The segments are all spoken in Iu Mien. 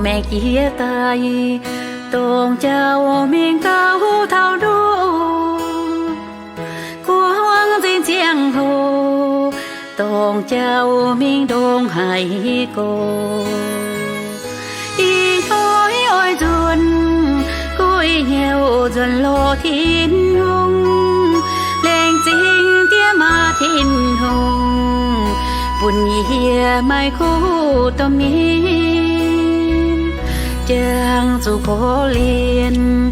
maengc jiex daaih, dongh jauv mingh gauh taux ndoqv. Guangc nzengc ziangh hoc, dongh jauv mingh ndongc haaix gorx. Ih hnoi oix nzuonx, gu'nyuoz nzuonx lorz Tin-Hungh, laengz zingh diex maac Tin-Hungh, bun yie maaih kuv domh mienh, jangx zuqc korv-lienh,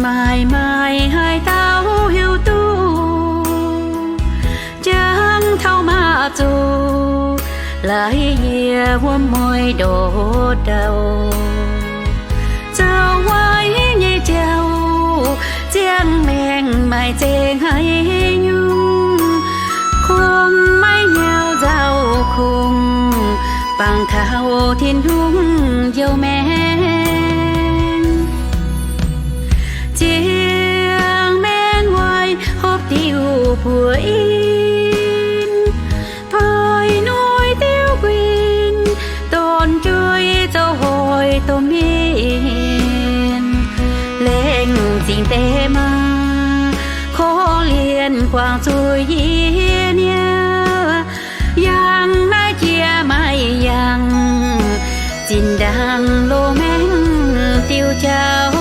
maaih maaih haaix dauh hiuv duqv, jangx taux maiv zuqc, laaix yie wuom mueiz ndortv ndau. Zoux waaic nyei jauv, ziangh maengc maaih zengc haaix nyungc, kungx maiv nyauv nzauh kungx, bangc taux Tin-Hungh njoux maengc. Ziangh maengc waaic hopv diuh buoz in, poix noic diuv guin, dorn-jueiv zoux hoic domh mienh, laengz zingh deix maa, korv-lienh guangc zuqc yie niaa. Yangh naaiv jiex maaih yangh, zinh ndaangc loz-maengc diuh jauv,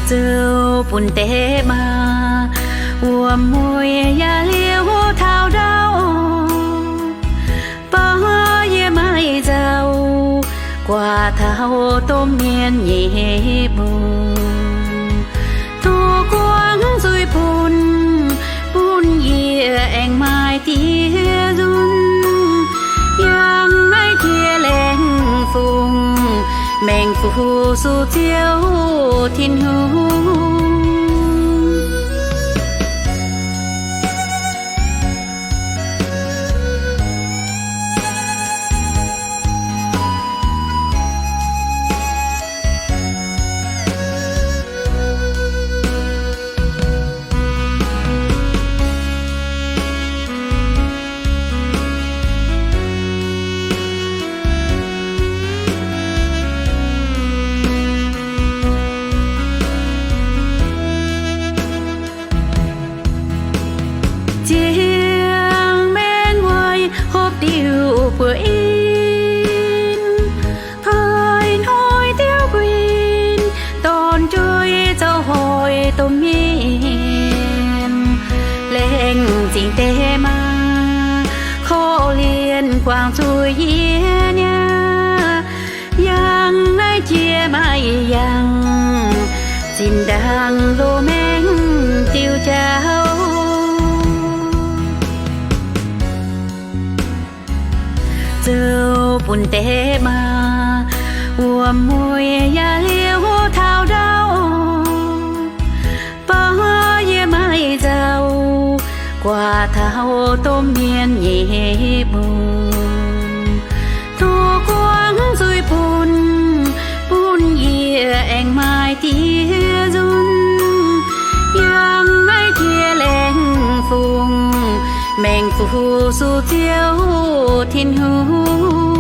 zoux bun deix maa wuom mueiz yaac liouh taux ndau. Baac yie maaih nzauh, guaax taux domh mienh nyei mbungh, tov guangc zuiz bun, bun yie aengx maaih diev nzunc. Yangh naaiv jiex laengz fungx, maengx fu-sux Ziouv Tin-Hungh. Ziangh maengc waaic hopv diuh buoz in, poix noic diuv guin, dorn-jueiv zoux hoic domh mienh, laengz zingh deix maa, korv-lienh guangc zuiz yie niaa. Yangh naaiv jiex maaih yangh, zinh ndaangc loz-maengc diuh jauv, zoux bun deix maa, wuom mueiz yaac liouh taux ndau. Baac yie maaih nzauh, guaax taux domh mienh nyei mbungh, tov guangc zuiz bun, bun yie aengx maaih diev nzunc. Yangh naaiv jiex laengz fungx, maengx fu-sux Ziouv Tin-Hungh.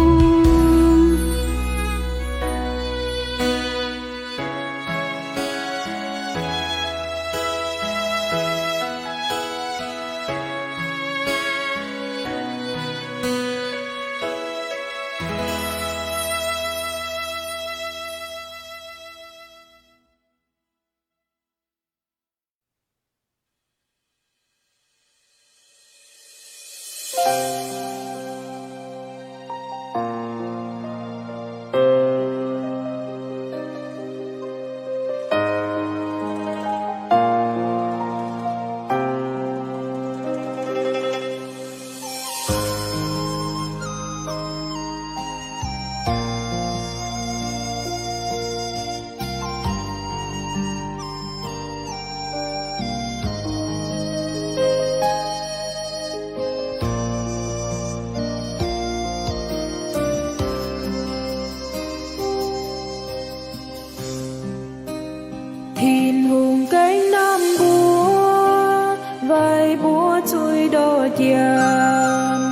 Tin-Hungh gengh namh mbuo, weic mbuo zuiz ndortv jiem.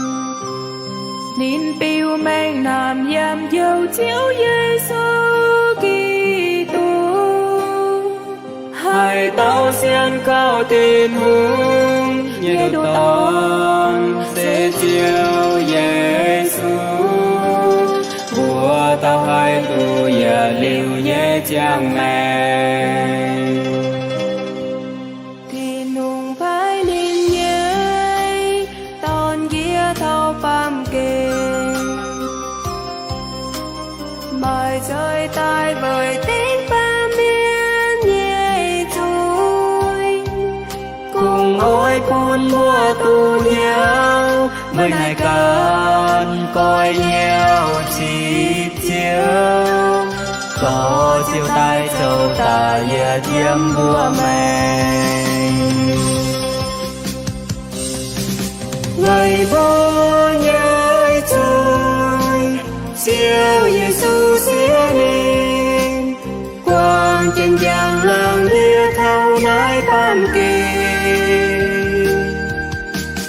Yiem Ziouv Yesu Giduc, haaix dauh sienx kaux Tin-Hungh nyei nduqc dorn se Ziouv Yesu, mbuo dauh haih duqv yietc liuz nyei ziangh maengc. Tin-Hungh paaiv ninh nyei Dorn nqiex taux baamh gen, maaih zeuz daaih weic dengv baamh mienh nyei zuiz, kungx oix bun mbuo duqv hnyouv. Meih naaic ganh goiv hnyouv cipv Ziouv, dorh Ziouv daaih zoux daaih yietc yiem mbuo maengc. Weic mbuo nyei zuiz, Ziouv Yesu siev ninh, buangh jienv njang-laangc ndie taux naaiv baamh gen,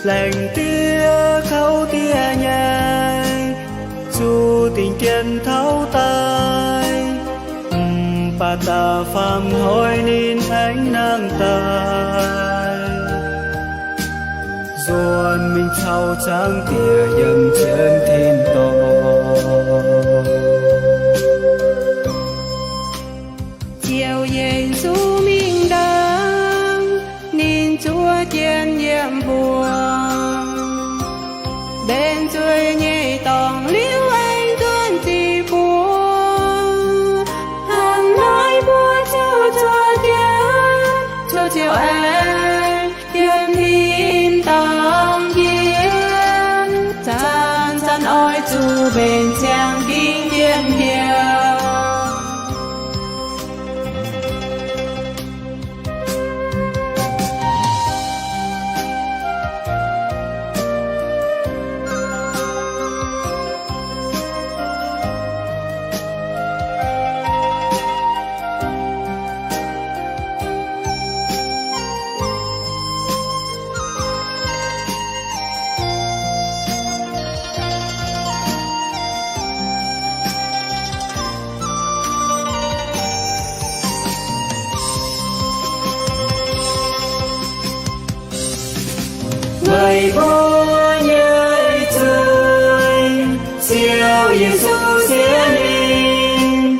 laengz ndie kouv ndie nyei, zuqc dingc jien taux daaih. Mv baac da'faam hnoi ninh aengx nangh daaih, nzuonx mingh caux Zaangc Diex yiem jienv tin-dorngh. Ziouv Yesu mingh ndaangc, ninh zuov jienv yiem mbuox, mbenc zuiz nyei dorngx liuz aengx nzuonx jiex mbuox. Hnangv naaiv mbuo zuqc zuov jienv, zuqc Ziouv aengx yiem tin-dorngh njiec, zanc-zanc oix zuqc mbenc ziangh dingc jien hnyouv. Weic mbuo nyei zuiz, Ziouv Yesu siev ninh,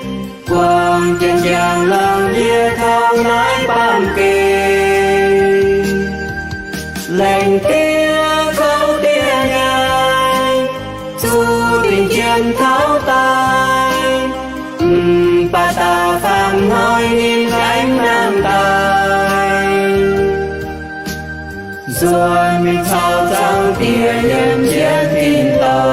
buangh jienv njang-laangc ndie taux naaiv baamh gen, laengz ndie kouv ndie nyei, zuqc dingc jien taux daaih. Mv baac da'faam hnoi ninh aengx nangh daaih, nzuonx mingh caux Zaangc Diex yiem jienv tin-dorngh.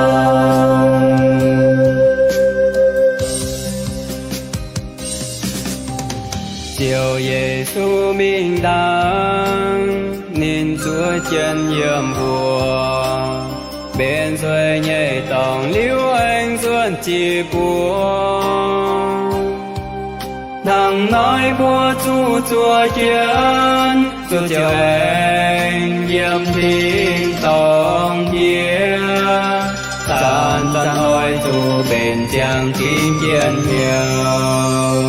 Ziouv Yesu mingh ndaangc, ninh zuov jienv yiem mbuox, mbenc nzueic nyei dorngx liuz aengx nzuonx jiex mbuox. Hnangv naaiv mbuo zuqc zuov jienv, zuqc Ziouv aengx yiem tin-dorngh njiec, zanc-zanc oix zuqc mbenc ziangh dingc jien hnyouv.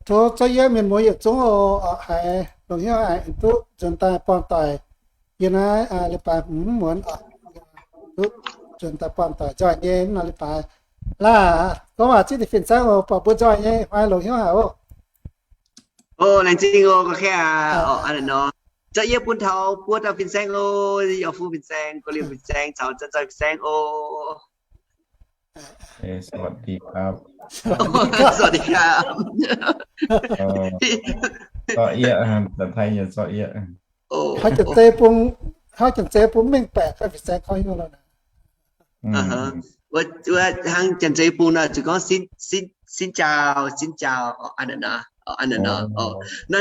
Tov zorqv yie mienh muoz yietc zungv oc, haiz longc hnyouv haic duqv nzuonx daaih buangh doic yie naaiv leiz-baaix hmz muonz oc, duqv nzuonx daaih buangh doic nzoih nyei nor leiz-baaix. Laah, gorngv waac zieqv deix fin-saengv oc, buatc mbuo nzoih nyei, haiz longc hnyouv haic oc. O, laengz zingh oc, gorngv kaav aqv. Zorqv yie bun taux buo dauh fin-saengv oc, yie yaac fu fin-saengv, gorqv-liuh fin-saengv caux zanc-zanc fin-saengv oc. สวัสดีครับ สวัสดีครับ Zorqv yieqv, Janx-Taiv nyei zorqv yieqv. Haaix janx zei bung, haaix janx zei bung mengh baeqc ganh fin-saeng gorngv hnyouv lorqc. Wuov hnangv janx-zei bung nor zuqc gorngv xin, xin, xin chào, xin chào, nor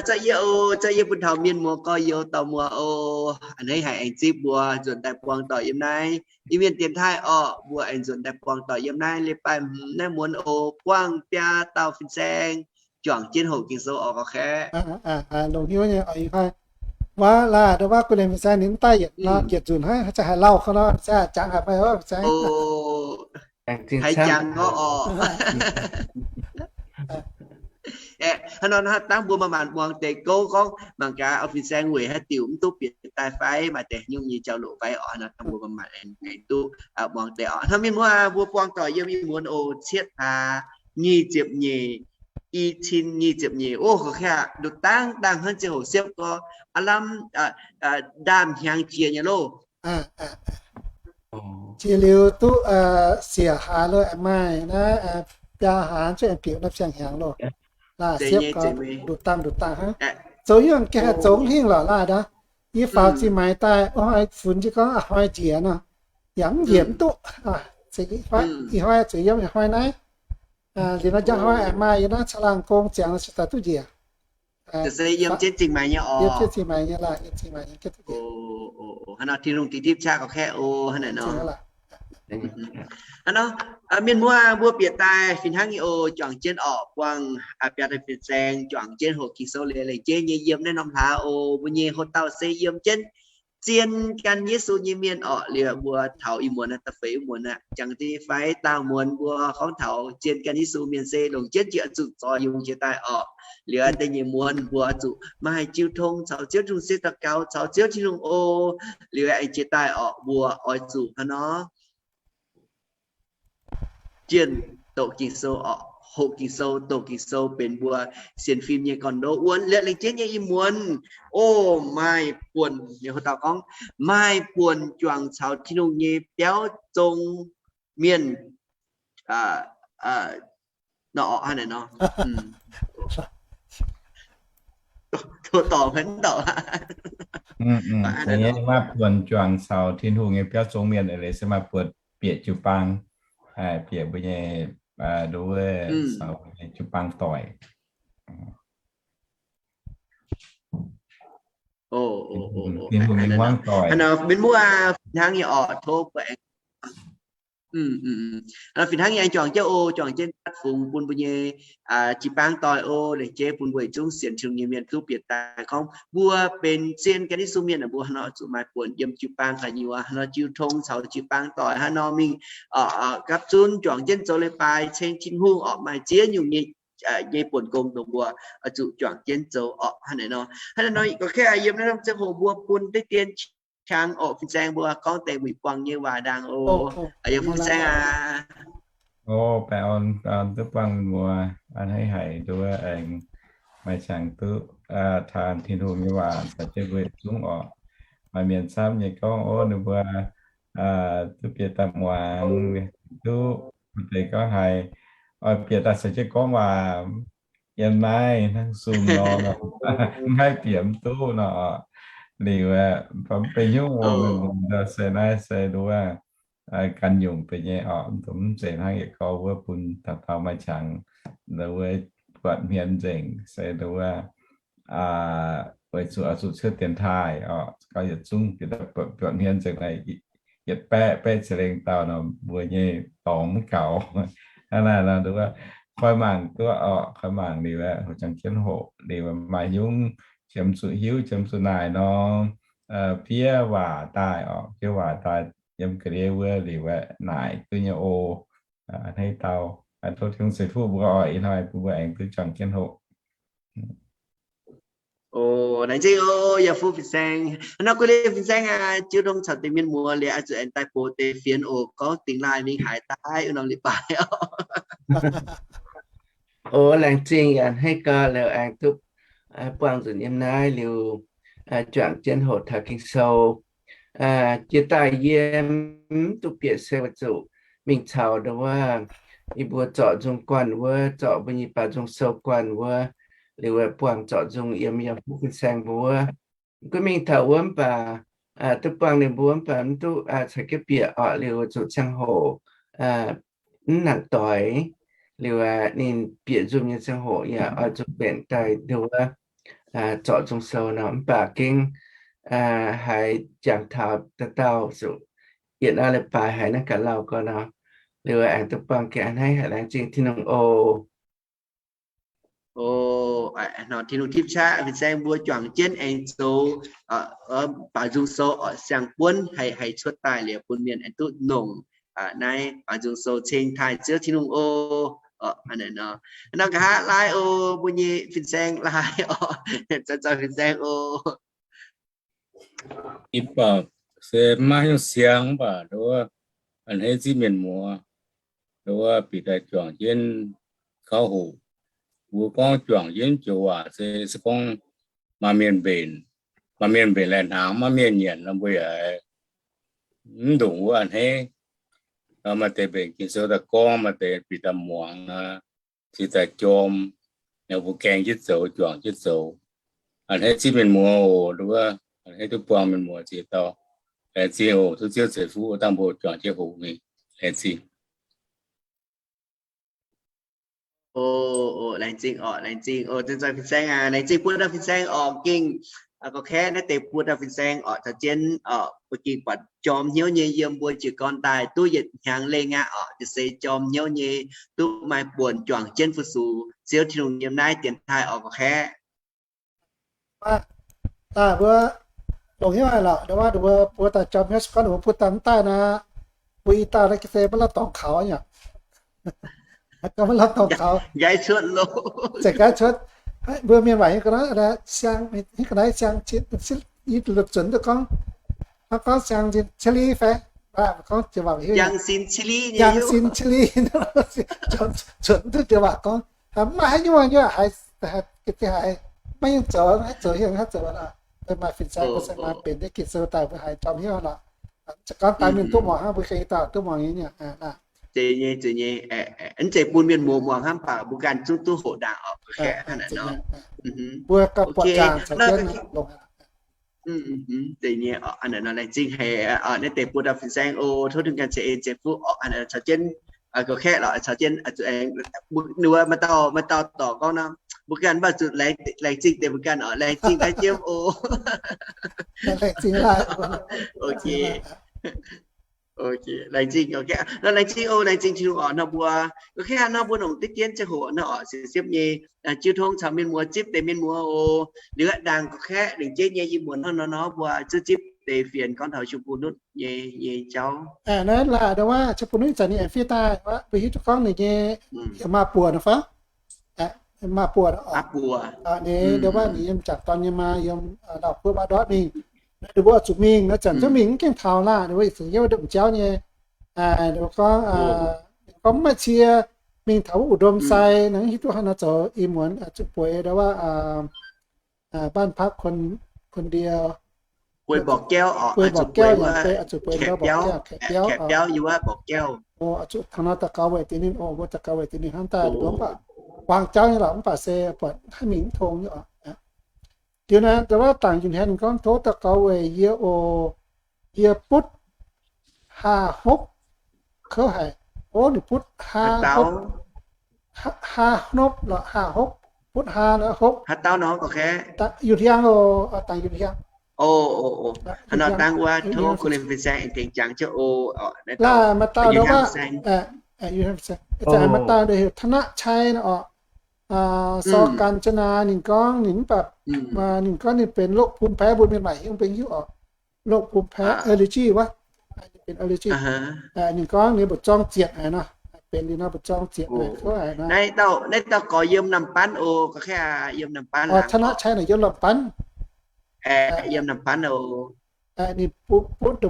zorqv yieqv oc, zorqv yieqv bun taux mienh muoz gorx-youz dorh muoz oc. A'hneiv haic aengx zipv mbuo nzuonx daaih buangh doic yiem naaiv Iu-Mienh dienx taaih orqc. Mbuo aengx nzuonx daaih buangh doic yiem naaiv leiz-baaix hmz naaiv muonz oc. Buangh biaa dauh fin-saeng juangc jienv hoqc Ging-Sou orqc, gauh kaeqv. Longc hnyouv nyei oc, ih hnoi. Waac laaih, ndo waac gu'nyuoz fin-saeng ninh mv daaih yietc nzunc hnangv, za'gengh haaix lauh gau nor, fin-saeng jangx haic fai oc, fin-saeng. Haiz jangx gorngv orqc. Hnangv nor dangh mbuo manc-manc muangx deix gouv gorngv mangc gaax fin-saeng weic haaix diuc mv duqv bieqc daaih fai maaih deix nyungc nyei jauv-louc fai orqc. Hnangv nor dangh mbuo manc-manc aengx duqv muangx deix orqc. Hnangv mienh muoz, mbuo buangh doic yiem ih muonz oc, cietv hlaax nyic ziepc nyeic, i cin nyic ziepc nyeic oc. Gauh kaeqv nduqc dangh dangh hnangv ziangh hoc siepv gorx, aav lamh ndaamv-hnyangx jiex nyei loh. Jiex liuz duqv siec hlaax lo aengx maaih naaiv biaa hlaax cuotv aengx bieqc naaiv siang-hnyangx loh. Laaih siepv gorx nduqc dangh nduqc dangh hnangv. Zoux hnyouv gengh haih zoux hingh lorqc laaih aqv. Yie faaux zingh maaiz daaih, hnoi funx jienv gorngv a'hnoi njiec nor, yaac mv njiec mv duqv. Ih hnoi zuqc yiem ih hnoi naaiv. Liuz nor njang hnoi aengx maaih yiem naaiv caangh laangh gong ziangx se daaih duqv njiec. Yiem jienv zingh maaiz nyei laaih, yiem zingh maaiz nyei. Hnangv nor Tin-Hungh dingc tipv qaqv gauh kaeqv oc. Hnangv naaic nor, hnangv nor mienh muoz, mbuo bieqc daaih fih hnangv nyei oc, juangc jienv orqc, buangh biaa dauh fin-saeng juangc jienv hoqc Ging-Sou liuz, laengz jienv nyei yiem naaiv norm hlaax oc. Mbuo nyei hoc dauh se yiem jienv zien gan Yesu nyei mienh orqc. Liuz mbuo taux ih muonz aqv, da'feix wuov muonz aqv, jangx deix fai daauh muonz mbuo gorngv taux zien gan Yesu mienh se longc jienv jiex oix zuqc zoix yungz jiex daaih orqc. Liuz da'nyeic muonz mbuo oix zuqc maaih jiu tong caux Ziouv Tin-Hungh se daux gaux caux Ziouv Tin-Hungh oc. Liuz aengx jiex daaih orqc, mbuo oix zuqc hnangv nor jienh doqc Ging-Sou orqc, hoqc Ging-Sou, doqc Ging-Sou benx mbuo sienx fim nyei gorn-ndoqv wuonv. Liuz laengz jienv nyei ih muonz, o, maaih buonc, ninh hoc dauh gorngv, maaih buonc juangc caux Tin-Hungh nyei biauv zong mienh nor orqc. Hnangv naaic nor, dorh dorngc hnangv dauh. Maaih buonc juangc caux Tin-Hungh nyei biauv zong mienh, eix leiz se maaih buonc bieqc jiu-baang, bieqc mbuo nyei, nduov, caux mbuo nyei jiu-baang doic. Tin-Hungh nyei hmuangv doic. Mienh muoz, hnangv nyei orqc, tov mbuo aengx fih hnangv nyei aengx juangc jienv oc, juangc jienv fatv fungx bun mbuo nyei jiu-baang doic oc. Laengz jienv bun mbuo yietc zungv sienx Tin-Hungh nyei mienh duqv bieqc daaih gorngv mbuo benx zien gan Yesu mienh, mbuo hnangv nor zuqc maaih buonc yiem jiu-baang gu'nyuoz, hnangv nor jiu tong caux jiu-baang doic hnangv nor mingh gapv zunv juangc jienv zoux leiz-baaix ceng Tin-Hungh orqc, maaih ziex nyungc nyei, nyei buonc gong dongh mbuo oix zuqc juangc jienv zoux orqc. Hnangv naaic nor, hnangv naaic nor, gauh kaeqv yiem naaiv norm ziangh hoc mbuo bun deix dien qangx orqc, fin-saeng mbuo gorngv deix wuic buangh nyei waac ndaangc oc. Yie fin-saeng aac. O, baengh orn, duqv buangh mienh muoz, a'hneiv haic nduov aengx maaih qangx duqv taan Tin-Hungh nyei waac caux jienv mbuo yietc zungv orqc. Maaih mienh camv nyei gorngv, o, ninh mbuo duqv bieqc daaih muangx, duqv deix gorngv haiz, oix bieqc daaih caux jienv gorngv waac yiem naaiv hnangv Zoom nor, mv haih bieqc mv duqv nor. Liuz aeqv, mv benx hnyouv oc, se naaiv se nduov gan nyungc benx nyei orqc, mv zeiz hnangv yietc gau wuov bun dauh dauh maaih qangx, nduov, buatc hmien nzengc se nduov, weic zuqc oix zuqc cuotv dienx taaih orqc, gauh yietc zungv buatc hmien nzengc naaic, yietc baeqv, baeqv za'lengh dauh nor, mbuo nyei dorngx mv gaux. Hnangv naaic nor, nduov, koi mangc duqv orqc, koi mangc liuz aeqv, hoqc jangx jienv hoqc liuz maaih hnyouv qiemx zuqc hiuv, qiemx zuqc naaic nor, fiev waac daaih orqc, fiev waac daaih yiem ga'ndiev wuov liuz aeqv, naaic duqv nyei oc. A'hneiv dauh, tov Tin-Hungh ceix fuqv mbuo orqc, ih hnoi bun mbuo aengx duqv juangc jienv hoqc. O, laengz zingh oc, yaac fuqv fin-saeng. Hnangv nor, guei liemh fin-saeng aac, jiu tong caux deix mienh muoz liuz, oix zuqc aengx daaih box deix fienx oc, gorngv dingx laaih mingh haaix daaih wuov norm leiz-baaix oc. O, laengz zingh yaac a'hneiv gau, liuz aengx duqv buangh nzunc yiem naaiv liuz, juangc jienv hoqc taux Ging-Sou. Jiex daaih yie mv duqv bieqc se weic zuqc mingh caux ndau wuov yie mbuo zorc nzung guanh wuov, zorc mbuo nyei baaux nzung sou guanh wuov, liuz buangh zorc nzung yiem yiem fuqv fin-saeng mbuo wuov. Gunv mingh taux wuov mv baac duqv buangh ninh mbuo mv baac mv duqv caux jienv bieqc orqc, liuz zuqc ziangh hoc mv nangc doix, liuz ninh bieqc nzunc nyei ziangh hoc yaac oix zuqc mbenc daaih ndau wuov zorc nzung sou nor. Mv baac gengh haiz jangx taux dauh dauh zuqc yietc hnoi leiz-baaix haiz naaiv gaax lauh gau nor, liuz aengx duqv buangh gaax hnangv naaiv haic. Laengz zingh Tin-Hungh oc. Tin-Hungh tipv qaqv fin-saeng mbuo juangc jienv aengx zoux baaux nzung sou orqc, siang-buonv haih haih cuotv daaih liuz bun mienh aengx duqv nongc naaiv baaux nzung sou ceng taaih Ziouv Tin-Hungh oc. Nor nqa'haav lai oc, mbuo nyei fin-saeng lai oc, zoux zoux fin-saeng oc. Ih baac se maiv haaix nyungc siang mv baac nduov a'hneiv zipv mienh muoz, nduov bieqc daaih juangc jienv kauv hoqc. Mbuo gorngv juangc jienv joux waac se, se gorngv maaih mienh mbenc, maaih mienh mbenc laih hnaangx, maaih mienh nyanc nor mbuo yaac mv ndongc wuov a'hneiv. Maaih deix mbenc Ging-Sou daaih gorngv, maaih deix bieqc daaih muangx nor, ziqc daaih jorm, mbuo gaeng jienv zoux, juangc jienv zoux. A'hneiv zipv mienh muoz oc, nduov a'hneiv duqv buangh mienh muoz ziex dauh. Laengz zingh oc, tov Ziouv ceix fuqv dangh mbuo juangc jienv hoqc mingh. Laengz zingh. Laengz zingh oc, laengz zingh oc, fin-saeng aac, laengz zingh buo dauh fin-saeng oc, gengh gorx-kaeqv naaiv deix buo dauh fin-saeng oc, caux jienv oc, mbuo gengh buatc jorm hnyouv nyei yiem mbuo jiez gorn daaih duqv yietc hnyangx lengh aqv oc, se jorm hnyouv nyei duqv maaih buonc juangc jienv fu-sux Ziouv Tin-Hungh yiem naaiv dienx taaih oc, gorx-kaeqv. Daaih mbuo longc hnyouv haic lorqc, mbuo, mbuo daaih jorm hnyouv se gorngv mbuo butv daaih mv daaih nor, mbuo i dauh naaiv ga'naaiv se maiv lamh dorngx kaux nyei. Gorngv maiv lamh dorngx kaux, nqaiv cuotv lo, zeqc nqaiv cuotv. Mbuo mienh waac nyei ga'naaiv siang, ga'naaiv siang, zunc duqv gorngv, gorngv siang sin chili fai, gorngv jiex waac hiuv, siang sin chili, zunc duqv jiex waac gorngv, mv maaih haaix nyungc nyei haiz, haiz, maiv nyungc zoux, haaix zoux hiuv haaix zoux, maaih fin-saeng se maaih benx jienv Ging-Sou daaih mbuo haiz jorm hnyouv lorqc. Za'gengh daaih mienh duqv muangx hnangv, mbuo ganh i dauh duqv muangx nyei. Zeiz nyei, zeiz nyei. Mv zeiz bun mienh muoz muangx hnangv, mv baac mbuo ganh zungv duqv hoqc ndaangc oc. Mbuo ganh buatc ndaangc caux jienv longx. Zeiz nyei oc. Laengz zingh haic naaiv deix buo dauh fin-saeng oc, tov Tin-Hungh ganh ceix en ceix fuqv oc. Caux jienv gorx-kaeqv lorqc, caux jienv ninh mbuo maaih dauh, maaih dauh dorc gorngv nor, mbuo ganh mv baac zuqc laengz zingh deix mbuo ganh oc. Laengz zingh naaiv jiem oc. Laengz zingh, laengz zingh oc, laengz zingh Tin-Hungh oc. Nor mbuo gorx-kaeqv nor mbuo longc diqv dien ziangh hoc nor oc, siepv-siepv nyei jiu tong caux mienh muoz zipv deix mienh muoz oc. Liuz ndaangc gorx-kaeqv lengc jeiv nyei yie muonz hnangv nor nor mbuo zungv zipv deix fienx gorngv taux Chau-Puu Nutv nyei, nyei jauv. Naaiv laaix ndau wuov Chau-Puu Nutv zanc ninh aengx fiev daaih, mbuo hiuv duqv gorngv ninh nyei yaac maaih buoc nor fai? Maaih buoc. Ninh ndau wuov ninh yiem jangc dorn nyei maa, yiem Lauv Guoqv maiv ndortv mingh. Ninh mbuo oix zuqc mingh nor, zanc zungv mingh mv gaengh taux laah, ninh mbuo yietc zungv yiem ndopv jauv nyei. Ninh mbuo gorngv, gorngv mv maaih cie mingh taux wuov อุดมไซด์ nor, hiuv duqv hnangv nor zoux ih muonz zuqc bueix ndau wuov บ้านพักคนเดียว bueix mborqv jauv oc, bueix mborqv jauv, zuqc bueix mborqv jauv, kaeqv biauv, kaeqv biauv yiem wuov mborqv jauv. Oc, zuqc taux nor daux gaux weic deix ninh oc, mbuo daux gaux weic deix ninh hnangv daaih, mbuo mv baac wangc jauv nyei lorqc, mv baac se buatc haaix mingh mv tong nyei oc. Diuh naaiv ndau wuov dangc yunc hien ninh gorngv, tov daux gaux weic yie oc, yie butv haa hnopv kouv haic. Ov, ninh butv haa hnopv, haa hnopv lorqc, haa hnopv, butv haa nor hnopv. Yunc hiang oc, dangc yunc hiang. Laaih maaih dauh ndau wuov, maaih dauh ndau heuc ธนชัย nor oc, ซอ กาญจนา ninh gorngv ninh mv baac, ninh gorngv ninh benx โรคภูมิแพ้ mbuo mienh maaih hingv mbuo hiuv oc. โรคภูมิแพ้ allergy wuov, ninh benx allergy. Ninh gorngv ninh mbu'zorng zietc haic nor, benx liuz nor mbu'zorng zietc haic, kouv haic nor. Naaiv dauh gorx yiem Naamh Banv oc, gorx-kaeqv yiem Naamh Banv. ธนชัย naaic yiem Naamh Banv. Yiem Naamh Banv oc. Ninh butv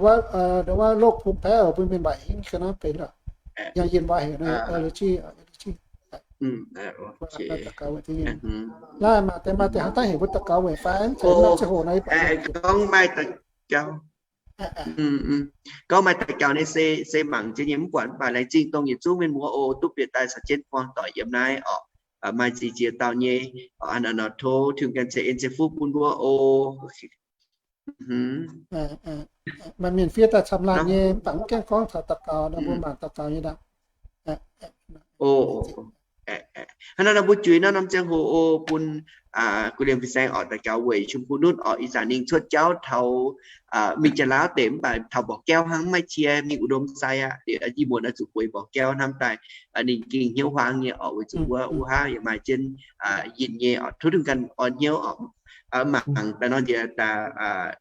ndau wuov โรคภูมิแพ้ oc, mbuo mienh maaih hingv ga'naaiv benx oc. Yangh yinh waac heuc allergy, allergy. Laaih maaih deix, maaih deix hnangv daaih heuc mbuo daux gaux weic fai, mv zeiz nor ziangh hoc nor, gorngv maaih daux gaux. Gorngv maaih daux gaux nyei se, se mangc jienv nyei mv buatc, mv baac laengz zingh dongh yietc zungv mienh muoz oc, duqv bieqc daaih caux jienv buangh doic yiem naaiv oc. Maaih ziex ziex dauh nyei oc, hnangv naaiv nor tov Tin-Hungh ganh ceix en ceix fuqv bun mbuo oc. Maaih mienh fiev daaih camv laanh nyei, mv baac mv gaengh gorngv taux daux gaux nor, mbuo mangc daux gaux nyei ndaangc. Hnangv naaiv nor mbuo juix naaiv norm ziangh hoc oc, bun guv liemh fin-saeng orqc, daux gaux weic Chum Kungx Nutv orqc, ih zanc ninh cuotv jauv taux mingh Janx-Laauv deic, mv baac taux Mborqv Gaeqv hnangv, maiv cie mingh Wuh Ndom Sai aqv. Yie muonz oix zuqc bueix Mborqv Gaeqv hnamv daaih, ninh gengh hnyouv huaang nyei orqc, weic zuqc wuov wuov hnangv yaac maaih jienv yinh nyei orqc, tov Tin-Hungh ganh orn hnyouv orqc. Mangc daaih nor njiec daaih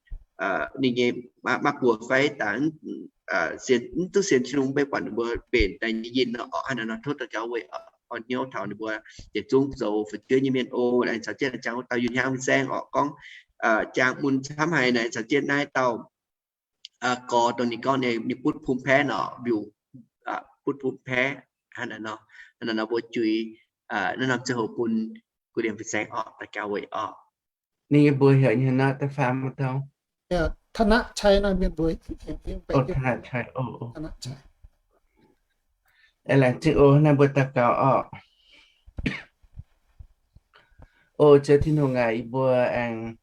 ninh nyei maa buoz fai daaih mv duqv sienx Tin-Hungh, maiv buatc ninh mbuo mbenc daaih nyei yinh nor orqc. Hnangv naaiv nor tov daux gaux weic orn hnyouv taux ninh mbuo yietc zungv zoux fu'jueiv nyei mienh oc. Laengz caux jienv jangx wuov dauh Yunh Hiaang Fin-Saeng orqc, gorngv jangx mun camv haic naaic caux jienv naaiv dauh gorx dongh ninh gorngv ninh butv Phum Paeqv nor, mbiuh butv Phum Paeqv. Hnangv naaiv nor, hnangv naaiv nor mbuo juix naaiv norm ziangh hoc bun guv liemh fin-saeng orqc, daux gaux weic orqc. Ninh nyei mbuox heuc haaix nor, da'faam mv dau? Laengz zingh oc, naaiv mbuo daux gaux orqc. O Ziouv Tin-Hungh aac, yie mbuo aengx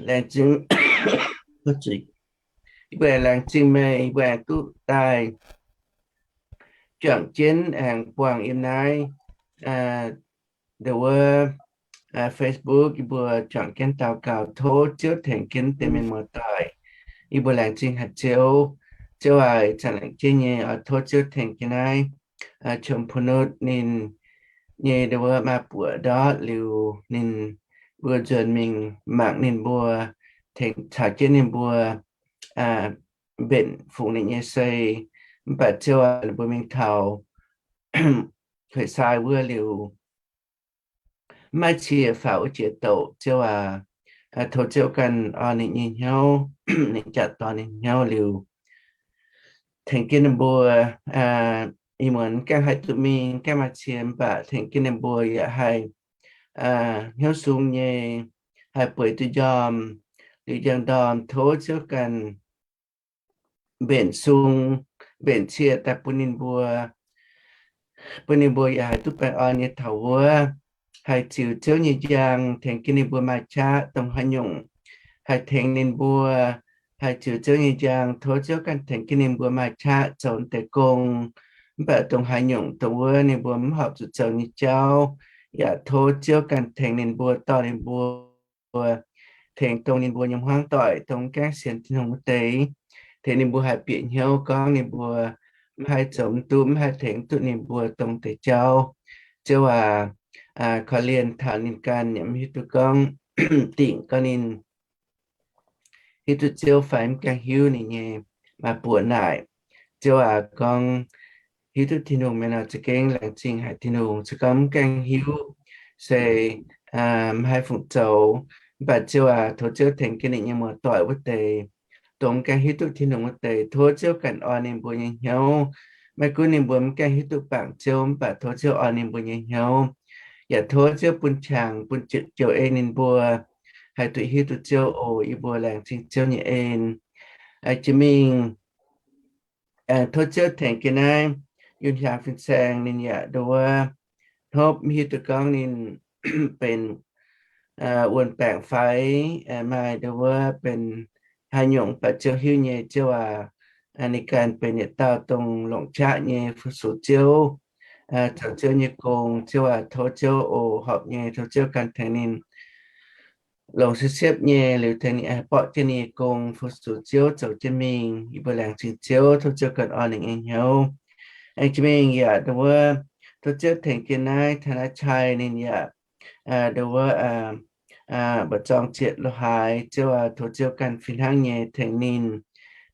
laengz zingh, yie mbuo aengx laengz zingh meih, yie mbuo aengx duqv daaih juangc jienv aengx buangh yiem naaiv, ndo wuov, Facebook, yie mbuo juangc jienv daux gaux tov Ziouv tengx jienv deix mienh muoz-doic. Yie mbuo laengz zingh haic Ziouv. Ziouv aac, zanc laengz jienv nyei oix tov Ziouv tengx jienv naaiv Chum Kungx Nutv ninh nyei ndo wuov maa buoc ndortv liuz, ninh mbuo nzuonx mingh mangc ninh mbuo, tengx caux jienv ninh mbuo mbenc fungx ninh nyei sei. Mv baac Ziouv aac, ninh mbuo mingh taux kueiv sai wuov liuz, maiv cie faaux wuov jiex douc. Ziouv aac, tov Ziouv ganh orn ninh nyei hnyouv, ninh jaax dorn ninh hnyouv liuz, tengx jienv ninh mbuo. Ih muonz mv gaengh haih duqv mingh, mv gaengh maaih cie, mv baac tengx jienv ninh mbuo yaac haih hnyouv sung nyei, haih bueix duqv njormh, liuz njang ndorm tov Ziouv ganh mbenc sung, mbenc cie daaih bun ninh mbuo, bun ninh mbuo yaac haih duqv baengh orn nyei taux wuov, haih ziux Ziouv nyei njang, tengx jienv ninh mbuo maaih qaqv dongh haaix nyungc, haih tengx ninh mbuo, haih ziux Ziouv nyei njang, tov Ziouv ganh tengx jienv ninh mbuo maaih qaqv zoux deix gong. Mv baac dongh haaix nyungc dongh wuov ninh mbuo mv horpc zuqc zoux nyei jauv, yaac tov Ziouv ganh tengx ninh mbuo, dorh ninh mbuo, tengx dongh ninh mbuo nyei hmuangv doic, dongh mv gaengh sienx Tin-Hungh wuov deix, tengx ninh mbuo haih bieqc hnyouv gorngv ninh mbuo mv haih zoux mv duqv, mv haih tengx duqv ninh mbuo dongh deix jauv. Ziouv aac, korv-lienh taux ninh ganh yaac mv hiuv duqv gorngv dingc gorngv ninh hiuv duqv Ziouv fai mv gaengh hiuv ninh nyei maa buoc naaic. Ziouv aac, gorngv hiuv duqv Tin-Hungh mienh nor za'gengh laengz zingh haic Tin-Hungh. Se gorngv mv gaengh hiuv se mv haih fungc zoux, mv baac Ziouv aac, tov Ziouv tengx jienv ninh nyei muoz-doic wuov deix, dongh mv gaengh hiuv duqv Tin-Hungh wuov deix, tov Ziouv ganh orn ninh mbuo nyei hnyouv. Maiv gunv ninh mbuo mv gaengh hiuv duqv bangc Ziouv, mv baac tov Ziouv orn ninh mbuo nyei hnyouv. Yaac tov Ziouv bun qangx, bun joux en ninh mbuo haih duqv hiuv duqv Ziouv oc. Yie mbuo laengz zingh Ziouv nyei en. Jiex mingh aengx tov Ziouv tengx jienv naaiv Yunh Hiaang Fin-Saeng, ninh yaac ndo wuov hnopv, mv hiuv duqv gorngv ninh benx wuon-baengc fai maaih ndo wuov benx haaix nyungc, mv baac Ziouv hiuv nyei. Ziouv aac, ninh ganh benx yietc dauh dongh longc qaqv nyei fu-sux Ziouv, zoux Ziouv nyei gong. Ziouv aac, tov Ziouv oc, horpc nyei tov Ziouv ganh tengx ninh longc siepv-siepv nyei liuz tengx ninh aengx borqv jienv ninh nyei gong fu-sux Ziouv zoux jienv mingh. Yie mbuo laengz zingh Ziouv, tov Ziouv ganh orn ninh nyei hnyouv. Aengx jiex mingh yaac ndo wuov, tov Ziouv tengx jienv naaiv taux naaiv cai ninh yaac ndo wuov mba'zorng zietc lo haaix. Ziouv aac, tov Ziouv ganh fih hnangv nyei tengx ninh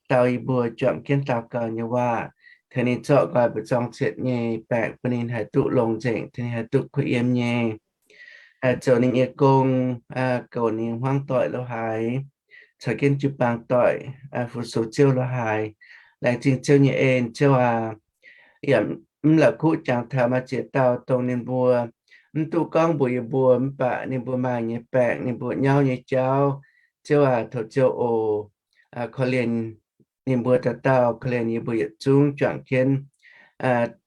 dau yie mbuo juangc jienv daux gaux nyei waac, tengx ninh zorqv nqoi mba'zorng zietc nyei baengc bun ninh haih duqv longx nzengc, tengx ninh haih duqv kuh yiem nyei, zoux ninh nyei gong, goux ninh hmuangv doic lo haaix, caux jienv jiu-baang doic fu-sux Ziouv lo haaix. Laengz zingh Ziouv nyei en. Ziouv aac, yaac mv la'kuqv jangx taux maaih ziex dauh dongh ninh mbuo mv duqv gorngv mbuox yie mbuo, mv baac ninh mbuo maaih nyei baengc, ninh mbuo nyauv nyei jauv. Ziouv aac, tov Ziouv oc, korv-lienh ninh mbuo dauh dauh, korv-lienh yie mbuo yietc zungv juangc jienv,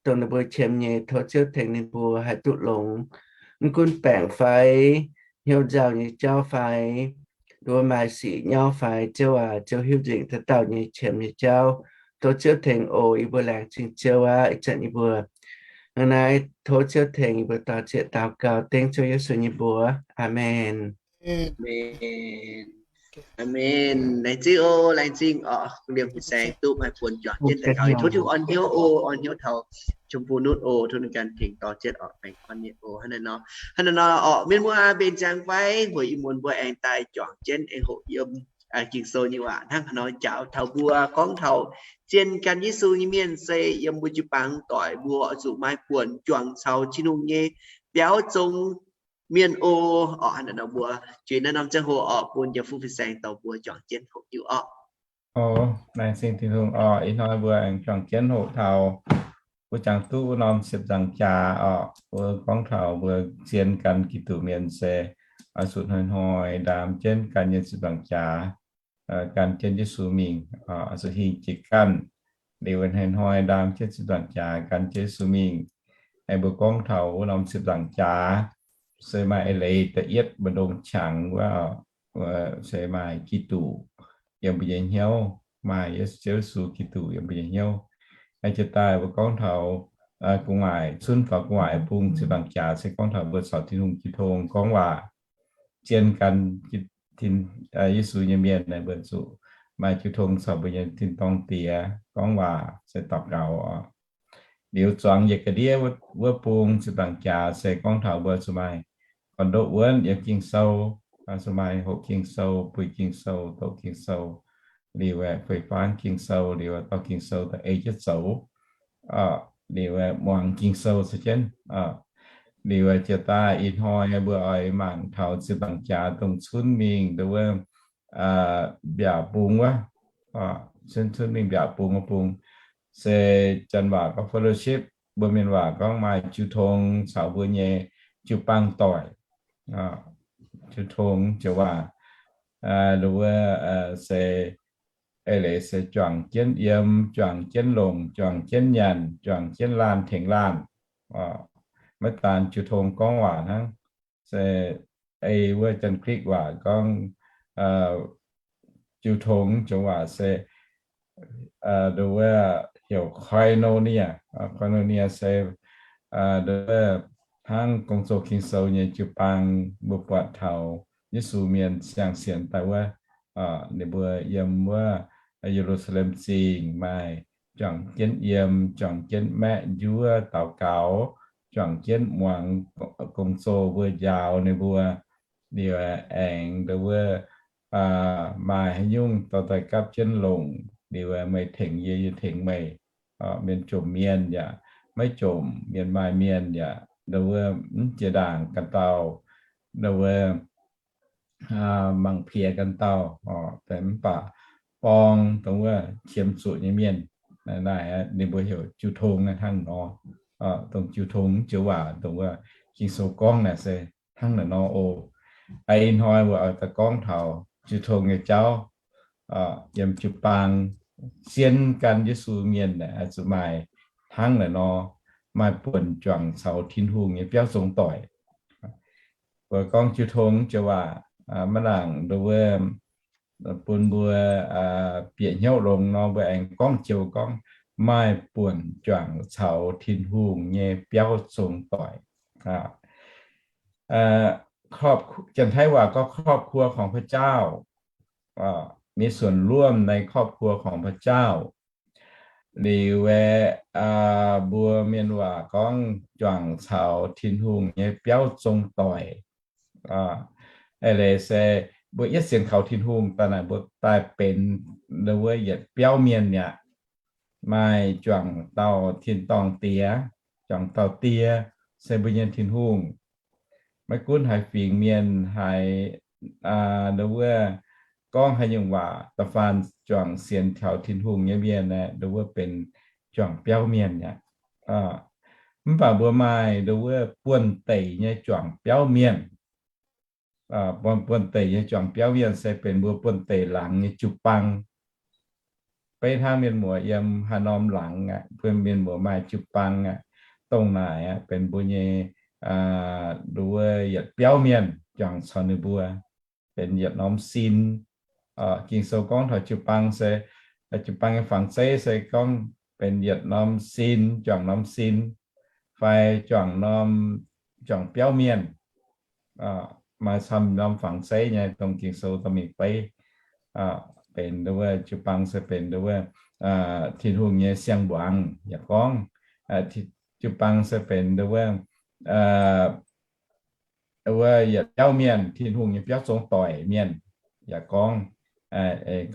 dongh ninh mbuo qiemx nyei. Tov Ziouv tengx ninh mbuo haih duqv longx, mv gunv baengc fai, hnyouv nzauh nyei jauv fai, nduov maaih sic nyauv fai, Ziouv aac, Ziouv hiuv nzengc dauh dauh nyei qiemx nyei jauv. Tov Ziouv tengx oc. Yie mbuo laengz zingh Ziouv aac. Ih zanc yie mbuo hnangv naaiv, tov Ziouv tengx yie mbuo dor-ziec daux gaux dengv Ziouv Yesu nyei mbuox. Aamen. Aamen. Laengz zingh oc, laengz zingh oc. Liemh fin-saeng duqv maaih buonc juangc jienv daux gaux. Tov Tin-Hungh orn hnyouv oc, orn hnyouv taux Chum Fu Nutv oc. Tov ninh ganh tengx dorh jienv oc, baengh orn nyei oc. Hnangv naaiv nor, hnangv naaiv nor oc, mienh muoz mbenc ziangx fai, hoic ih muonz mbuo aengx daaih juangc jienv aengx hoqc yiem Ging-Sou nyei waac hnangv haaix nor njaaux taux mbuo gorngv taux zien gan Yesu nyei mienh se yiem mbuo jiu-baang doic mbuo oix zuqc maaih buonc juangc caux Tin-Hungh nyei biauv zong mienh oc. Oc, hnangv naaiv nor mbuo juix naaiv norm ziangh hoc oc, bun yiem fuqv fin-saeng dorh mbuo juangc jienv hoqc hiuv oc. Laengz zingh Tin-Hungh oc. Ih hnoi mbuo aengx juangc jienv hoqc taux mbuo jangx duqv wuov norm siepv-nzaangc jaax oc. Mbuo gorngv taux mbuo zien gan Giduc mienh se oix zuqc hnoi-hnoi ndaam jienv gan nyei siepv-nzaangc jaax, gan jienv Yesu mingh, oix zuqc hingh jiex ganh. Liuz hnoi-hnoi ndaam jienv siepv-nzaangc jaax gan jienv Yesu mingh. Aengx mbuo gorngv taux wuov norm siepv-nzaangc jaax se maaih eix leiz da'yietv mbu'ndongx qangx wuov, se maaih Giduc yiem mbuo nyei hnyouv, maaih Yesu, Ziouv Yesu Giduc yiem mbuo nyei hnyouv. Aengx jiex daaih mbuo gorngv taux gu'nguaaic cunv faaux gu'nguaaic bung siepv-nzaangc jaax se gorngv taux mbuo caux Tin-Hungh jiu tong gorngv waac, zien gan Yesu nyei mienh naaic mbuo zuqc maaih jiu tong caux mbuo nyei tin-dorngh Diex gorngv waac se daux gaux oc. Liuz zuangx yietc ga'ndiev wuov bung ziepc nzaangc jaax se gorngv taux mbuo zuqc maaih gorn-ndoqv wuonv yiem Ging-Sou, zuqc maaih hoqc Ging-Sou, buix Ging-Sou, doqc Ging-Sou, liuz feix fangv Ging-Sou, liuz dorh Ging-Sou daaih ei jienv zoux, liuz muangx Ging-Sou se jienv. Liuz jiex daaih ih hnoi mbuo oix mangc taux ziepc nzaangc jaax dongh cunv mingh wuov mbiaauc bung wuov, cunv, cunv mingh mbiaauc bung wuov bung, se janx waac gorngv fellowship, mbuo mienh waac gorngv maaih jiu tong caux mbuo nyei jiu-baang doic. Jiu tong joux waac, wuov, se eix leiz se juangc jienv yiem, juangc jienv longc, juangc jienv nyanc, juangc jienv laanh tengx laanh. Maiv daan jiu tong gorngv waac hnangv, se ei wuov Janx-Grik waac gorngv jiu tong joux waac se wuov heuc koinonia. Koinonia se wuov hnangv gong-zoh Ging-Sou nyei jiu-baang, mbuo buatc taux Yesu mienh siang-sienx daaih wuov, ninh mbuo yiem wuov Ye^lu^saa^lem Zingh maaih juangc jienv yiem, juangc jienv maeqv njuov daux gaux, juangc jienv muangx gong-zoh mbuo njaaux ninh mbuo. Liuz aengx wuov maaih haaix nyungc dorh daaih gapv jienv longc, liuz meih tengx yie, yie tengx meih, mienh jomc mienh yaac maiv jomc, mienh maaih mienh yaac wuov mv jiex ndaangc ganh dauh, wuov mangc piex ganh dauh, mv baac borng dongh wuov qiemx zuqc nyei mienh. Naaiv ninh mbuo heuc jiu tong hnangv nor. Dongh jiu tong joux waac dongh wuov Ging-Sou gorngv naaic se hnangv naaic nor oc. Ih hnoi mbuo oix daaih gorngv taux jiu tong nyei jauv, yiem jiu-baang zien gan Yesu mienh zuqc maaih hnangv naaic nor, maaih buonc juangc caux Tin-Hungh nyei biauv zong doic. Mbuo gorngv jiu tong joux waac, maiv nangc wuov bun mbuo bieqc hnyouv longx nor, mbuo aengx gorngv joux gorngv maaih buonc juangc caux Tin-Hungh nyei biauv zong doic. ครอบครัว, Janx-Taiv waac gorngv ครอบครัวของพระเจ้า, มีส่วนร่วมในครอบครัวของพระเจ้า. Liuz aeqv, mbuo mienh waac gorngv juangc caux Tin-Hungh nyei biauv zong doic. Eix leiz se mbuo yietv sienx kaux Tin-Hungh daaih naaic, mbuo daaih benx wuov yietc biauv mienh mi'aqv. Maaih juangc dauh tin-dorngh Diex, juangc dauh Die se mbuo nyei Tin-Hungh. Maiv gunv haaix fingx mienh, haaix wuov gorngv haaix nyungc waac, da'faanh juangc sienx kaux Tin-Hungh nyei mienh aeqv, wuov benx juangc biauv mienh aqv. Mv baac mbuo maaih wuov buonv-deic nyei juangc biauv mienh. Buonv-deic nyei juangc biauv mienh se benx mbuo buonv-deic laangz nyei jiu-baang. beiv hnangv mienh muoz yiem haaix norm laangz aqv, bun mienh muoz maaih jiu-baang aqv, dongh naaic aqv benx mbuo nyei, nduov, yietc biauv mienh juangc caux ninh mbuo benx yietc norm sin. Ging-Sou gorngv taux jiu-baang se, jiu-baang nyei fangx zeiv se gorngv benx yietc norm sin, juangc norm sin, fai juangc norm, juangc biauv mienh. Maaih camv norm fangx zeiv nyei dongh Ging-Sou dorh mingh beiv. Benx nduov jiu-baang se benx nduov Tin-Hungh nyei siang-mbuangz yaac gorngv, jiu-baang se benx nduov wuov yietc biauv mienh, Tin-Hungh nyei biauv zong doic mienh yaac gorngv.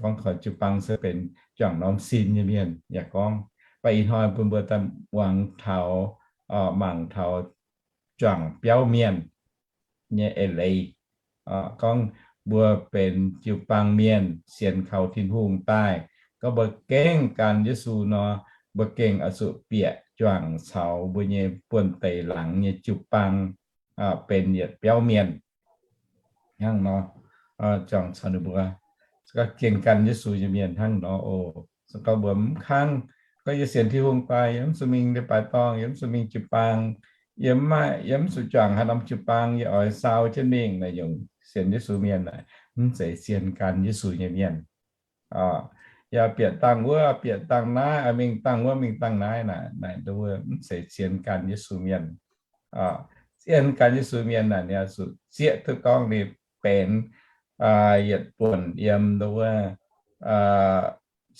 Gorngv jiu-baang se benx juangc norm sin nyei mienh yaac gorngv. Mv baac ih hnoi bun mbuo daaih muangx taux, mangc taux juangc biauv mienh nyei eix leiz. Gorngv mbuo benx jiu-baang mienh sienx kaux Tin-Hungh daaih, gorngv mbuo gengh gan Yesu nor, mbuo gengh oix zuqc bieqc juangc caux mbuo nyei buonv-deic laangz nyei jiu-baang benx yietc biauv mienh. Hnangv nor, juangc caux ninh mbuo gengh gan Yesu nyei mienh hnangv nor oc. Se gorngv mbuo mv kangv, gorngv yie sienx Tin-Hungh daaih, yie mv zuqc mingh leiz-baaix dorngh, yie mv zuqc mingh jiu-baang, yie mv maaih, yie mv zuqc juangc haaix norm jiu-baang, yie oix saau jienv mingh naaic, nyungc sienx Yesu mienh naaic mv zeiz sienx gan Yesu nyei mienh. Yie bieqc dangh wuov, bieqc dangh naaiv, mingh dangh wuov, mingh dangh naaiv naaic, naaic nduov mv zeiz sienx gan Yesu mienh. Sienx gan Yesu mienh naaic ninh oix zuqc zieqv duqv gorngv ninh benx yietc buonc yiem nduov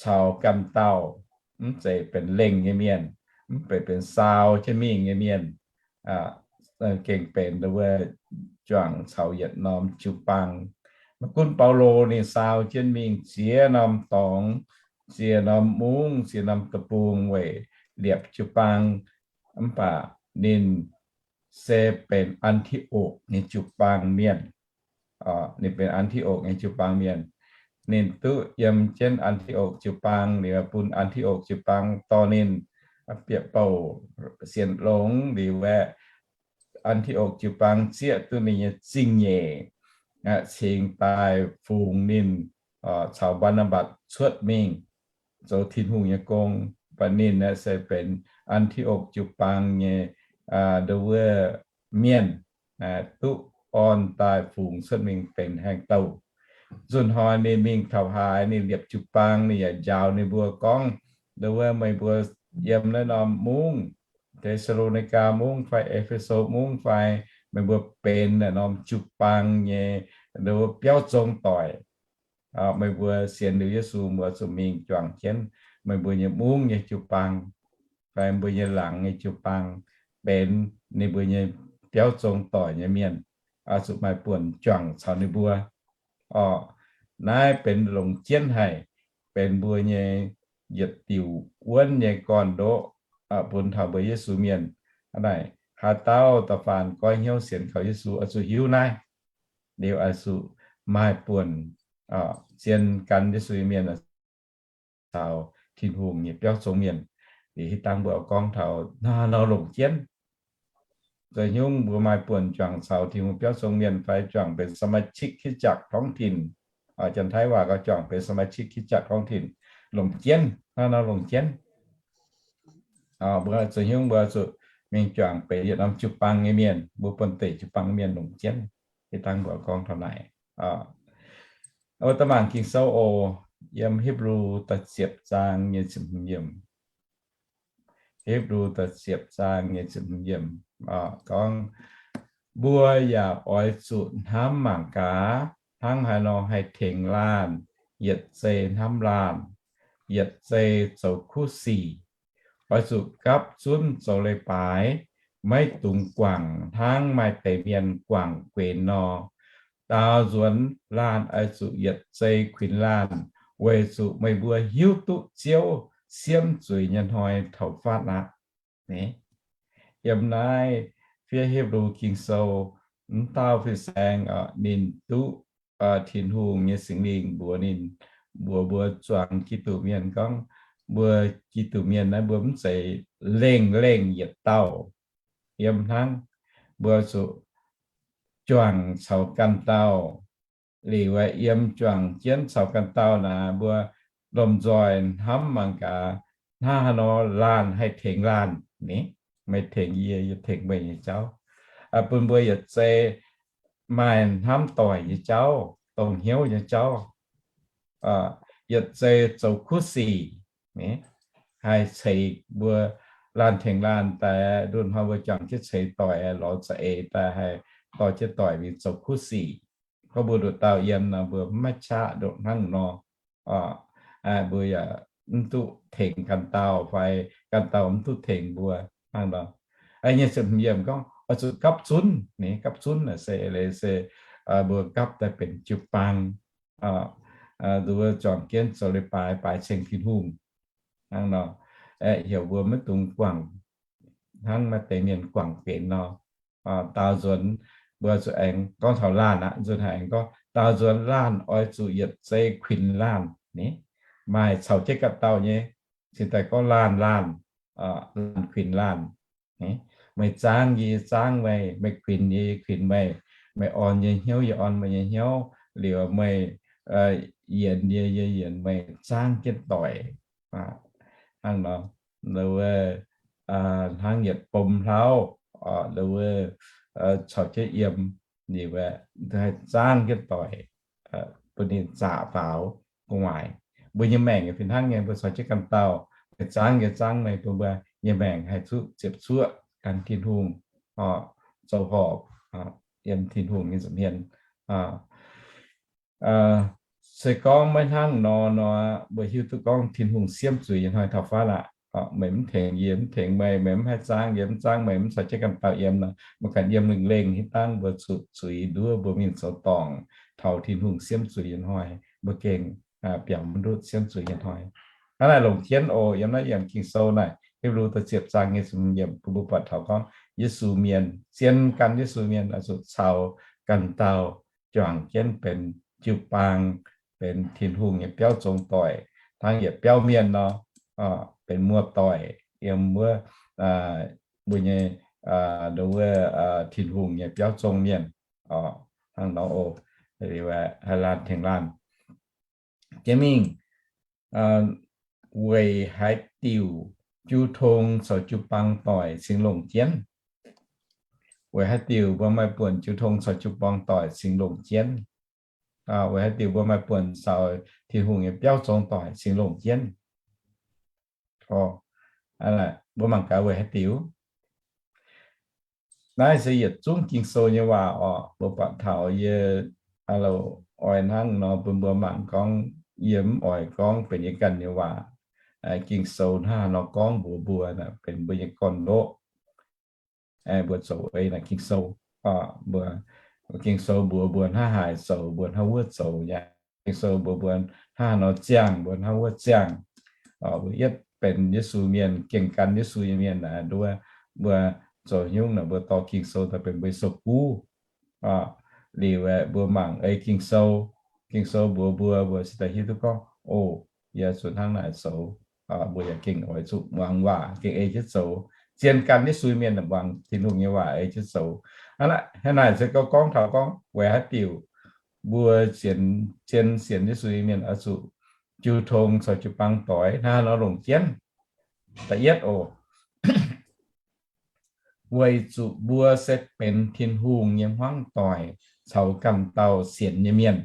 caux ganh dauh, mv zeiz benx lengh nyei mienh, mv zeiz benx saau jienv mingh nyei mienh. Gengh benx nduov juangc caux yietc norm jiu-baang. Maiv gunv Baulo ninh saau jienv mingh ziex norm dorngx, ziex norm mungv, ziex norm deic-bung weic liepc jiu-baang, mv baac ninh se benx An^ti^okc nyei jiu-baang mienh. Ninh benx An^ti^okc nyei jiu-baang mienh. Ninh duqv yiem jienv An^ti^okc jiu-baang, ninh bun An^ti^okc jiu-baang dorh ninh bieqc bouc sienx longx liuz aeqv, An^ti^okc jiu-baang zieqv duqv ninh nyei zingh nyeic, cingx daaih fungx ninh caux Mbaa^naa^mbatc cuotv mingh zoux Tin-Hungh nyei gong. Mv baac ninh aeqv se benx An^ti^okc jiu-baang nyei nduov wuov mienh, duqv orn daaih fungx cuotv mingh benx haengh douh. Nzunc hnoi ninh mingh taux haaix, ninh liepc jiu-baang, ninh yaac njaaux ninh mbuo gorngv, nduov wuov, meih mbuo yiem naaiv norm mungv, Te^saa^lo^ni^gaa mungv fai E^fe^so mungv fai, meih mbuo benx naaiv norm jiu-baang nyei nduov wuov biauv zong doic. Meih mbuo sienx liuz Yesu, mbuo zuqc mingh juangc jienv meih mbuo nyei mungv nyei jiu-baang fai mbuo nyei laangz nyei jiu-baang, benx ninh mbuo nyei biauv zong doic nyei mienh, zuqc maaih buonc juangc caux ninh mbuo. Orqc, naaiv benx longc jienv haic, benx mbuo nyei yietc diuc wuonv nyei gorn-ndoqv bun taux mbuo Yesu mienh. Hnangv naaic, haaix dauh da'faanh goiv hnyouv sienx kaux Yesu oix zuqc hiuv naaiv. Liuz oix zuqc maaih buonc zien gan Yesu nyei mienh caux Tin-Hungh nyei biauv zong mienh. Liuz hitv dangh mbuo gorngv taux naaiv nor longc jienv. Zoux nyungc mbuo maaih buonc juangc caux Tin-Hungh biauv zong mienh fai juangc benx สมาชิกคริสตจักรท้องถิ่น, Janx-Taiv waac gorngv juangc benx สมาชิกคริสตจักรท้องถิ่น, longc jienv, naaiv nor longc jienv. Mbuo zoux nyungc mbuo zuqc mingh juangc benx yietc norm jiu-baang nyei mienh, mbuo buonv-deic jiu-baang mienh longc jienv. Hitv dangh mbuo gorngv taux naaic. Wuov da'mangc Ging-Sou oc, yiem Hipv^lu da'ziepc zaang nyei ziepc hmz yiemc. Hipv^lu da'ziepc zaang nyei ziepc hmz yiemc gorngv, mbuo yaac oix zuqc hnamv mangc gaax hnangv haaix nor haih tengx laanh, yietc zei hnamv laanh, yietc zei zoux kuv sic. Oix zuqc gapv zunv zoux leiz-baaix, maiv dungx guangc hnangv maaih deix mienh guangc guenx nor. Daaux nzuonx laanh oix zuqc yietc zei kuinx laanh, weic zuqc meih mbuo hiuv duqv Ziouv siemv zuiz nyei hnoi taux fatv aqv. Yiem naaiv fiev Hipv^lu Ging-Sou, m'dauh fin-saeng ninh duqv Tin-Hungh nyei Singx Lingh mbuox ninh, mbuox mbuo zuangx Giduc mienh gorngv, mbuo Giduc mienh naaiv mbuo mv zeiz lengh lengh yietc dauh. Yiem hnangv mbuo zuqc juangc caux ganh dauh. Liuz yiem juangc jienv caux ganh dauh naaic, mbuo lomh nzoih hnamv mangc gaax, hnangv haaix nor laanh haih tengx laanh ni? Meih tengx yie, yie tengx meih nyei jauv, bun mbuo yietc zei maaih hnamv doic nyei jauv, dongh hnyouv nyei jauv, yietc zei zoux kuv sic, haih ceix mbuo laanh tengx laanh daaih. Nduqc hnoi mbuo juangc jienv ceix doic, lorz za'eix daaih haih dorh jienv doic mingh zoux kuv sic. Gorngv mbuo nduqc dauh yiem nor, mbuo maiv qaqv nduqc hnangv nor. Mbuo yaac mv duqv tengx ganh dauh fai ganh dauh mv duqv tengx mbuo hnangv nor. Nyei ziepc hmz yiemc gorngv oix zuqc gapv zunv ni. Gapv zunv se, se mbuo gapv daaih benx jiu-baang, nduov juangc jienv zoux leiz-baaix, baaix ceng Tin-Hungh hnangv nor. Heuc mbuo maiv dungx guangc hnangv maaih deix mienh guangc benx nor. Daaux nzuonx mbuo zuqc aengx gorngv taux laanh aqv. Nzunc haic aengx gorngv daaux nzuonx laanh oix zuqc yietc zei kuinx laanh ni, maaih caux jienv ganh dauh nyei. Cingx daaih gorngv laanh, laanh, laanh kuinx laanh. Meih zaangv yie, yie zaangv meih, meih kuinx yie, yie kuinx meih. Meih orn yie hnyouv, yie orn meih nyei hnyouv. Liuz meih yienx yie, yie yienx meih, zaangv jienv doic hnangv nor. Wuov, hnangv yietc bom hlauv, wuov, caux jienv yiem, liuz aeqv, haih zaangv jienv doic, bun ninh zaqc faaux gu'nguaaic. Mbuo nyei maengc fih hnangv nyei, mbuo caux jienv ganh dauh, meih zaangv yie, yie zaangv meih, bun mbuo nyei maengc haih zuqv ziepc zuoqv gan Tin-Hungh, zoux horpc yiem Tin-Hungh nyei nza'hmien. Se gorngv maiv hnangv nor, nor mbuo hiuv duqv gorngv Tin-Hungh siemv zuiz nyei hnoi taux fatv aqv. Meih mv tengx yie, mv tengx meih, meih mv haih zaangv yie, mv zaangv meih, mv caux jienv ganh dauh yiem nor, mbuo ganh yiem lengh lengh. Hitv dangv mbuo zuqc zuiz nduov mbuo mingh zoux dorngc taux Tin-Hungh siemv zuiz nyei hnoi, mbuo gengh biaux maiv ndutv siemv zuiz nyei hnoi. Hnangv naaic longc jienv oc. Yiem naaiv yiem Ging-Sou naaic, Hipv^lu da'ziepc zaang nyei ziepc hmz yiemc bun mbuo buatc taux gorngv Yesu mienh, zien gan Yesu mienh oix zuqc caux ganh dauh juangc jienv benx jiu-baang, benx Tin-Hungh nyei biauv zong doic, hnangv yietc biauv mienh nor, benx muoz-doic yiem wuov, mbuo nyei, wuov, Tin-Hungh nyei biauv zong mienh. Hnangv nor oc, haih laanh tengx laanh. Jiex mingh, weic haaix diuc jiu tong caux jiu-baang doic cingx longc jienv? Weic haaix diuc mbuo maaih buonc jiu tong caux jiu-baang doic cingx longc jienv? Weic haaix diuc mbuo maaih buonc caux Tin-Hungh nyei biauv zong doic cingx longc jienv? Mbuo mangc gaax weic haaix diuc. Naaiv se yietc zungv Ging-Sou nyei waac oc. Mbuo buatc taux yie oix hnangv nor bun mbuo mangc gorngv, yie mv oix gorngv benx yie ganh nyei waac. Ging-Sou hnangv haaix nor gorngv mbuox mbuo, benx mbuo nyei gorn-ndoqv. Mbuo zoux ei naaic Ging-Sou, mbuo, Ging-Sou mbuox mbuo hnangv haaix zoux mbuo hnangv wuov zoux nyei. Ging-Sou mbuox mbuo hnangv haaix nor ziangh mbuo hnangv wuov ziangh. Mbuo yietv benx Yesu mienh, gengh gan Yesu nyei mienh naaic, nduov mbuo zoux nyungc naaic mbuo dorh Ging-Sou daaih benx mbuo nyei sou-guv. Liuz aeqv, mbuo mangc ei Ging-Sou, Ging-Sou mbuox mbuo, mbuo cingx daaih hiuv duqv gorngv, o, yie zuqc hnangv naaic zoux. Mbuo yaac gengh oix zuqc muangx waac, gengh ei jienv zoux. Zien gan Yesu mienh muangx Tin-Hungh nyei waac ei jienv zoux. Hnangv naaic se gorngv taux gorngv weic haaix diuc mbuo sienx, zien sienx Yesu nyei mienh oix zuqc jiu tong caux jiu-baang doic hnangv haaix nor longc jienv. Da'yietv oc, weic zuqc mbuo se benx Tin-Hungh nyei hmuangv doic caux ganh dauh sienx nyei mienh.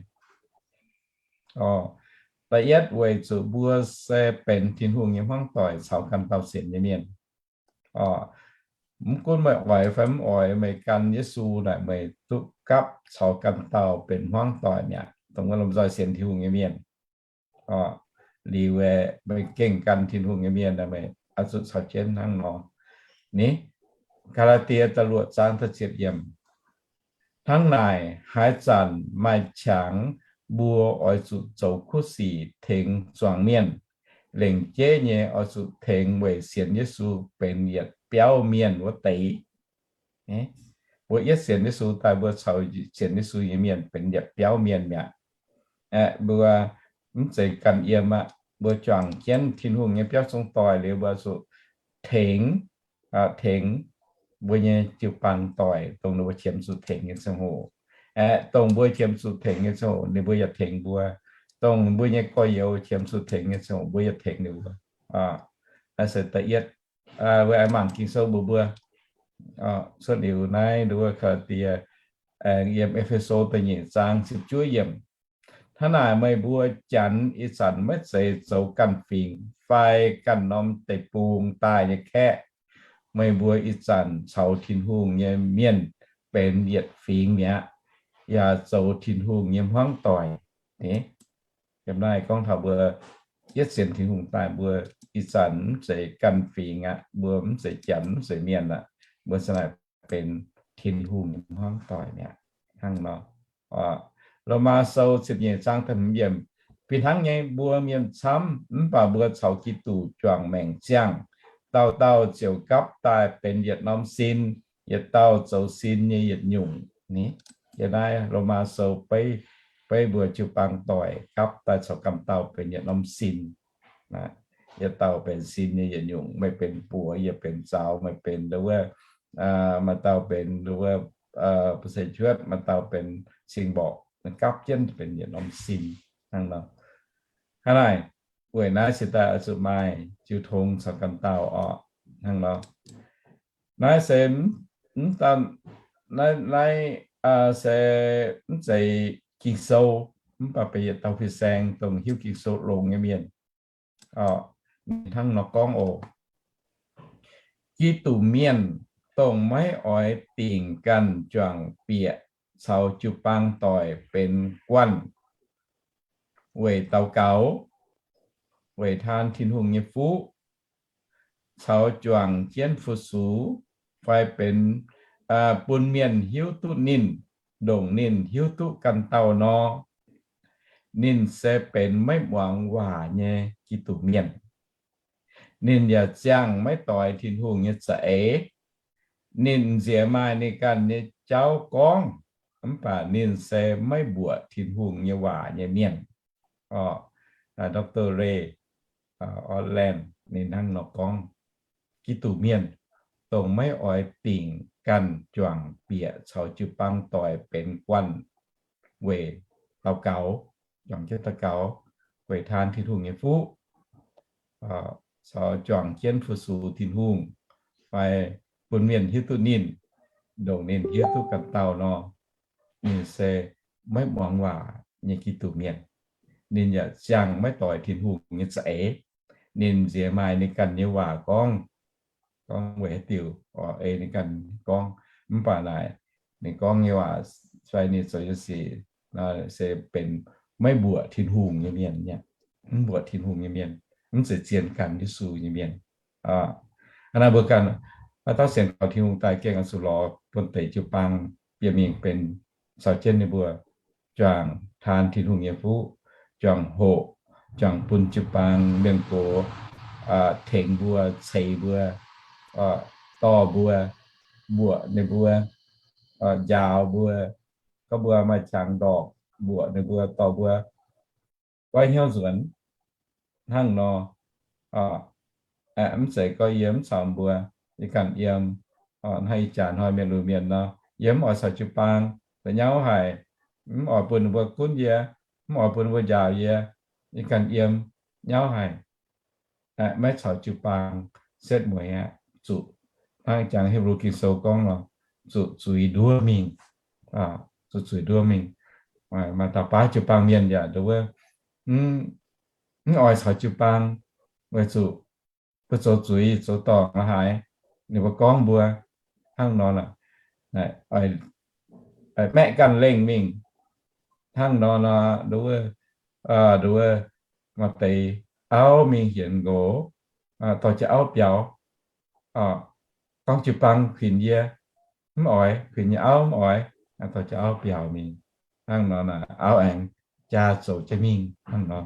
Da'yietv weic zuqc mbuo se benx Tin-Hungh nyei hmuangv doic caux ganh dauh sienx nyei mienh. Mv gunv meih oix fai mv oix, meih gan Yesu naaic meih duqv gapv caux ganh dauh benx hmuangv doic mi'aqv, dongh wuov lomh nzoih sienx Tin-Hungh nyei mienh. Liuz aeqv, meih gengh gan Tin-Hungh nyei mienh, meih oix zuqc caux jienv hnangv nor. Ni, Gaa^laa^die da'luoqc zaang da'ziepc yiemc. Hnangv naaic, haaix zanc maaih qangx mbuo oix zuqc zoux kuv sic tengx zuangx mienh, lengc jeiv nyei oix zuqc tengx weic sienx Yesu benx yietc biauv mienh wuov deix. Mbuo yietv sienx Yesu daaih mbuo caux sienx Yesu nyei mienh benx yietc biauv mienh mi'aqv. Aeqv, mbuo mv zeiz ganh yiem aqv. Mbuo juangc jienv Tin-Hungh nyei biauv zong doic liuz mbuo zuqc tengx, tengx mbuo nyei jiu-baang doic, dongh ninh mbuo qiemx zuqc tengx nyei ziangh hoc. Aeqv, dongh mbuo qiemx zuqc tengx nyei ziangh hoc ninh mbuo yaac tengx mbuo. dongh mbuo nyei gorx-youz qiemx zuqc tengx nyei ziangh hoc mbuo yaac tengx ninh mbuo. Naaiv se da'yietv, weic aengx mangc Ging-Sou mbuox mbuo, cuotv liuz naaiv nduov Kaa^laa^die, aengx yiem E^fe^so da'nyeic zaang ziepc juov yiemc. Hnangv naaic meih mbuo Janx ih zanc maiv zeiz zoux ganh fingx fai ganh norm deic-bung daaih nyei kaeqv. Meih mbuo ih zanc caux Tin-Hungh nyei mienh benx yietc fingx mi'aqv, yaac zoux Tin-Hungh nyei hmuangv doic. Yiem naaiv gorngv taux mbuo yietv sienx Tin-Hungh daaih, mbuo ih zanc mv zeiz ganh fingx aqv, mbuo mv zeiz Janx, mv zeiz mienh aqv, mbuo se naaic benx Tin-Hungh nyei hmuangv doic mi'aqv. Hnangv nor, Lomaa Sou ziepc nyeic zaang da'hmz yiemc, fih hnangv nyei, mbuo mienh camv, mv baac mbuo caux Giduc juangc maengc ziangh, dauh dauh ziouc gapv daaih benx yietc norm sin, yietc dauh zoux sin nyei yietc nyungc. Yiem naaiv Lomaa Sou beiv, beiv mbuo jiu-baang doic gapv daaih caux ganh dauh benx yietc norm sin. Yietc dauh benx sin nyei yietc nyungc, meih benx buoz, yie benx zaux, meih benx nduov, maaih dauh benx nduov, bu se cuotv, maaih dauh benx cing-mborqc, gapv jienv benx yietc norm sin. Hnangv nor, hnangv naaic, weic naaiv se daaih oix zuqc maaih jiu tong caux ganh dauh orqc. Hnangv nor, naaiv se, naaiv, naaiv se mv zeiz Ging-Sou, mv baac benx yietc dauh fin-saeng dongh hiuv Ging-Sou longx nyei mienh hnangv nor gorngv oc. Giduc mienh dongh maiv oix dingc ganh juangc bieqc caux jiu-baang doic benx guanh weic daux gaux, weic taan Tin-Hungh nyei fuqv, caux juangc jienv fu-sux, fai benx bun mienh hiuv duqv ninh, ndongc ninh hiuv duqv ganh dauh nor, ninh se benx maiv muangx waac nyei Giduc mienh. Ninh yaac ziangh maiv doix Tin-Hungh nyei za'eix. Ninh nziex maaih ninh ganh nyei jauv gorngv, mv baac ninh se maiv mbuoqc Tin-Hungh nyei waac nyei mienh. Doctor Ray Ortlund ninh hnangv nor gorngv, Giduc mienh dongh maiv oix dingc ganh juangc bieqc caux jiu-baang doic benx guanh weic daux gaux, juangc jienv daux gaux, weic taan Tin-Hungh nyei fuqv, caux juangc jienv fu-sux Tin-Hungh, fai bun mienh hiuv duqv ninh, ndongc ninh hiuv duqv ganh dauh nor, ninh se maiv muangx waac nyei Giduc mienh. Ninh yaac ziangh maiv doix Tin-Hungh nyei za'eix. Ninh nziex maaih ninh ganh nyei waac gorngv, gorngv weic haaix diuc, ei ninh ganh gorngv. Mv baac naaic ninh gorngv nyei waac fai ninh zoux nyei sic se benx maiv mbuoqc Tin-Hungh nyei mienh, mv mbuoqc Tin-Hungh nyei mienh, mv zeiz zien ganh Yesu nyei mienh. Hnangv naaic mbuo ganh, haaix dauh sienx kaux Tin-Hungh daaih gengh oix zuqc lorz buonv deix jiu-baang bieqc mingh benx caux jienv ninh mbuo juangc taan Tin-Hungh nyei fuqv, juangc hoqc, juangc bun jiu-baang mienh gox tengx mbuo, ceix mbuo, dorh mbuo, mbuoqc ninh mbuo, njaaux mbuo, gorngv mbuo maaih qangx ndorpc, mbuoqc ninh mbuo, dorh mbuo goiv hnyouv nzuonx. Hnangv nor, mv zeiz gorngv yie mv caux mbuo, yie ganh yiem, hnangv ih jaax hnoi mienh lunx mienh nor, yie mv oix caux jiu-baang, da'nyauv haic, mv oix bun ninh mbuo gunv yie, mv oix bun ninh mbuo njaaux yie, yie ganh yiem nyauv haic. Maiv caux jiu-baang setv mueiz aqv. Zuqc hnangv jangx Hipv^lu Ging-Sou gorngv nor, zuqc zuiz nduov mingh, zuqc zuiz nduov mingh. Maaih dauh baav jiu-baang mienh yaac nduov wuov, mv oix caux jiu-baang, weic zuqc mbuo zoux zuiz zoux dorngc la'haaix, ninh mbuo gorngv mbuo hnangv nor, maeqv ganh lengh mingh hnangv nor nor, nduov wuov, nduov wuov, maaih deix auv mingh hienx nqox, dorh jienv auv biaux, gorngv jiu-baang kuinx yie, mv oix, kuinx nyei auv mv oix, dorh jienv auv biaux mingh. Hnangv nor auv aengx jaa zoux jienv mingh hnangv nor.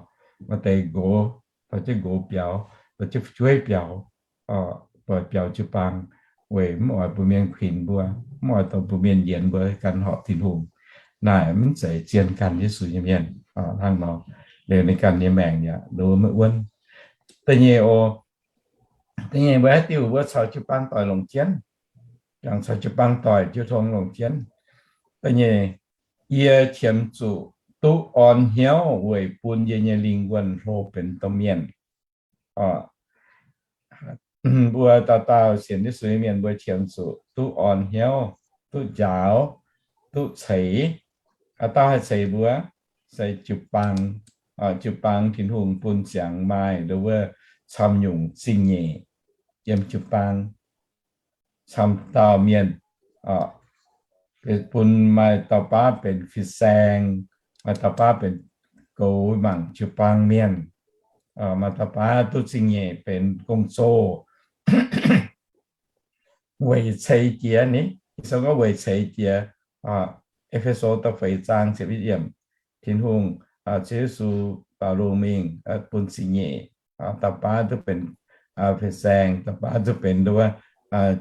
Maaih deix nqox, dorh jienv nqox biaux, dorh jienv fu'jueiv biaux, doix biaux jiu-baang, weic mv oix mbuo mienh kuinx mbuo, mv oix dorh mbuo mienh yienx mbuo ganh horpc Tin-Hungh. Naaic mv zeiz zien ganh Yesu nyei mienh. Hnangv nor, liuz ninh ganh nyei maengc yaac nduov maiv wuonv. Da'nyeic oc, da'nyeic mbuo haaix diuc mbuo caux jiu-baang doic longc jienv, yaac caux jiu-baang doic jiu tong longc jienv. Da'nyeic, yie qiemx zuqc duqv orn hnyouv weic bun yie nyei lingh wuonh hlo benx domh mienh. Mbuo dauh dauh sienx Yesu nyei mienh mbuo qiemx zuqc duqv orn hnyouv, duqv njaaux, duqv ceix. Aa, dauh haih ceix mbuo se jiu-baang. Jiu-baang Tin-Hungh bun ziangx maaih nduov wuov camv nyungc zingh nyeic yiem jiu-baang camv dauh mienh. Bun maaih dauh baav benx fin-saeng, maaih dauh baav benx goux mangc jiu-baang mienh, maaih dauh baav duqv zingh nyeic benx gong-zoh weic ceix jiez ni. Ging-Sou gorngv weic ceix jiez. E^fe^so da'feix zaang ziepc yietv yiemc, Tin-Hungh, Ziouv Yesu baaux lungh mingh bun zingh nyeic, dauh baav duqv benx fin-saeng, dauh baav duqv benx nduov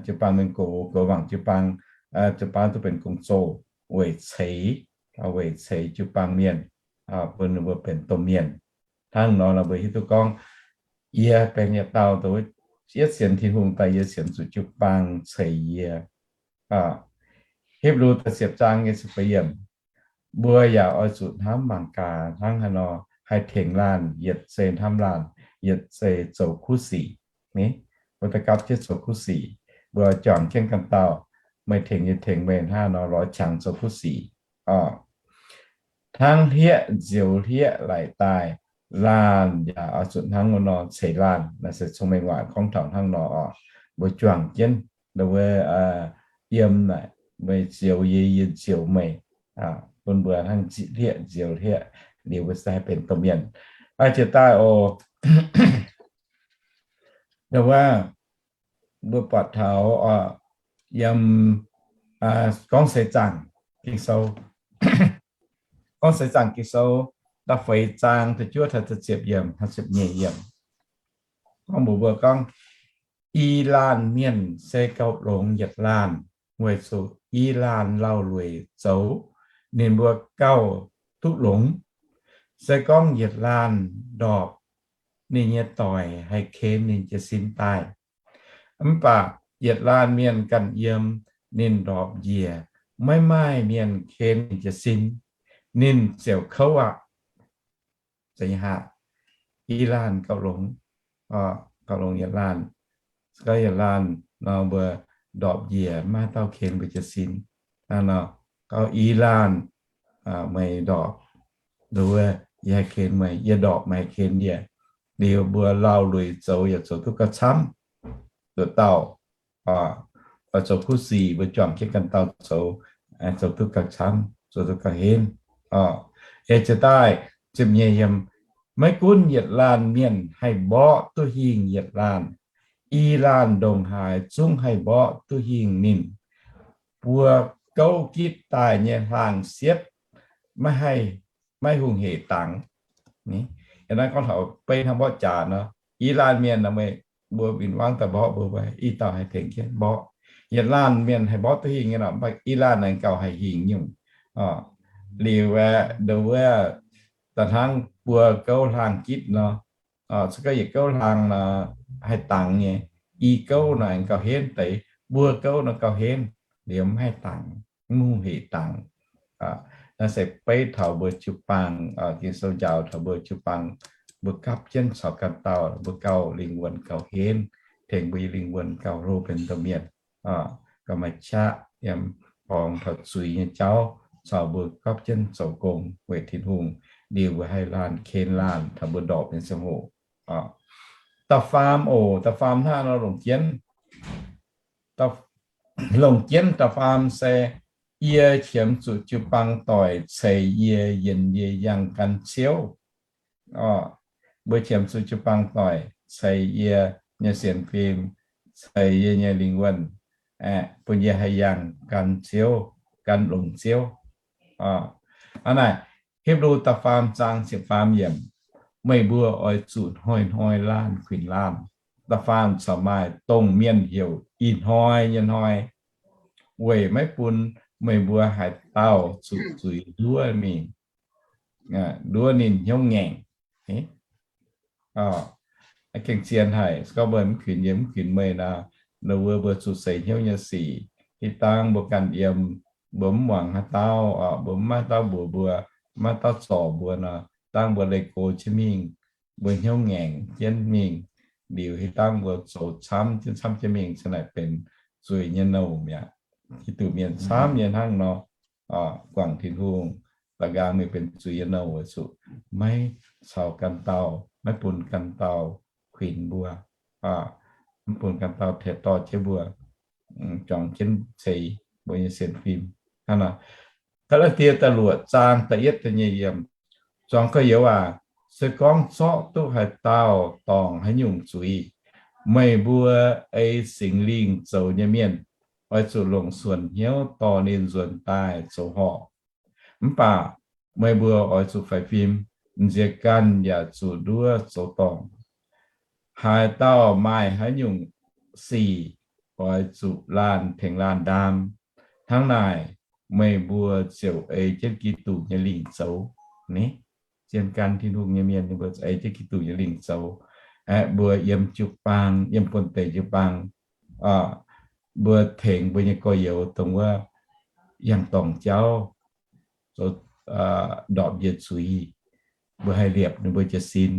jiu-baang mienh goux, goux mangc jiu-baang, dauh baav duqv benx gong-zoh weic ceix, weic ceix jiu-baang mienh, bun ninh mbuo benx domh mienh. Hnangv nor mbuo hiuv duqv gorngv yie benx yietc dauh, yietv sienx Tin-Hungh daaih yie sienx zuqc jiu-baang ceix yie. Hipv^lu da'ziepc zaang nyei ziepc feix yiemc, mbuo yaac oix zuqc hnamv mangc gaax hnangv haaix nor haih tengx laanh yietc zei hnamv laanh, yietc zei zoux kuv sic. Mbuo da'gapv jienv zoux kuv sic, mbuo juangc jienv ganh dauh, meih tengx yie, tengx meih, hnangv nor lorz qangx zoux kuv sic. Hnangv hlieqv nzioux hlieqv laic daaih, laanh yaac oix zuqc hnangv wuov nor ceix laanh. Naaiv se cong-mengh waac gorngv taux hnangv nor oc. Mbuo juangc jienv nduov wuov yiem naaic, meih nzioux yie, yie nzioux meih, bun mbuo hnangv hlieqv nzioux hlieqv liuz mbuo se haih benx domh mienh. Jiex daaih oc, nduov wuov mbuo buatc taux yiem Gorngv Seix Zaangc Ging-Sou, Gorngv Seix Zaangc Ging-Sou da'feix zaang da'juov taux da'ziepc yiemc, ziepc nyeic yiemc, gorngv mbuox mbuo gorngv, I laanh mienh se gauh longx yietc laanh, weic zuqc i laanh lauh lueic zoux, ninh mbuo gauh duqv longx. Se gorngv yietc laanh ndorpc, ninh nyei doic haih ken ninh jiez sin daaih. Mv baac yietc laanh mienh ganh yiem, ninh ndorpc njiec, maiv maaih mienh ken ninh jiez sin, ninh ziouc kouv aqv. Ih laanh gauh longx, gauh longx yietc laanh. Gorngv yietc laanh nor mbuo ndorpc njiec, maiv maaih dauh ken mbuo jiez sin. Gorngv i laanh meih ndorpc, nduov, yie haih ken meih, yie ndorpc meih haih ken yie. Liuz mbuo lauh lueic zoux yaac zoux duqv gauh camv. Nduov dauh oix zoux kuv sic, mbuo juangc jienv ganh dauh zoux, zoux duqv gauh camv, zoux duqv gauh henv. Eix jiex daaih ziepc nyeic yiemc, maiv gunv yietc laanh mienh haih mborqv duqv hingh yietc laanh, i laanh ndongc haaix zungv haih mborqv duqv hingh ninh. Buo gouv gitv daaih nyei hlaang-sietv maiv haih, maiv hungh heic dangx. Naaiv gorngv taux beiv hnangv mborqv jaax nor, i laanh mienh nor meih mbuo win-wangv daaih mborqv mbuo, i dauh haih tengx jienv mborqv. Yietc laanh mienh haih mborqv duqv hingh nyei nor, i laanh naaic gauh haih hingh nyungc. Liuz aeqv, nduov wuov, da'hnangv buo gouv hlaang gitv nor, se gorngv yietc gouv hlaang nor haih dangx nyei, i gouv nor aengx gauh henv deix, mbuo gouv nor gauh henv, liuz mv haih dangx, mv hungh heic dangx. Naaiv se beiv taux mbuo jiu-baang, Ging-Sou njaaux taux mbuo jiu-baang, mbuo gapv jienv caux ganh dauh, mbuo gauh lingh wuonh gauh henv, tengx mbuo nyei lingh wuonh gauh hlo benx domh mienh. Gauh maaih qaqv yiem borngz taux zuiz nyei jauv, caux mbuo gapv jienv zoux gong weic Tin-Hungh, liuz mbuo haih laanh ken laanh taux mbuo ndorpc nyei ziangh hoc. Da'faam oc, da'faam hnangv nor longc jienv, longc jienv da'faam se, yie qiemx zuqc jiu-baang doic ceix yie, yienc yie yangh gan Ziouv. Mbuo qiemx zuqc jiu-baang doic ceix yie nyei sienx fim, ceix yie nyei lingh wuonh, bun yie haih yangh gan Ziouv, gan longx Ziouv. Hnangv naaic, Hipv^lu da'faam zaang ziepc faam yiemc, meih mbuo oix zuqc hnoi-hnoi laanh kuinx laanh. Da'faam corc maaih dongh mienh heuc ih hnoi nyei hnoi, weic maiv bun meih mbuo haaix dauh zuqc zuiz nduov mingh, nduov ninh hnyouv ngaengc. Gengh zien haic, se gorngv mbuo mv kuinx yie mv kuinx meih nor, nduov wuov mbuo zuqc seix hnyouv nyei sic. Hitv dangh mbuo ganh yiem, mbuo mv muangx haaix dauh, mbuo mv maaih dauh mbuox mbuo, maiv dauh zorc mbuo nor, dangh mbuo leih gox jienv mingh, mbuo hnyouv ngaengc jienv mingh, liuz hitv dangh mbuo zoux camv jienv camv jienv mingh, cingx naaic benx zuiz nyei nouh mi'aqv. Giduc mienh camv nyei hnangv nor, guangc Tin-Hungh, da'nqaang mingh benx zuiz nyei nouh weic zuqc maiv caux ganh dauh, maiv bun ganh dauh kuinx mbuo, maiv bun ganh dauh tengx dorh jienv mbuo, juangc jienv ceix mbuo nyei sienx fim. Hnangv naaic, Gaa^laa^tie da'luoqc zaang da'yietv da'nyeic yiemc, Zuangx gorx-youz aac, se gorngv zorqv duqv haaix dauh dorngc haaix nyungc zuiz, meih mbuo ei Singx Lingh zoux nyei mienh oix zuqc longc suonc hnyouv dorh ninh nzuonx daaih zoux horpc. Mv baac meih mbuo oix zuqc faix fim, m'nziex ganh yaac zuqc nduov zoux dorngc. Haaix dauh maaih haaix nyungc sic, oix zuqc laanh tengx laanh ndaam. Hnangv naaic, meih mbuo ziouc ei jienv Giduc nyei lingc zoux. Ni, zien gan Tin-Hungh nyei mienh, ninh mbuo ei jienv Giduc nyei lingc zoux. Aeqv, mbuo yiem jiu-baang, yiem buonv-deic jiu-baang, mbuo tengx mbuo nyei gorx-youz dongh wuov yangh dorngc jauv, zoux ndorpc njiec zuiz, mbuo haih liepc ninh mbuo jiez sin,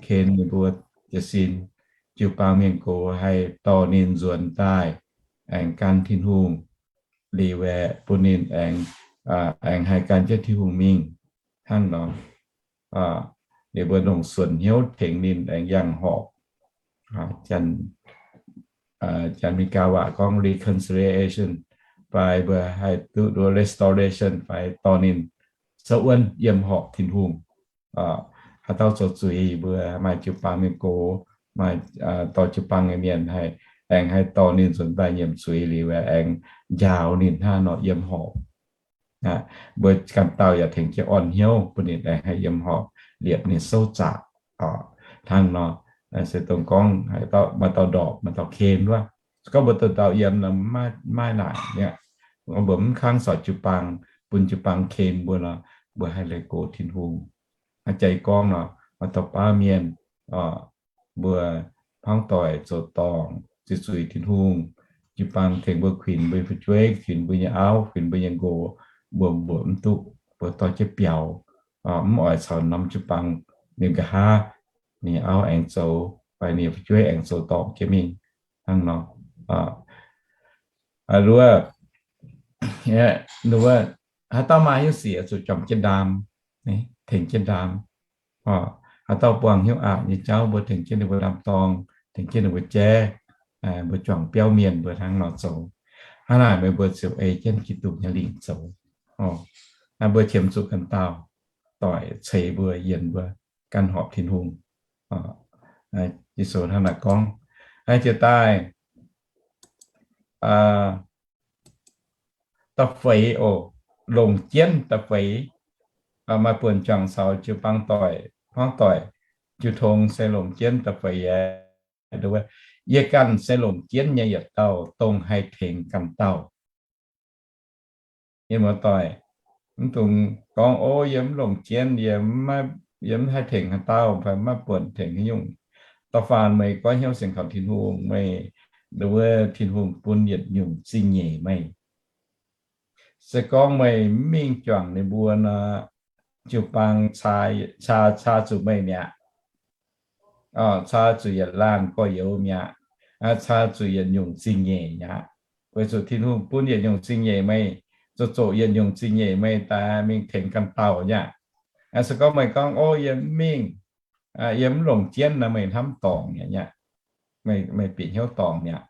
ken ninh mbuo jiez sin. Jiu-baang mienh gox haih dorh ninh nzuonx daaih aengx gan Tin-Hungh, liuz aeqv, bun ninh aengx, aengx haih gan jienv Tin-Hungh mingh hnangv nor. Liuz mbuo longc suonc hnyouv tengx ninh aengx yangh horpc. Janx-Meigaa waac gorngv reconciliation, fai mbuo haih duqv restoration, fai dorh ninh souv wuonv yiem horpc Tin-Hungh. Haaix dauh zoux zuiz, mbuo maaih jiu-baang mienh gox, maaih dorh jiu-baang nyei mienh haih, aengx haih dorh ninh nzuonx daaih nyiemc zuiz liuz aengx njaaux ninh hnangv nor yiem horpc. Mbuo ganh dauh yaac tengx jienv orn hnyouv bun ninh aengx haih yiem horpc, liepc ninh souv zaqc. Hnangv nor, se dongh gorngv maaih dauh ndorpc, maaih dauh ken wuov. Se gorngv mbuo dauh dauh yiem nor, maiv maaih naaic mi'aqv. Mbuo mv kangv caux jiu-baang, bun jiu-baang ken mbuo nor, mbuo haih leih gox Tin-Hungh. Jai gorngv nor, maaih dauh baav mienh, mbuo hmuangv doic zoux dorngc, zuiz-zuiz Tin-Hungh, jiu-baang tengx mbuo kuinx mbuo nyei fu'jueiv, kuinx mbuo nyei auv, kuinx mbuo nyei nqox, mbuo mbuoqc mv duqv, mbuo dorh jienv biaux, mv oix caux norm jiu-baang ninh nqa'haav, ninh auv aengx zoux, fai ninh fu'jueiv aengx zoux dorngc jienv mingh hnangv nor. Wuov, wuov, haaix dauh maaih hnyouv sic zuqc juangc jienv ndaam, tengx jienv ndaam. Haaix dauh buangh hnyouv aqc nyei jauv, mbuo tengx jienv ninh mbuo ndaam-dorng, tengx jienv ninh mbuo jaiv, mbuo juangc biauv mienh mbuo hnangv nor zoux. Hnangv naaic meih mbuo ziouc ei jienv Giduc nyei lingc zoux. Mbuo qiemx zuqc ganh dauh doic ceix mbuo, yienc mbuo, gan horpc Tin-Hungh. Yesu hnangv naaic gorngv. Jiex daaih, da'feix oc, longc jienv da'feix. Maaih buonc juangc caux jiu-baang doic, hmuangv doic, jiu-tong se longc jienv da'feix aqv. Yie ganh se longc jienv nyei yietc dauh dongh haih tengx ganh dauh. Mienh muoz-doic, mv dungx gorngv, O, yie mv longc jienv, yie mv haih tengx haaix dauh, fai maiv buonc tengx haaix nyungc. Da'faanh meih goiv hnyouv sienx kaux Tin-Hungh, meih, wuov, Tin-Hungh bun yietc nyungc zingh nyeic meih. Se gorngv meih mv mingh juangc ninh mbuo nor, jiu-baang caa, caa, caa zuqc meih mi'aqv. Caa zuqc yietc laanh gorx-youz mi'aqv. Caa zuqc yietc nyungc zingh nyeic mi'aqv. Weic zuqc Tin-Hungh bun yietc nyungc zingh nyeic meih, zoqc zoqc yietc nyungc zingh nyeic meih daaih mingh tengx ganh dauh nyei aqv. Se gorngv meih gorngv, O, yie mv mingh, yie mv longc jienv nor, meih hnamv dorngc nyei aqv. Meih bieqc hnyouv dorngc mi'aqv.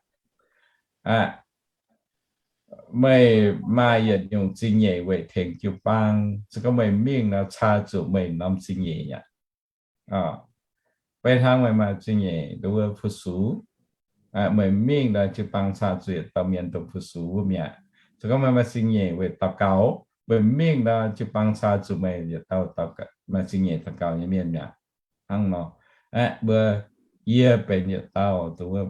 Meih maaih yietc nyungc zingh nyeic weic tengx jiu-baang. Se gorngv meih mingh nor, caa zuqc meih norm zingh nyeic aqv. Beiv hnangv meih maaih zingh nyeic nduov fu-sux, meih mingh nor, jiu-baang caa zuqc yietc dauh mienh dongh fu-sux wuov mi'aqv. Se gorngv meih maaih zingh nyeic weic daux gaux, meih mingh nor, jiu-baang caa zuqc meih yietc dauh maaih zingh nyeic daux gaux nyei mienh mi'aqv. Hnangv nor, aeqv, mbuo, yie benx yietc dauh dongh wuov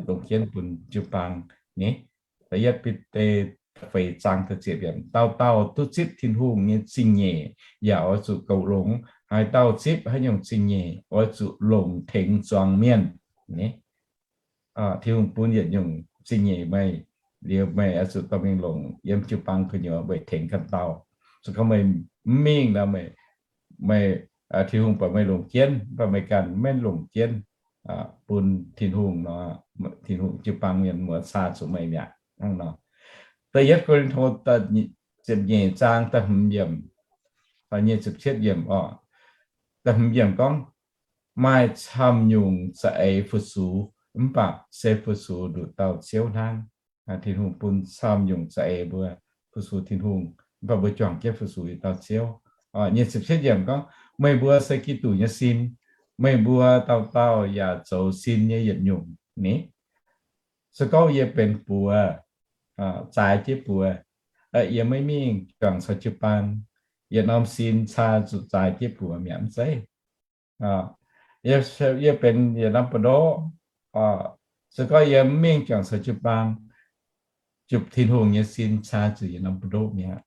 longc jienv bun jiu-baang ni. Da'yietv Bide da'feix zaang da'ziepc yiemc, dauh dauh duqv zipv Tin-Hungh nyei zingh nyeic yaac oix zuqc goux longx. Haaix dauh zipv haaix nyungc zingh nyeic oix zuqc longc tengx zuangx mienh. Ni, Tin-Hungh bun yietc nyungc zingh nyeic meih, liuz meih oix zuqc dorh mingh longc yiem jiu-baang gu'nyuoz weic tengx ganh dauh. Se gorngv meih mv mingh nor, meih, meih, Tin-Hungh buatc meih longc jienv, mv baac meih ganh maiv longc jienv bun Tin-Hungh nor, Tin-Hungh jiu-baang mienh muoz caa zuqc meih mi'aqv. Hnangv nor, da'yietv Ko^lin^to ziepc nyeic zaang da'hmz yiemc, nyic ziepc cietv yiemc oc. Da'hmz yiemc gorngv, maaih camv nyungc za'eix fu-sux, mv baac se fu-sux nduqc dauh Ziouv hnangv. Tin-Hungh bun camv nyungc za'eix mbuo fu-sux Tin-Hungh, mv baac mbuo juangc jienv fu-sux yietc dauh Ziouv. Nyic ziepc cietv yiemc gorngv, meih mbuo se Giduc nyei sin, meih mbuo dauh dauh yaac zoux sin nyei yietc nyungc ni. Se gorngv yie benx buoz, zaaix jienv buoz, yie maiv mingh juangc caux jiu-baang, yietc norm sin caa zuqc zaaix jienv buoz mi'aqv, mv zeiz? Yie benx yietc norm buoz-ndoqv, se gorngv yie mv mingh juangc caux jiu-baang, jiu, Tin-Hungh nyei sin caa zuqc yietc norm buoz-ndoqv mi'aqv.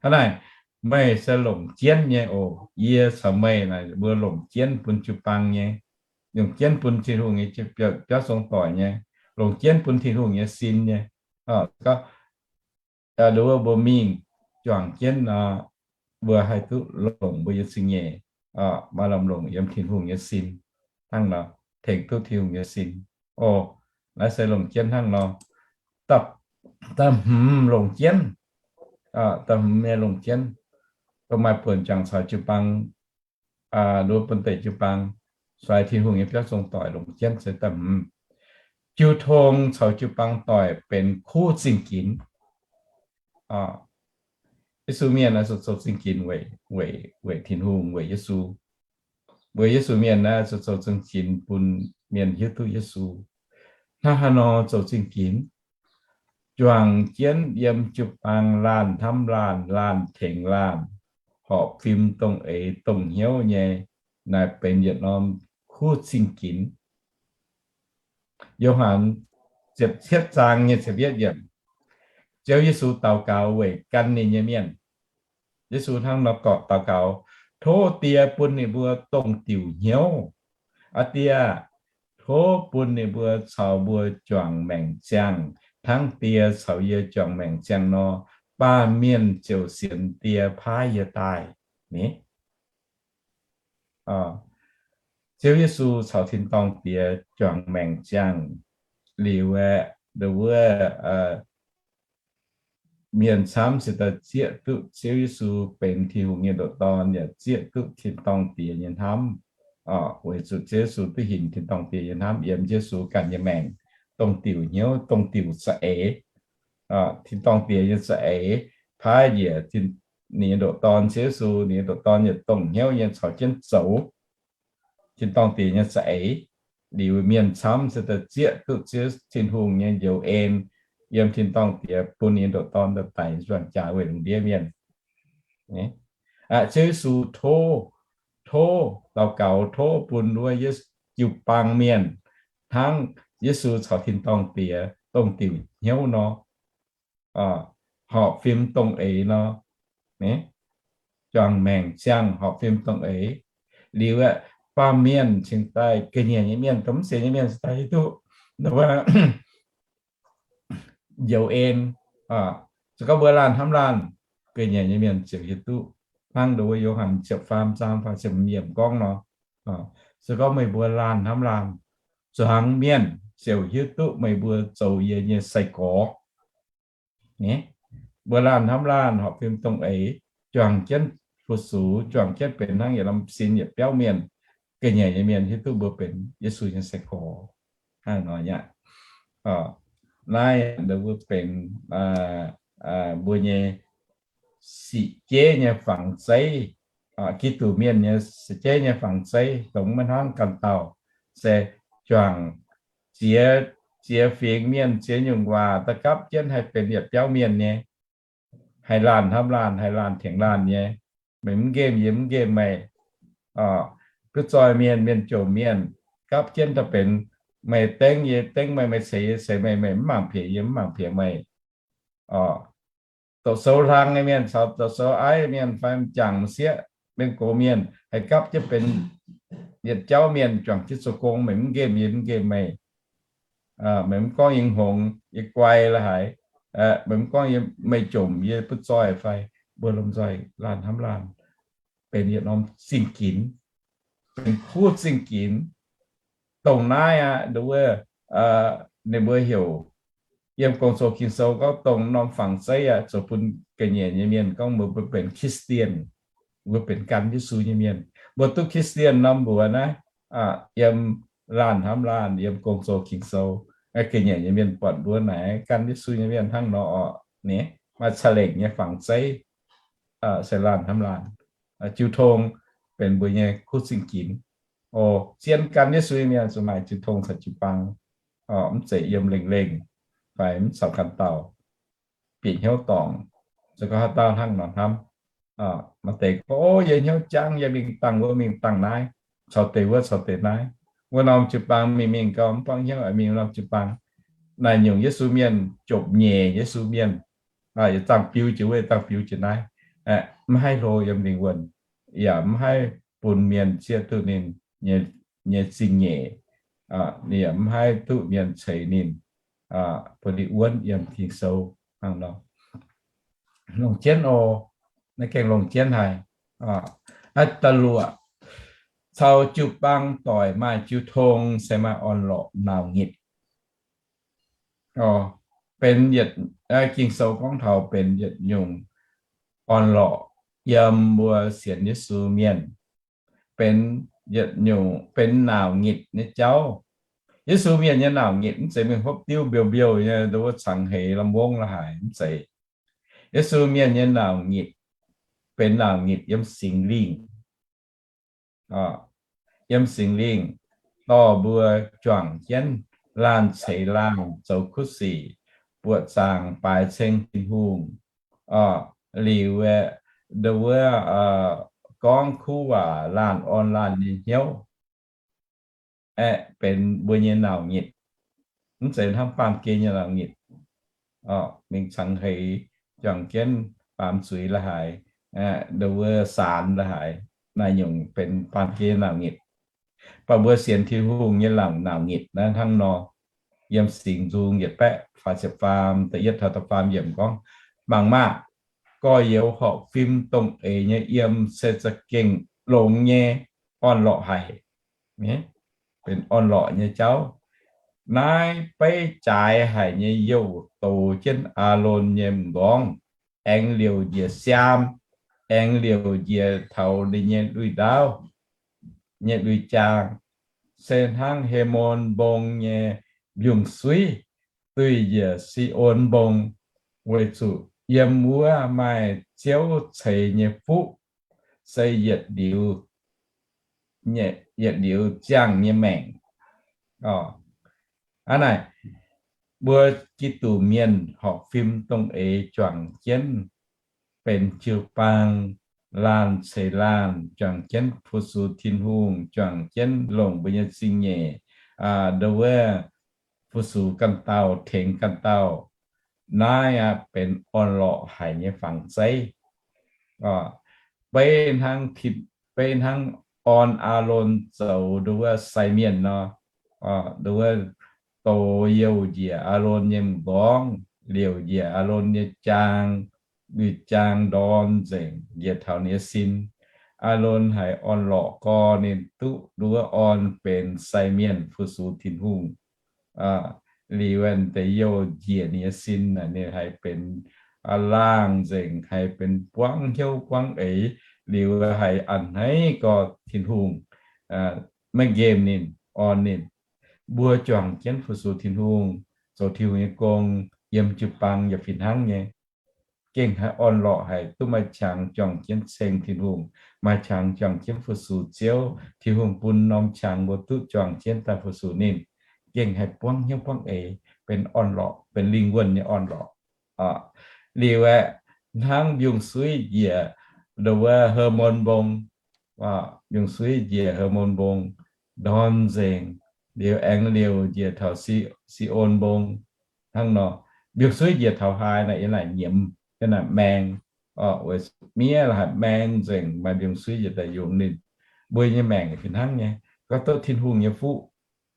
Hnangv naaic, meih se longc jienv nyei oc. Yie caux meih naaic, mbuo longc jienv bun jiu-baang nyei, longc jienv bun Tin-Hungh nyei biauv zong doic nyei, longc jienv bun Tin-Hungh nyei sin nyei. Gorngv, nduov mbuo mingh juangc jienv nor, mbuo haih duqv longc mbuo nyei zingh nyeic, maaih lamh longc yiem Tin-Hungh nyei sin hnangv nor, tengx duqv Tin-Hungh nyei sin. O, naaiv se longc jienv hnangv nor. Da'hmz longc jienv, da'hmz nyei longc jienv, dongh maaih buonc juangc caux jiu-baang, nduov bun deix jiu-baang, suaix Tin-Hungh nyei biauv zong doic longc jienv se da'hmz. Jiu tong caux jiu-baang doic benx kuv zingh ginx. Yesu mienh naaiv zoux zingh ginx weic, weic Tin-Hungh, weic Yesu. Weic Yesu mienh naaiv zoux zingh ginx bun mienh hiuv duqv Yesu. Hnangv haaix nor zoux zingh ginx? Juangc jienv yiem jiu-baang laanh hnamv laanh, laanh tengx laanh, horpc fim dongh eix dongh hnyouv nyei, naaiv benx yietc norm kuv zingh ginx. Yo^han ziepc cietv zaang nyei ziepc yietv yiemc, Ziouv Yesu daux gaux weic gan ninh nyei mienh. Yesu hnangv nor gorqv daux gaux, tov Die bun ninh mbuo dongh diuc hnyouv. Aa Die, tov bun ninh mbuo caux mbuo juangc maengc ziangh, hnangv Die caux yie juangc maengc ziangh nor, baamh mienh ziouc sienx Die paaiv yie daaih. Ni, Ziouv Yesu caux tin-dorngh Diex juangc maengc ziangh liuz aeqv, wuov mienh camv se daaih zieqv duqv Ziouv Yesu benx Tin-Hungh nyei ndoqc Dorn, yaac zieqv duqv tin-dorngh Diex nyei hnamv. Weic zuqc Ziouv Yesu duqv hinc tin-dorngh Diex nyei hnamv yiem Yesu ganh nyei maengc, dongh diuc hnyouv, dongh diuc za'eix. Tin-dorngh Diex nyei za'eix paaiv njiec ninh nyei ndoqc Dorn, Ziouv Yesu, ninh nyei ndoqc Dorn yietc dongh hnyouv nyei caux jienv zoux tin-dorngh Diex nyei za'eix. Liuz mienh camv se daaih zieqv duqv Ziouv Tin-Hungh nyei njoux en yiem tin-dorngh Diex bun ninh nyei ndoqc Dorn daaih daic nzuonx jaax weic lungh ndiev mienh. Ziouv Yesu tov, tov daux gaux, tov bun wuov jiu-baang mienh hnangv Yesu caux tin-dorngh Diex dongh diuc hnyouv nor, horpc fim dongh eix nor, juangc maengc ziangh horpc fim dongh eix. Liuz aeqv, baamh mienh cingx daaih, ga'nyiec nyei mienh, dongh mv sienx nyei mienh cingx daaih hiuv duqv njoux en. Se gorngv mbuo laanh hnamv laanh, ga'nyiec nyei mienh ziouc hiuv duqv. Hnangv nduov Yo^han ziepc faam zaang faah ziepc hmz yiemc gorngv nor, se gorngv meih mbuo laanh hnamv laanh, zuangx mienh ziouc hiuv duqv meih mbuo zoux yie nyei sai-gorx. Mbuo laanh hnamv laanh horpc fim dongh eix, juangc jienv fu-sux, juangc jienv benx hnangv yietc lamh sin yietc biauv mienh, ga'nyiec nyei mienh hiuv duqv mbuo benx Yesu nyei sai-gorx. Hnangv nor aqv. Naaiv mbuo benx mbuo nyei siqc jeiv nyei fangx zeiv, Giduc mienh nyei siqc jeiv nyei fangx zeiv, dongh maiv hnangv ganh dauh, se juangc ziex, ziex fingx mienh, ziex nyungc waac da'gapv jienv haih benx yietc biauv mienh nyei, haih laanh hnamv laanh, haih laanh tengx laanh nyei. Meih mv nqemh yie mv nqemh meih. Butv-zoih mienh, mienh jomc mienh, gapv jienv daaih benx meih dengv yie dengv meih, meih ceix yie ceix meih, meih mv mangc piex yie mv mangc piex meih. Doqc sou hlang nyei mienh caux doqc sou aiv mienh fai m'jangc m'sieqv, mienh gox mienh haih gapv jienv benx yietc jauv mienh juangc jienv zoux gong, meih mv nqemh yie mv nqemh meih. Meih mv gorngv yie hngongx yie guai la'haaix, meih mv gorngv yie, meih jomc yie butv-zoih fai mbuo lomh nzoih laanh hnamv laanh benx yietc norm zingh ginx, benx kuv zingh ginx. Dongh naaiv aqv, wuov, ninh mbuo heuc, yiem Gong-Zoh Ging-Sou gorngv dongh norm fangx zeiv aqv, zoux bun ga'nyiec nyei mienh gorngv mbuo, mbuo benx Christian, mbuo benx gan Yesu nyei mienh. Mbuo duqv Christian norm mbuox naaiv, yiem laanh hnamv laanh, yiem Gong-Zoh Ging-Sou, ga'nyiec nyei mienh buatc mbuo naaic gan Yesu nyei mienh hnangv nor orqc. Ninh maaih ca'lengc nyei fangx zeiv, se laanh hnamv laanh. Jiu tong benx mbuo nyei kuv zingh ginx. O, zien gan Yesu nyei mienh zuqc maaih jiu tong caux jiu-baang, mv zeiz yiem lengh lengh fai mv caux ganh dauh bieqc hnyouv dorngc. Zoux gau haaix dauh hnangv nor hnamv, maaih deix gorngv, o, yie hnyouv jangv, yie mingh dangh wuov, mingh dangh naaiv, caux deix wuov, caux deix naaiv. Wuov norm jiu-baang mingh mingh gau, mv buangv hnyouv, mingh wuov norm jiu-baang. Naaic nyungc Yesu mienh jomc nyeic, Yesu mienh, yietc zangh biux jiex wuov, yietc zangh biux jiex naaiv, mv haih hlo yiem lingh wuonh, yaac mv haih bun mienh zieqv duqv ninh nyei zingh nyeic, ninh yaac mv haih duqv mienh ceix ninh bun ninh wuonv yiem Ging-Sou hnangv nor. Longc jienv oc. Naaiv gengh longc jienv haic. Da'luoqc, caux jiu-baang doic maaih jiu tong se maaih orn-lorqc nauz-ngitc. Benx yietc, Ging-Sou gorngv taux benx yietc nyungc orn-lorqc yiem mbuo sienx Yesu mienh, benx yietc nyungc benx nauz-ngitc nyei jauv. Yesu mienh nyei nauz-ngitc mv zeiz mingh hopv diuv mbiouh mbiouh nyei, nduov wuov cangx heix lamh wongv la'haic, mv zeiz. Yesu mienh nyei nauz-ngitc benx nauz-ngitc yiem Singx Lingh, yiem Singx Lingh dorh mbuo juangc jienv laanh ceix laanh zoux kuv sic, buoqc zaangc baaix ceng Tin-Hungh. Liuz aeqv, nduov wuov gorngv kuv waac laanh orn laanh nyei hnyouv aeqv, benx mbuo nyei nauz-ngitc. Mv zeiz hnangv baamh gen nyei nauz-ngitc, mingh cangx heix juangc jienv baamz zuiz la'haic, nduov wuov saanx la'haic, naaiv nyungc benx baamh gen nyei nauz-ngitc. Mv baac mbuo sienx Tin-Hungh nyei laangc nauz-ngitc naaiv hnangv nor. Yiem Singx Nzung yietc baeqv faah ziepc faam, da'yietv taux da'faam yiemc gorngv, mangc maah! Gorx-youz horpc fim dongh eix nyei yiem se za'gengh longx nyei orn-lorqc haic. Benx orn-lorqc nyei jauv. Naaiv beiv jaaix haic nyei youh dox jienv Aalon nyei m'nqorngv, aengx liouc njiec siaam, aengx liouc njiec taux ninh nyei lui-ndaauv nyei lui-jaang, se hnangv Hemon Mbong nyei mbiungc-suiv duih njiec Si^on Mbong, weic zuqc yiem wuov maaih Ziouv ceix nyei fuqv, se yietc liuz, yietc liuz ziangh nyei maengc. Hnangv naaic, mbuo Giduc mienh horpc fim dongh eix juangc jienv benx jiu-baang, laanh ceix laanh juangc jienv fu-sux Tin-Hungh, juangc jienv longc mbuo nyei zingh nyeic, nduov wuov fu-sux ganh dauh, tengx ganh dauh. Naaiv aqv benx orn-lorqc haic nyei fangx zeiv. Beiv hnangv, beiv hnangv orn Aalon zoux nduov wuov sai mienh nor, nduov wuov dox youh njiec Aalon nyei m'nqorngv, liouc njiec Aalon nyei jaang, lui-jaang ndorn nzengc njiec taux ninh nyei sin. Aalon haiz orn-lorqc gorx, ninh duqv nduov wuov orn benx sai mienh fu-sux Tin-Hungh. Liuz aeqv, deix youh njiec ninh nyei sin, ninh haiz benx laangh nzengc, haiz benx buangv hnyouv buangv eix, liuz haiz a'hneiv gorx Tin-Hungh maiv nqemh ninh, orn ninh. Mbuo juangc jienv fu-sux Tin-Hungh, zoux Tin-Hungh nyei gong, yiem jiu-baang yaac fih hnangv nyei. Gengh haiz orn-lorqc haic, duqv maaih qangx juangc jienv ceng Tin-Hungh, maaih qangx juangc jienv fu-sux Ziouv. Tin-Hungh bun norm qangx mbuo duqv juangc jienv daaih fu-sux ninh. Gengh haiz buangv hnyouv buangv eix, benx orn-lorqc, benx lingh wuonh nyei orn-lorqc. Liuz aeqv, hnangv mbiungc-suiv njiec nduov wuov He^mon Mbong, mbiungc-suiv njiec He^mon Mbong ndorn nzengc, liuz aengx liouc njiec taux Si^on Mbong. Hnangv nor, mbiungc-suiv njiec taux haaix naaic yiem naaic nyiemz, yiem naaic maeng. Weic miev la'haic maeng nzengc, maaih mbiungc-suiv njiec daaih yungz ninh. Mbuo nyei maengc fih hnangv nyei. Gorngv duqv Tin-Hungh nyei fuqv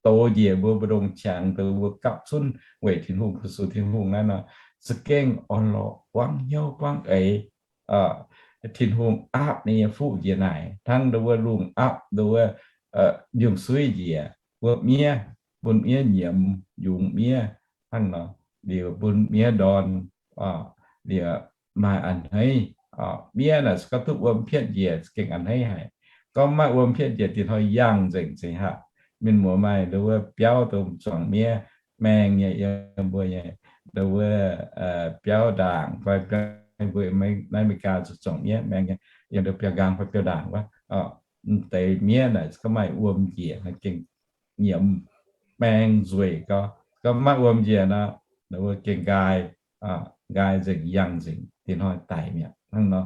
dox njiec mbuo mbu'ndongx qangx, dongh mbuo gapv zunv weic Tin-Hungh, fu-sux Tin-Hungh naaiv nor, za'gengh orn-lorqc buangv hnyouv buangv eix. Tin-Hungh aapv ninh nyei fuqv njiec naaic, hnangv ndau wuov lungh aapv ndau wuov njung-suiv njiec, wuov miev, bun miev nyiemz, yungz miev, hnangv nor, liuz bun miev ndorn, liuz maaih a'hneiv. Miev naaic se gorngv duqv wuom pietv njiec gengh a'hneiv haic. Gorngv maiv wuom pietv njiec dinh hnoi yangh nzengc zeiz haic. Mienh muoz maaih ndau wuov biauv dongh zuangx miev maeng nyei yiem mbuo nyei ndau wuov biauv ndaangc fai biauv mbuo naaiv America zuqc zuangx miev maeng nyei, yiem ndau biauv-nqaang fai biauv-ndaangc wuov, deix miev naaic gorngv maaih wuom njiec gengh nyiemz maeng nzueic gau. Gorngv maiv wuom njiec nor, ndau wuov gengh nqaai, nqaai nzengc, yangh nzengc, dinh hnoi daic mi'aqv. Hnangv nor,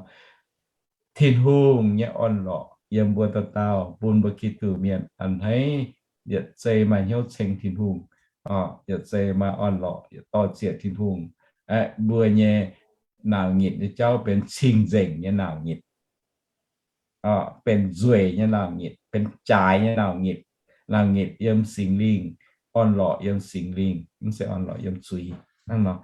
Tin-Hungh nyei orn-lorqc yiem mbuo dauh dauh bun mbuo Giduc mienh a'hneiv yietc zei maaih hnyouv ceng Tin-Hungh, yietc zei maaih orn-lorqc, yietc dorh ziec Tin-Hungh. Aeqv, mbuo nyei naamh nyitc nyei jauv benx cing-nzengc nyei naamh nyitc, benx nzueic nyei naamh nyitc, benx jaaix nyei naamh nyitc. Naamh nyitc yiem Singx Lingh, orn-lorqc yiem Singx Lingh, mv zeiz orn-lorqc yiem zuiz. Hnangv nor,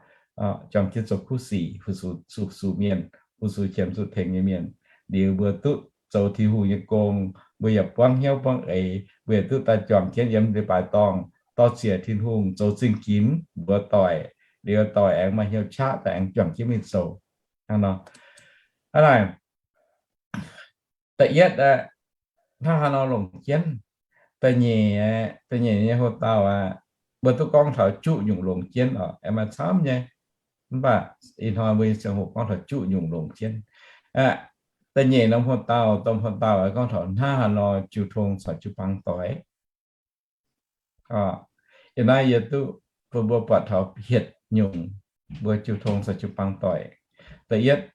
juangc jienv zoux kuv sic, fu-sux, fu-sux mienh, fu-sux qiemx zuqc tengx nyei mienh. Liuz mbuo duqv zoux Tin-Hungh nyei gong, mbuo yaac buangv hnyouv buangv eix, mbuo yaac duqv daaih juangc jienv yiem leiz-baaix dorngh dorh ziec Tin-Hungh zoux zingh ginx mbuox doic. Liuz doic aengx maaih hnyouv qaqv daaih aengx juangc jienv mingh zoux. Hnangv nor, hnangv naaic, da'yietv aeqv, hnangv haaix nor longc jienv. Da'nyeic aeqv, da'nyeic nyei houx-daauh aeqv, mbuo duqv gorngv taux juqv nyungc longc jienv oc, aengx maaih camv nyei. Mv baac ih hnoi mbuo nyei ziangh hoc gorngv taux juqv nyungc longc jienv. Da'nyeic norm houx-daauh, domh houx-daauh aeqv, gorngv taux hnangv haaix nor jiu tong caux jiu-baang doic. Yiem naaiv yie duqv bun mbuo buatc taux hietc nyungc mbuo jiu tong caux jiu-baang doic. Da'yietv,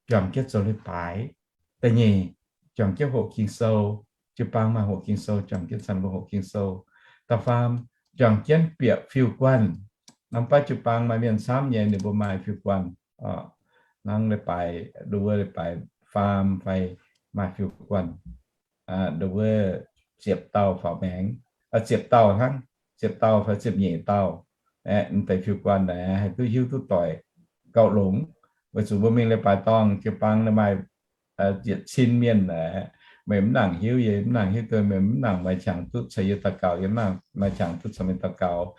juangc jienv zoux leiz-baaix. Da'nyeic, juangc jienv hoqc Ging-Sou. Jiu-baang maaih hoqc Ging-Sou, juangc jienv caux mbuo hoqc Ging-Sou. Da'faam, juangc jienv bieqc fiuv-guanh. Norm baav jiu-baang maaih mienh camv nyei, ninh mbuo maaih fiuv-guanh. Hnangv leiz-baaix, nduov wuov leiz-baaix faam fai maaih fiuv-guanh. Nduov wuov ziepc dauh faaux maengx, ziepc dauh hnangv, ziepc dauh fai ziepc nyeic dauh. Aeqv, deix fiuv-guanh naaic haih duqv hiuv duqv doic gauh longx. Weic zuqc mbuo mingh leiz-baaix dorngh, jiu-baang maaih yietc cin mienh aeqv, meih mv nangc hiuv, yie mv nangc hiuv duqv, meih mv nangc maaih qangx duqv caux yie daux gaux, yie mv nangc maaih qangx duqv caux meih daux gaux.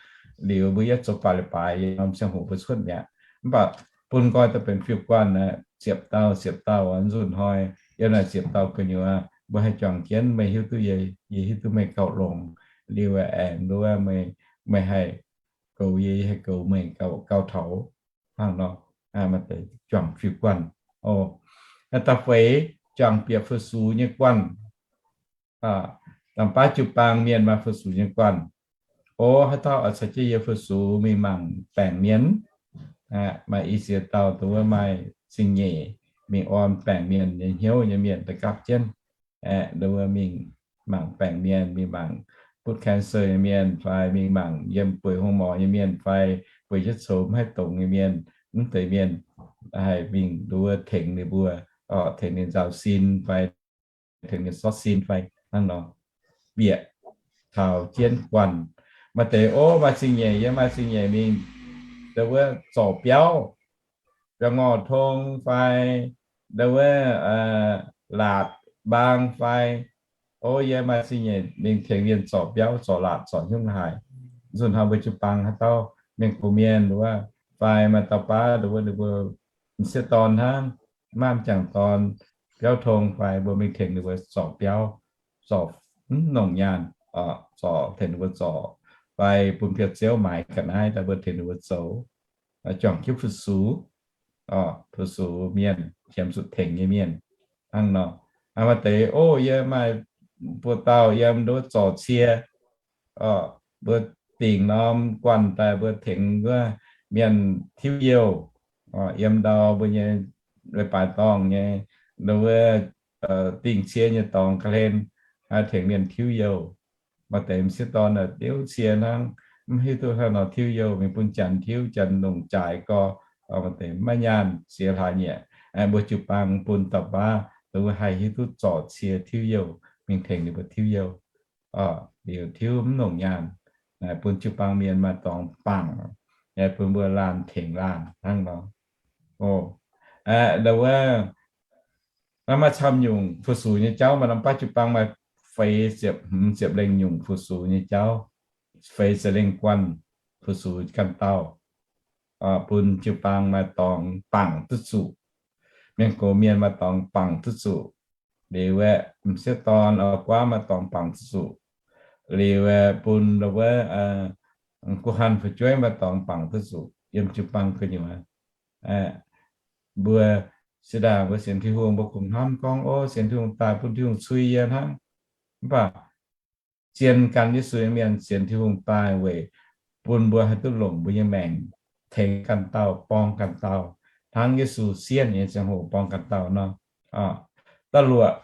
Liuz mbuo yietv zoux baac leiz-baaix, yiem norm ziangh hoc mbuo cuotv mi'aqv. Mv baac bun nqoi daaih benx fiuv-guanh aeqv, ziepc dauh ziepc dauh, nzunc hnoi yiem naaic ziepc dauh gu'nyuoz, mbuo haih juangc jienv, meih hiuv duqv yie, yie hiuv duqv meih gauh longx. Liuz aengx nduov, meih haih goux yie, yie haih goux meih gauh taux. Hnangv nor, maaih deix juangc fiuv-guanh. Da'feix, juangc bieqc fu-sux nyei guanh. Da'faam, jiu-baang mienh maaih fu-sux nyei guanh. O, haaix dauh oix caux jienv yie fu-sux mingh mangc baengc mienh. Maaih i ziex dauh dongh wuov maaih zingh nyeic mingh orn baengc mienh nyei hnyouv nyei mienh daaih gapv jienv. Aeqv, nduov wuov mingh mangc baengc mienh, mingh mangc butv cancer nyei mienh, fai mingh mangc yiem bueix hong morc nyei mienh, fai bueix jienv coux mv haih dongz nyei mienh, mv deix mienh haih mingh nduov wuov tengx ninh mbuo, tengx ninh nzaaux sin fai tengx ninh sortv sin fai hnangv nor, bieqc taux jienv guanh. Maaih deix, o, maaih zingh nyeic, yiem maaih zingh nyeic mingh nduov wuov zorc biauv, biauv-ngorh tong fai nduov wuov laatc mbaang fai, o, yiem maaih zingh nyeic mingh tengx mienh zorc biauv, zorc laatc, zorc hnyouv haaix. Nzunc hnoi mbuo jiu-baang haaix dauh mienh gox mienh nduov wuov, fai maaih dauh baav nduov wuov, ninh mbuo m'sieqv dorn hnangv, mv maaih m'jangc dorn, biauv tong fai mbuo mingh tengx ninh mbuo zorc biauv, zorc mv nongc nyaanh, zorc tengx ninh mbuo zorc, fai bun biauv-ziouv maaiz ga'naaiv daaih mbuo tengx ninh mbuo zoux, juangc jienv fu-sux, fu-sux mienh, qiemx zuqc tengx nyei mienh. Hnangv nor, maaih deix, o, yie maaih buo dauh yiem nduov zorc cie, mbuo dingc norm guanh daaih mbuo tengx wuov mienh tiuv youh, yiem ndau mbuo nyei leiz-baaix dorngh nyei nduov wuov dingh cie nyei dorngx ga'hlen, tengx mienh tiuv youh. Maaih deix m'sieqv dorn naaic diuv cie hnangv, mv hiuv duqv hnangv nor tiuv youh, mingh bun janx tiuv, janx longc jaaix gorx, maaih deix maiv nyaanh siex hlaax nyieqc. Mbuo jiu-baang bun dauh baav nduov wuov haih hiuv duqv zorc cie tiuv youh, mingh tengx ninh mbuo tiuv youh, liuz tiuv mv nongc nyaanh, bun jiu-baang mienh maaih dorngx bangc, bun mbuo laanh tengx laanh hnangv nor. Nduov wuov Naaiv maaih camv nyungc fu-sux nyei jauv, maaih norm baav jiu-baang maaih feix ziepc hmz ziepc lengh nyungc fu-sux nyei jauv, feix ziepc lengh guanh fu-sux ganh dauh. Bun jiu-baang maaih dorngx bangc duqv zuqc. Mienh gox mienh maaih dorngx bangc duqv zuqc. Liuz aeqv, m'sieqv dorn auv-guaav maaih dorngx bangc duqv zuqc. Liuz aeqv, bun wuov guh hanh fu'jueiv maaih dorngx bangc duqv zuqc yiem jiu-baang gu'nyuoz. Mbuo se ndaangc mbuo sienx Tin-Hungh, mbuo kungx hnamv gorngv, o, sienx Tin-Hungh daaih bun Tin-Hungh cui yie hnangv. Mv baac zien gan Yesu nyei mienh sienx Tin-Hungh daaih weic bun mbuo haih duqv longc mbuo nyei maengc tengx ganh dauh, borng ganh dauh, hnangv Yesu sienh nyei ziangh hoc borng ganh dauh nor. Da'luoqc,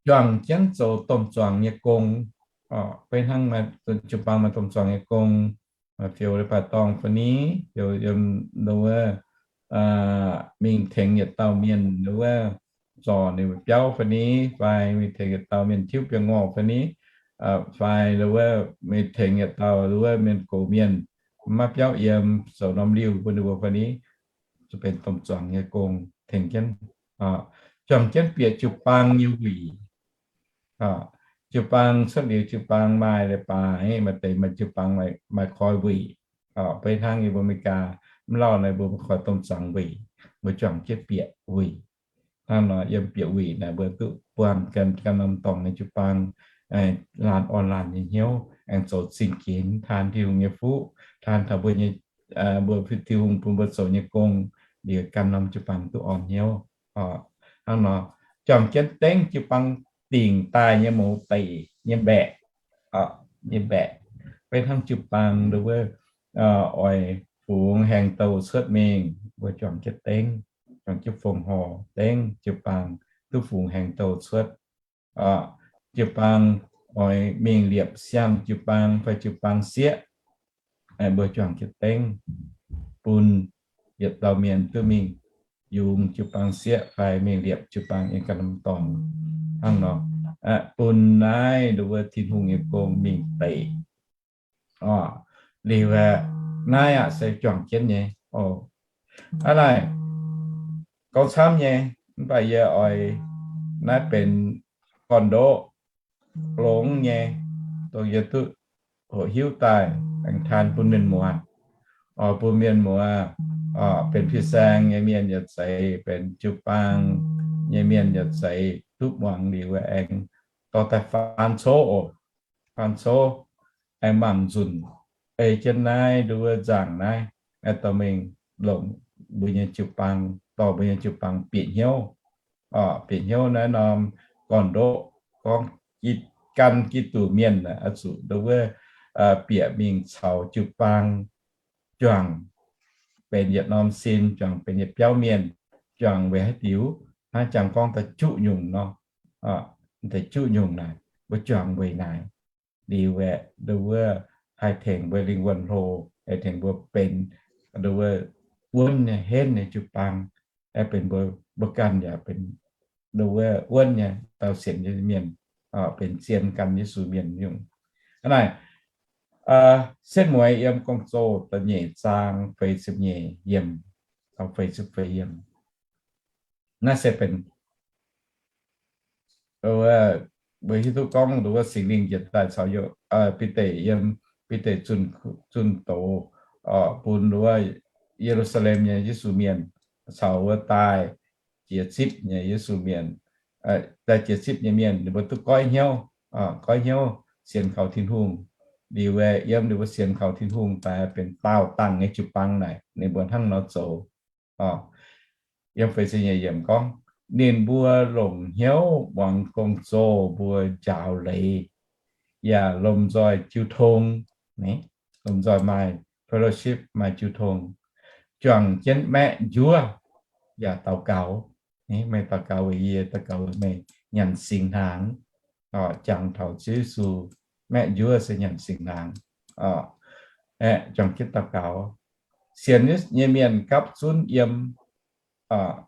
juangc jienv zoux domh zuangx nyei gong. Beiv hnangv jiu-baang maaih domh zuangx nyei gong, fiou leiz-baaix dorngh fai ni, fiou yiem wuov, mingh tengx yietc dauh mienh wuov, zorc ninh mbuo biauv fai ni, fai mingh tengx yietc dauh mienh tiuv biengh ngorh fai ni, fai wuov mingh tengx yietc dauh wuov mienh gox mienh maiv biauv yiem, zoux norm liuh bun ninh mbuo fai ni, zuqc benx domh zuangx nyei gong tengx jienv, juangc jienv bieqc jiu-baang nyei wuic. Jiu-baang cuotv liuz, jiu-baang maaih leiz-baaix, maaih deix maaih jiu-baang maaih koi wuic. Beiv hnangv yie mbuo America mv lauh naaiv mbuo koi domh zuangx wuic, mbuo juangc jienv bieqc wuic. Hnangv nor yiem bieqc wuic naaic mbuo duqv buangh ganh norm dorngx nyei jiu-baang laanh orn laanh nyei hnyouv, aengx zoux zingh ginx taan Tin-Hungh nyei fuqv, taan taux mbuo nyei, mbuo Tin-Hungh bun mbuo zoux nyei gong, liuz ganh norm jiu-baang duqv orn hnyouv. Hnangv nor, juangc jienv dengv jiu-baang dingc daaih nyei mouz deic nyei mbaeqc, nyei mbaeqc. Beiv hnangv jiu-baang wuov, oix fungx haengh douh cuotv mingh, mbuo juangc jienv dengv, juangc jienv fongc horc dengv jiu-baang duqv fungx haengh douh cuotv. Jiu-baang oix mingh liepc siang jiu-baang fai jiu-baang sieqv, mbuo juangc jienv dengv, bun yietc dauh mienh duqv mingh yungz jiu-baang sieqv fai mingh liepc jiu-baang yiem ganh norm dorngx. Hnangv nor, bun naaiv wuov Tin-Hungh nyei gong mingh deic. Liuz aeqv, naaiv aqc se juangc jienv nyei. Hnangv naaic, gorngv camv nyei, mv baac yie oix naaiv benx gorn-ndoqv longx nyei, dongh yie duqv hoqc hiuv daaih aengx taan bun mienh muoz. Oix bun mienh muoz, benx fin-saeng nyei mienh yaac zeiz, benx jiu-baang nyei mienh yaac zeiz, duqv muangx liuz aengx dorh daaih faan coqv oc. Faan coqv, aengx mangc nzunc, ei jienv naaiv nduov nzaangc naaiv, aengx dorh mingh longc mbuo nyei jiu-baang, dorh mbuo nyei jiu-baang bieqc hnyouv. Bieqc hnyouv naaiv norm gorn-ndoqv gorngv, gan Giduc mienh oix zuqc nduov bieqc mingh caux jiu-baang juangc benx yietc norm sin, juangc benx yietc biauv mienh, juangc weic haaix diuc? Hnangv jangx gorngv da'juqv nyungc nor, da'juqv nyungc naaic, mbuo juangc weic naaic liuz aeqv, nduov haih tengx mbuo lingh wuonh hlo, haih tengx mbuo benx nduov wuonv nyei, henv nyei jiu-baang, aeqv, benx mbuo, mbuo ganh yaac benx nduov wuov wuonv nyei dauh sienx nyei mienh, benx zien gan Yesu mienh nyungc. Hnangv naaic, setv mueiz yiem Gong-Zoh da'nyeic zaang feix ziepc nyeic yiemc, feix ziepc feix yiemc. Naaiv se benx mbuo hiuv duqv gorngv nduov wuov Singx Lingh njiec daaih caux Bide yiem, Bide zunh doz bun nduov Ye^lu^saa^lem nyei Yesu mienh caux wuov daaih jiex zipv nyei Yesu mienh, daaih jiex zipv nyei mienh ninh mbuo duqv goiv hnyouv, goiv hnyouv sienx kaux Tin-Hungh. Liuz aeqv, yiem ninh mbuo sienx kaux Tin-Hungh daaih benx daauh dangh nyei jiu-baang naaic, ninh mbuo hnangv nor zoux. Yiem feix ziepc nyeic yiemc gorngv, ninh mbuo longc hnyouv muangx gong-zoh mbuo njaaux leiz, yaac lomh nzoih jiu tong, lomh nzoih maaih fellowship, maaih jiu tong, juangc jienv maeqv njuov, yaac daux gaux. Meih daux gaux weic yie, daux gaux weic meih, nyanc singx hnaangx. Jangx taux Ziouv Yesu, maeqv njuov se nyanc singx hnaangx. Aeqv, juangc jienv daux gaux. Sienx nyei mienh gapv zunv yiem,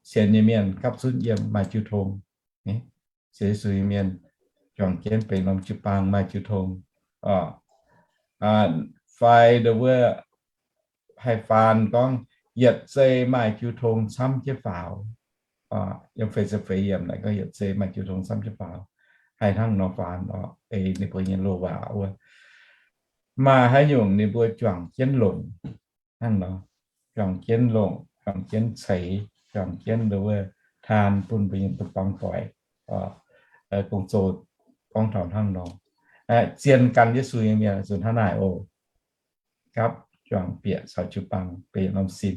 sienx nyei mienh gapv zunv yiem maaih jiu tong. Sienx Yesu nyei mienh juangc jienv benx norm jiu-baang maaih jiu tong. Fai nduov wuov haih faan gorngv, yietc zei maaih jiu tong camv jienv faaux. Yiem feix ziepc feix yiemc naaic gorngv yietc zei maaih jiu tong camv jienv faaux. Haih hnangv nor faaux oc, ei ninh mbuo nyei loz-waac wuov. Maaih haaix nyungc ninh mbuo juangc jienv longc hnangv nor, juangc jienv longc, juangc jienv ceix, juangc jienv wuov taan bun mbuo nyei duqv buangh doic. Gong-zoh gorngv taux hnangv nor. Zien gan Yesu nyei mienh zuqc hnangv naaic oc. Gapv juangc bieqc caux jiu-baang benx norm sin.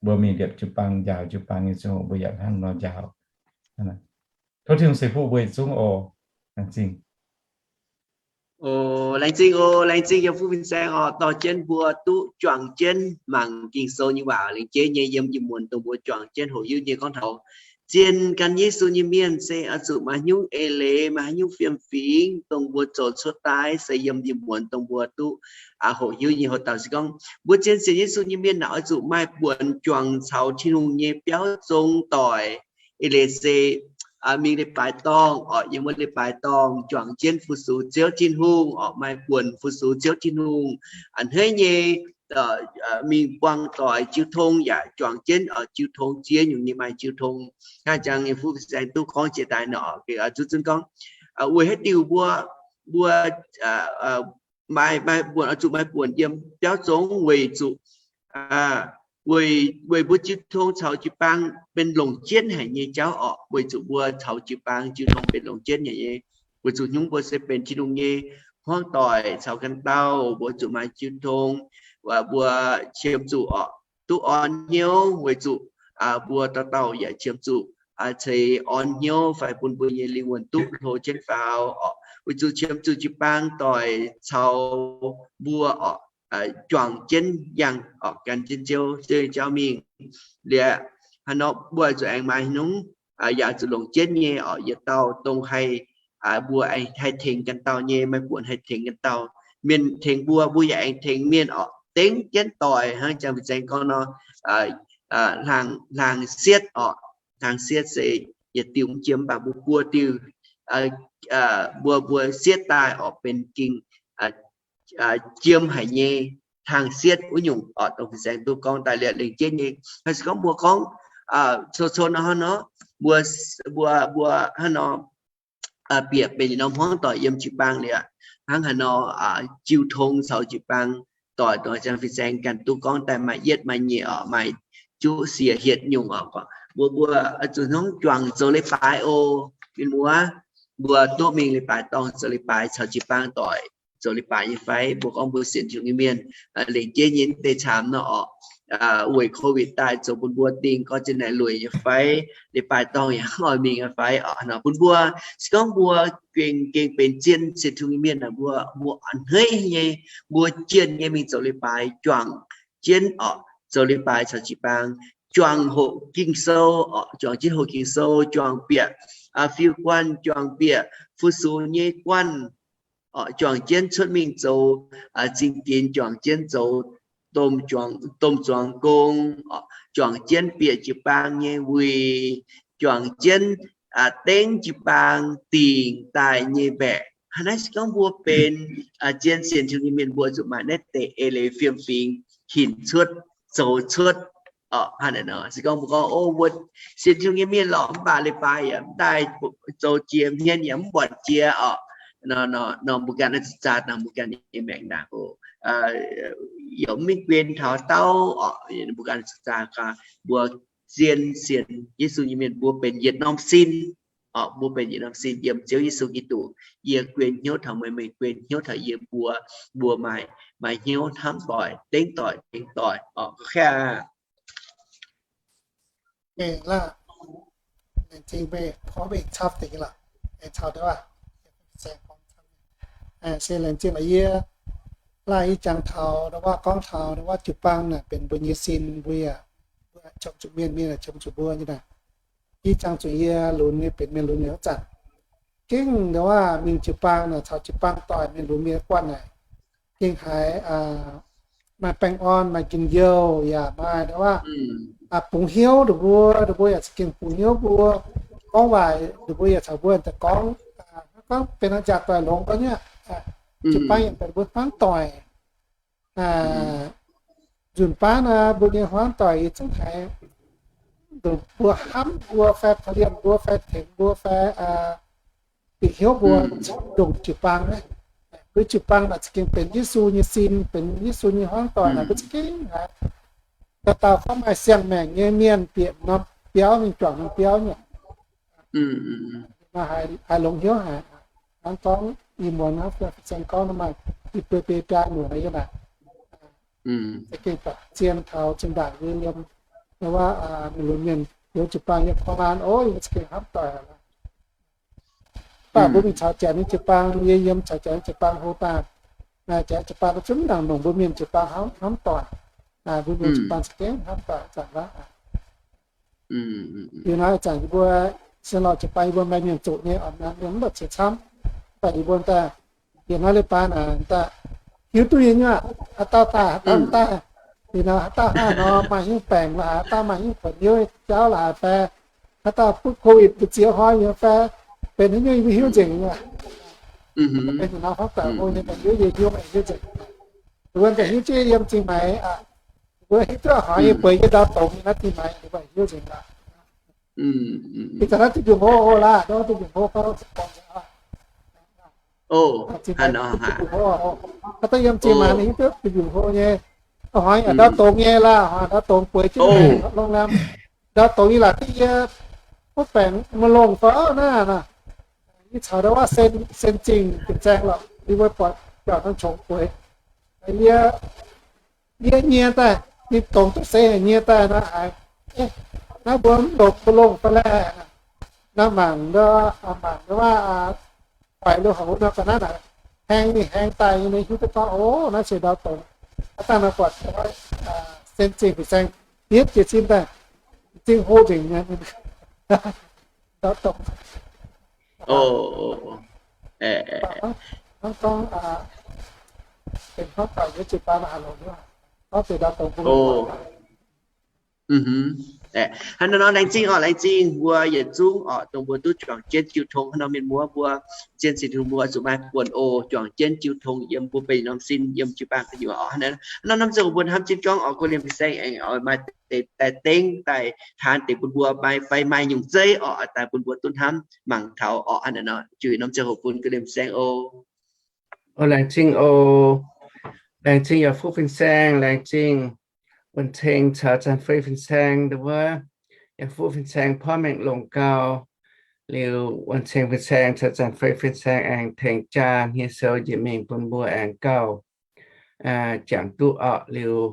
Mbuo mingh liepc jiu-baang, njaaux jiu-baang nyei ziangh hoc mbuo yaac hnangv nor njaaux. Tov Tin-Hungh ceix fuqv mbuo yietc zungv oc. Laengz zingh. Laengz zingh oc, laengz zingh yiem fuqv fin-saeng oc, dorh jienv mbuo duqv juangc jienv mangc Ging-Sou nyei waac, lengc jeiv nyei yiem ih muonz dongh mbuo juangc jienv hoqc hiuv nyei gorngv taux zien gan Yesu nyei mienh se oix zuqc maaih haaix nyungc eix leiz, maaih haaix nyungc fiem-fingx dongh mbuo zoux cuotv daaih se yiem ih muonz dongh mbuo duqv hoqc hiuv nyei. Hoc dauh se gorngv mbuo zien sienx Yesu nyei mienh naaic oix zuqc maaih buonc juangc caux Tin-Hungh nyei biauv zong doic. Eix leiz se mingh leiz-baaix dorngh oc, yiem wuov leiz-baaix dorngh juangc jienv fu-sux Ziouv Tin-Hungh oc, maaih buonc fu-sux Ziouv Tin-Hungh. A'hneiv nyei mingh buangh doic jiu tong yaac juangc jienv oc, jiu tong ziex nyungc nyei maaih jiu tong. Hnangv jangx nyei fuqv fin-saeng duqv gorngv jiex daaih nor, zuqc zunv gorngv weic haaix diuc mbuo, mbuo maaih, maaih buonc, oix zuqc maaih buonc yiem biauv zong weic zuqc weic mbuo jiu tong caux jiu-baang benx longc jienv haic nyei jauv orqc. Weic zuqc mbuo caux jiu-baang jiu tong benx longc jienv haic nyei, weic zuqc hnyungv mbuo se benx Tin-Hungh nyei hmuangv doic caux ganh dauh, mbuo zuqc maaih jiu tong, mbuo qiemx zuqc orqc, duqv orn hnyouv, weic zuqc mbuo dauh dauh yaac qiemx zuqc ceix orn hnyouv fai bun mbuo nyei lingh wuonh duqv hlo jienv faaux orqc. Weic zuqc qiemx zuqc jiu-baang doic caux mbuo orqc, juangc jienv yangh orqc, gan jienv Ziouv, Ziouv nyei jauv mingh. Liuz hnangv nor mbuo zuqc aengx maaih haaix nyungc yaac zuqc longc jienv nyei orqc, yietc dauh dongh haih, mbuo haih tengx ganh dauh nyei, maaih buonc haih tengx ganh dauh. Mienh tengx mbuo, mbuo yaac aengx tengx mienh orqc, dengv jienv doic hnangv jang fin-saeng gorngv nor, hlang, hlang sietv orqc. Hlang sietv se yietc diuh mv jiem, mv baac mbuo buo diuh, mbuo, mbuo sietv daaih orqc benx ging jiem haic nyei hlang sietv wuov nyungc orqc, dongh fin-saeng duqv gorngv daaih liuz lengc jeiv nyei. Haih se gorngv mbuo gorngv cou-cou nor hnangv nor, mbuo, mbuo, mbuo hnangv nor bieqc benx yietc norm hmuangv doic yiem jiu-baang liuz, hnangv haaix nor jiu tong caux jiu-baang doic, dongh jang fin-saeng ganh duqv gorngv daaih maaih yietv maaih nyeic orqc, maaih juqv siec hietc nyungc orqc. Mbuo, mbuo zuqc hnangv juangc zoux leiz-baaix oc. Mienh muoz, mbuo duqv mingh leiz-baaix dorngh zoux leiz-baaix caux jiu-baang doic zoux leiz-baaix nyei fai? Mbuo gorngv mbuo sienx Tin-Hungh nyei mienh, lengc jeiv nyei deix camv nor orqc, weic COVID daaih zoux bun mbuo dingh gorngv zien naaic lueic nyei fai? Leiz-baaix dorngh yaac mv oix mingh nyei fai orqc? Nor bun mbuo, se gorngv mbuo gengh, gengh benx zien sienx Tin-Hungh nyei mienh naaic, mbuo, mbuo a'hneiv nyei, mbuo jienh nyei mingh zoux leiz-baaix, juangc jienv orqc, zoux leiz-baaix caux jiu-baang, juangc hoqc Ging-Sou orqc, juangc jienv hoqc Ging-Sou, juangc bieqc fiuv-guanh, juangc bieqc fu-sux nyei guanh orqc, juangc jienv cuotv mingh zoux zingh ginx, juangc jienv zoux domh zuangx gong orqc, juangc jienv bieqc jiu-baang nyei wuic, juangc jienv dengv jiu-baang dingc daaih nyei mbaeqc. Hnangv naaiv se gorngv mbuo benx zien sienx Tin-Hungh nyei mienh, mbuo zuqc maaih naaiv deix eix leiz fiem-fingx hinc cuotv, zoux cuotv orqc. Hnangv naaic nor se gorngv mbuo gorngv, o, mbuo sienx Tin-Hungh nyei mienh lorqc, mv baac leiz-baaix yaac mv daaih zoux jiex, hmien yaac mv buatc jiex orqc. Nor mbuo ganh naaiv zaqc zaqc dangh mbuo ganh nyei maengc naaic oc, yaac mv mingh guen taux dauh orqc. Mbuo ganh zaqc zaqc gaax, mbuo zien sienx Yesu nyei mienh, mbuo benx yietc norm sin orqc, mbuo benx yietc norm sin yiem Ziouv Yesu Giduc. Yie guen hnyouv taux meih, meih guen hnyouv taux yie, mbuo, mbuo maaih, maaih hnyouv hnamv doic, dengv doic, tengx doic orqc. Ga'naaiv, laengz zingh meih porv mingh camv deix lorqc. Aengx taux ndau aav, se laengz zingh lorqc. Yie laanh ih jangx taux ndau wuov, gorngv taux ndau wuov jiu-baang naaic benx mbuo nyei sin, mbuo yaac, mbuo yaac qiemx zuqc mienh, mienh yaac qiemx zuqc mbuo nyei naaic. Ih jangx zuqc yie lunx nyei, benx mienh lunx nyei wuov zanc, gengh ndau wuov mingh jiu-baang naaic, caux jiu-baang doic mingh lunx mienh guanh naaic, gengh haiz maaih baengh orn, maaih njien-youh, yaac maaih ndau wuov bungx hnyouv ninh mbuo, ninh mbuo yaac za'gengh bungx hnyouv mbuo. Gorngv waaic ninh mbuo yaac caux mbuo daaih gorngv, gorngv benx norm jaax doic longx gorngv nyei, jiu-baang yaac benx mbuo hmuangv doic. Nzunc baav naaic mbuo nyei hmuangv doic yie zungv haiz mbuo hnamv mbuo fai korv-lienh mbuo fai tengx mbuo fai bieqc hnyouv mbuo, longc jiu-baang naaiv. Mbuo jiu-baang naaic za'gengh benx Yesu nyei sin, benx Yesu nyei hmuangv doic naaic, mbuo za'gengh haiz dauh dauh gorngv maaih siang-maengc nyei mienh bieqc norm biauv mingh juangc norm biauv nyei. Maaih haaix longx hnyouv haic, hnangv gorngv ih muonz hnangv fin-saeng gorngv nor, maaih i buo biei biaa nyungc yiem naaic. Za'gengh buatc zien taux zinh ndaangc nyei yiem, wuov, mienh lunx mienh heuc jiu-baang yiem korv-laan, o, yie za'gengh hnamv doic. Mv baac mbuo mingh caux Janx nyei jiu-baang, yie yiem caux Janx nyei jiu-baang hlo daaih, Janx jiu-baang zungv mv nangc longc mbuo mienh jiu-baang hnamv doic. Mbuo mienh jiu-baang za'gengh hnamv doic ih zanc aqv. Liuz nor ih zanc yie mbuo sien lorh jiu-baang yie mbuo maaih mienh zoqc nyei, oix mienh mv baac qiex camv. Mv baac yie mbuo daaih, yie nor leiz-baaix naaic daaih hiuv duqv nyei nyuoqc, haaix dauh daaih, haaix dauh daaih. Liuz nor haaix dauh haih nor maaih hnyouv baengc lorqc, haaix dauh maaih hnyouv buatc hnyouv jauv lorqc, haaix dauh butv COVID mbu'ziex hnoi nyei fai benx haaix nyungc yie mbuo hiuv nzengc nyei. Benx nor hnangv daaih o nyei, hiuv nyei, hiuv nyei, hiuv nzengc. Wuov daaih hiuv jienv yiem zingh maengx, wuov hiuv duqv hnoi nyei bueix yiem ndau dongx nyei naaiv zingh maengx, hiuv nzengc lorqc. Ih zanc naaiv duqv mbiungc hlo lorqc, duqv mbiungc hlo gorngv Haaix dauh yiem zingh maengx ninh hiuv duqv mbiungc hlo nyei. Hnoi ndau dongx nyei lorqc, hnoi ndau dongx bueix jienv longh naamh, ndau dongx yie laaix duqv yie butv baengc maiv longh fai naaiv, yie caux ndau wuov sen zingh fin-saeng lorqc, yie mbuo buatc jauv norm qongx bueix. Yie, yie nyie daaih, yie dongz duqv seix nyie daaih nor, haiz, naaiv mbuo mv longx maiv longh fai laeh. Naaiv mangc ndau, mangc ndau wuov hoic lo houc nor ga'naaiv naaic, haeng mingh haeng daaih nyei, hiuv duqv gorngv, o, naaiv se ndau dongx. Aav dangh nor buatc sen zingh fin-saeng hietv jiez sin daaih, zingh hlo nzengc nyei. Ndau dongx. Hnangv gorngv, hnangv gorngv, gorngv deix ndau dongx, hnangv nor laengz zingh orqc, laengz zingh mbuo yietc zungv orqc, dongh mbuo duqv juangc jienv jiu tong hnangv nor, mienh muoz mbuo zien sin mbuo zuqc maaih buonc oc, juangc jienv jiu tong yiem mbuo benx norm sin yiem jiu-baang gu'nyuoz orqc. Hnangv nor norm ziangh hoc mbuo hnamv jienv gorngv orqc, go liemh fin-saeng aengx oix maaih deix daaih dengv daaih taan deix bun mbuo maaih fai maaih nyungc zeiv orqc, daaih bun mbuo duqv hnamv mangc taux orqc. Hnangv nor juix norm ziangh hoc bun go liemh fin-saeng oc. O, laengz zingh oc. Laengz zingh yaac fuqv fin-saeng, laengz zingh wuonh ceng caux zanc fei fin-saeng ndau wuov. Yaac fuqv fin-saeng porv mengh longc gau. Liuz wuonh ceng fin-saeng caux zanc fei fin-saeng aengx tengx jaa hniev sou njiec mingh bun mbuo aengx gauh jangx duqv orqc. Liuz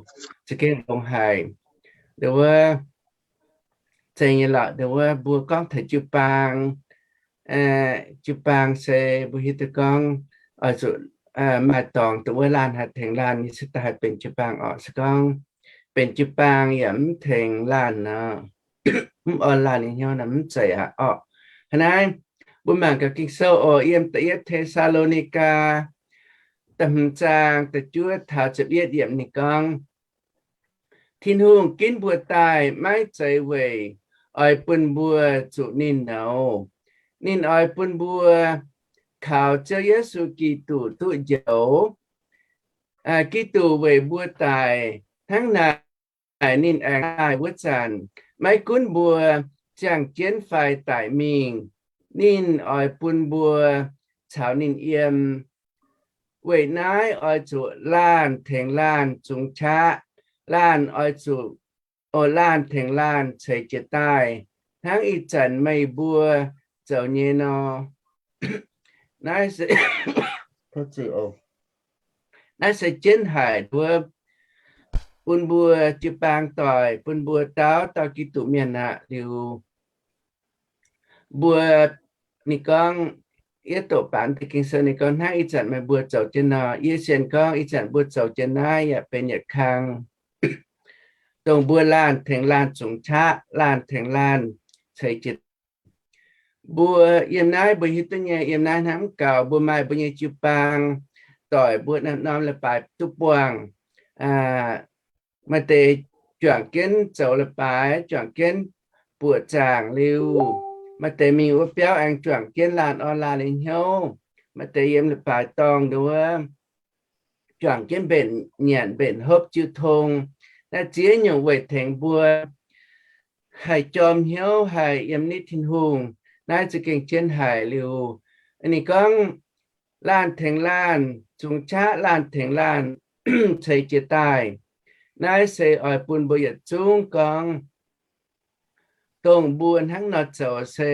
za'gengh longx haic. Ndau wuov zeiz nyei lorqc, ndau wuov mbuo gorngv taux jiu-baang, jiu-baang se mbuo hiuv duqv gorngv oix zuqc maaih dorngx dongh wuov laanh haih tengx laanh nyei se daaih haih benx jiu-baang orqc. Se gorngv benx jiu-baang yaac mv tengx laanh nor, mv orn laanh nyei hnyouv nor mv zeiz aqv orqc. Hnangv naaiv mbuo mangc gaax Ging-Sou oc, yiem da'yietv Te^saa^lo^ni^gaa da'hmz zaang da'juov taux ziepc yietv yiemc ninh gorngv, Tin-Hungh ginv mbuo daaih maiv zeiz weic oix bun mbuo zuqc ninh nouz. Ninh oix bun mbuo kaux Ziouv Yesu Giduc duqv njoux. Giduc weic mbuo daic, hnangv naaic ninh aengx daaih wuov zanc, maiv gunv mbuo ziangh jienv fai daic mingh, ninh oix bun mbuo caux ninh yiem. Weic naaiv oix zuqc laanh tengx laanh zungx qaqv. Laanh oix zuqc, o, laanh tengx laanh ceix jiez daaih, hnangv ih zanc meih mbuo zoux nyei nor. Naaiv se, naaiv se jienv haic wuov, bun mbuo jiu-baang doic, bun mbuo dauh dauh Giduc mienh aqv. Liuz mbuo, ninh gorngv, yie doqc baac deix Ging-Sou ninh gorngv, hnangv ih zanc meih mbuo zoux jienv nor. Yie sienx gorngv ih zanc mbuo zoux jienv naaiv yaac benx yietc kang, dongh mbuo laanh tengx laanh zungx qaqv, laanh tengx laanh ceix jiez. Mbuo yiem naaiv mbuo hiuv duqv nyei, yiem naaiv hnangv mv gaux, mbuo maaih mbuo nyei jiu-baang doic, mbuo norm-norm leiz-baaix duqv buangh. Maaih deix juangc jienv zoux leiz-baaix, juangc jienv buoqc zaangc liuz, maaih deix mingh wuov biauv aengx juangc jienv laanh orn laanh nyei hnyouv. Maaih deix yiem leiz-baaix dorngh nduov juangc jienv mbenc nyanc mbenc hopv jiu tong. Naaiv ziex nyungc weic tengx mbuo haih jorm hnyouv, haih yiem nitv Tin-Hungh. Naaiv za'gengh jienv haic liuz, ninh gorngv laanh tengx laanh, zungx qaqv laanh tengx laanh ceix jiez daaih. Naaiv se oix bun mbuo yietc zungv gorngv, dongh mbuo hnangv nor zoux se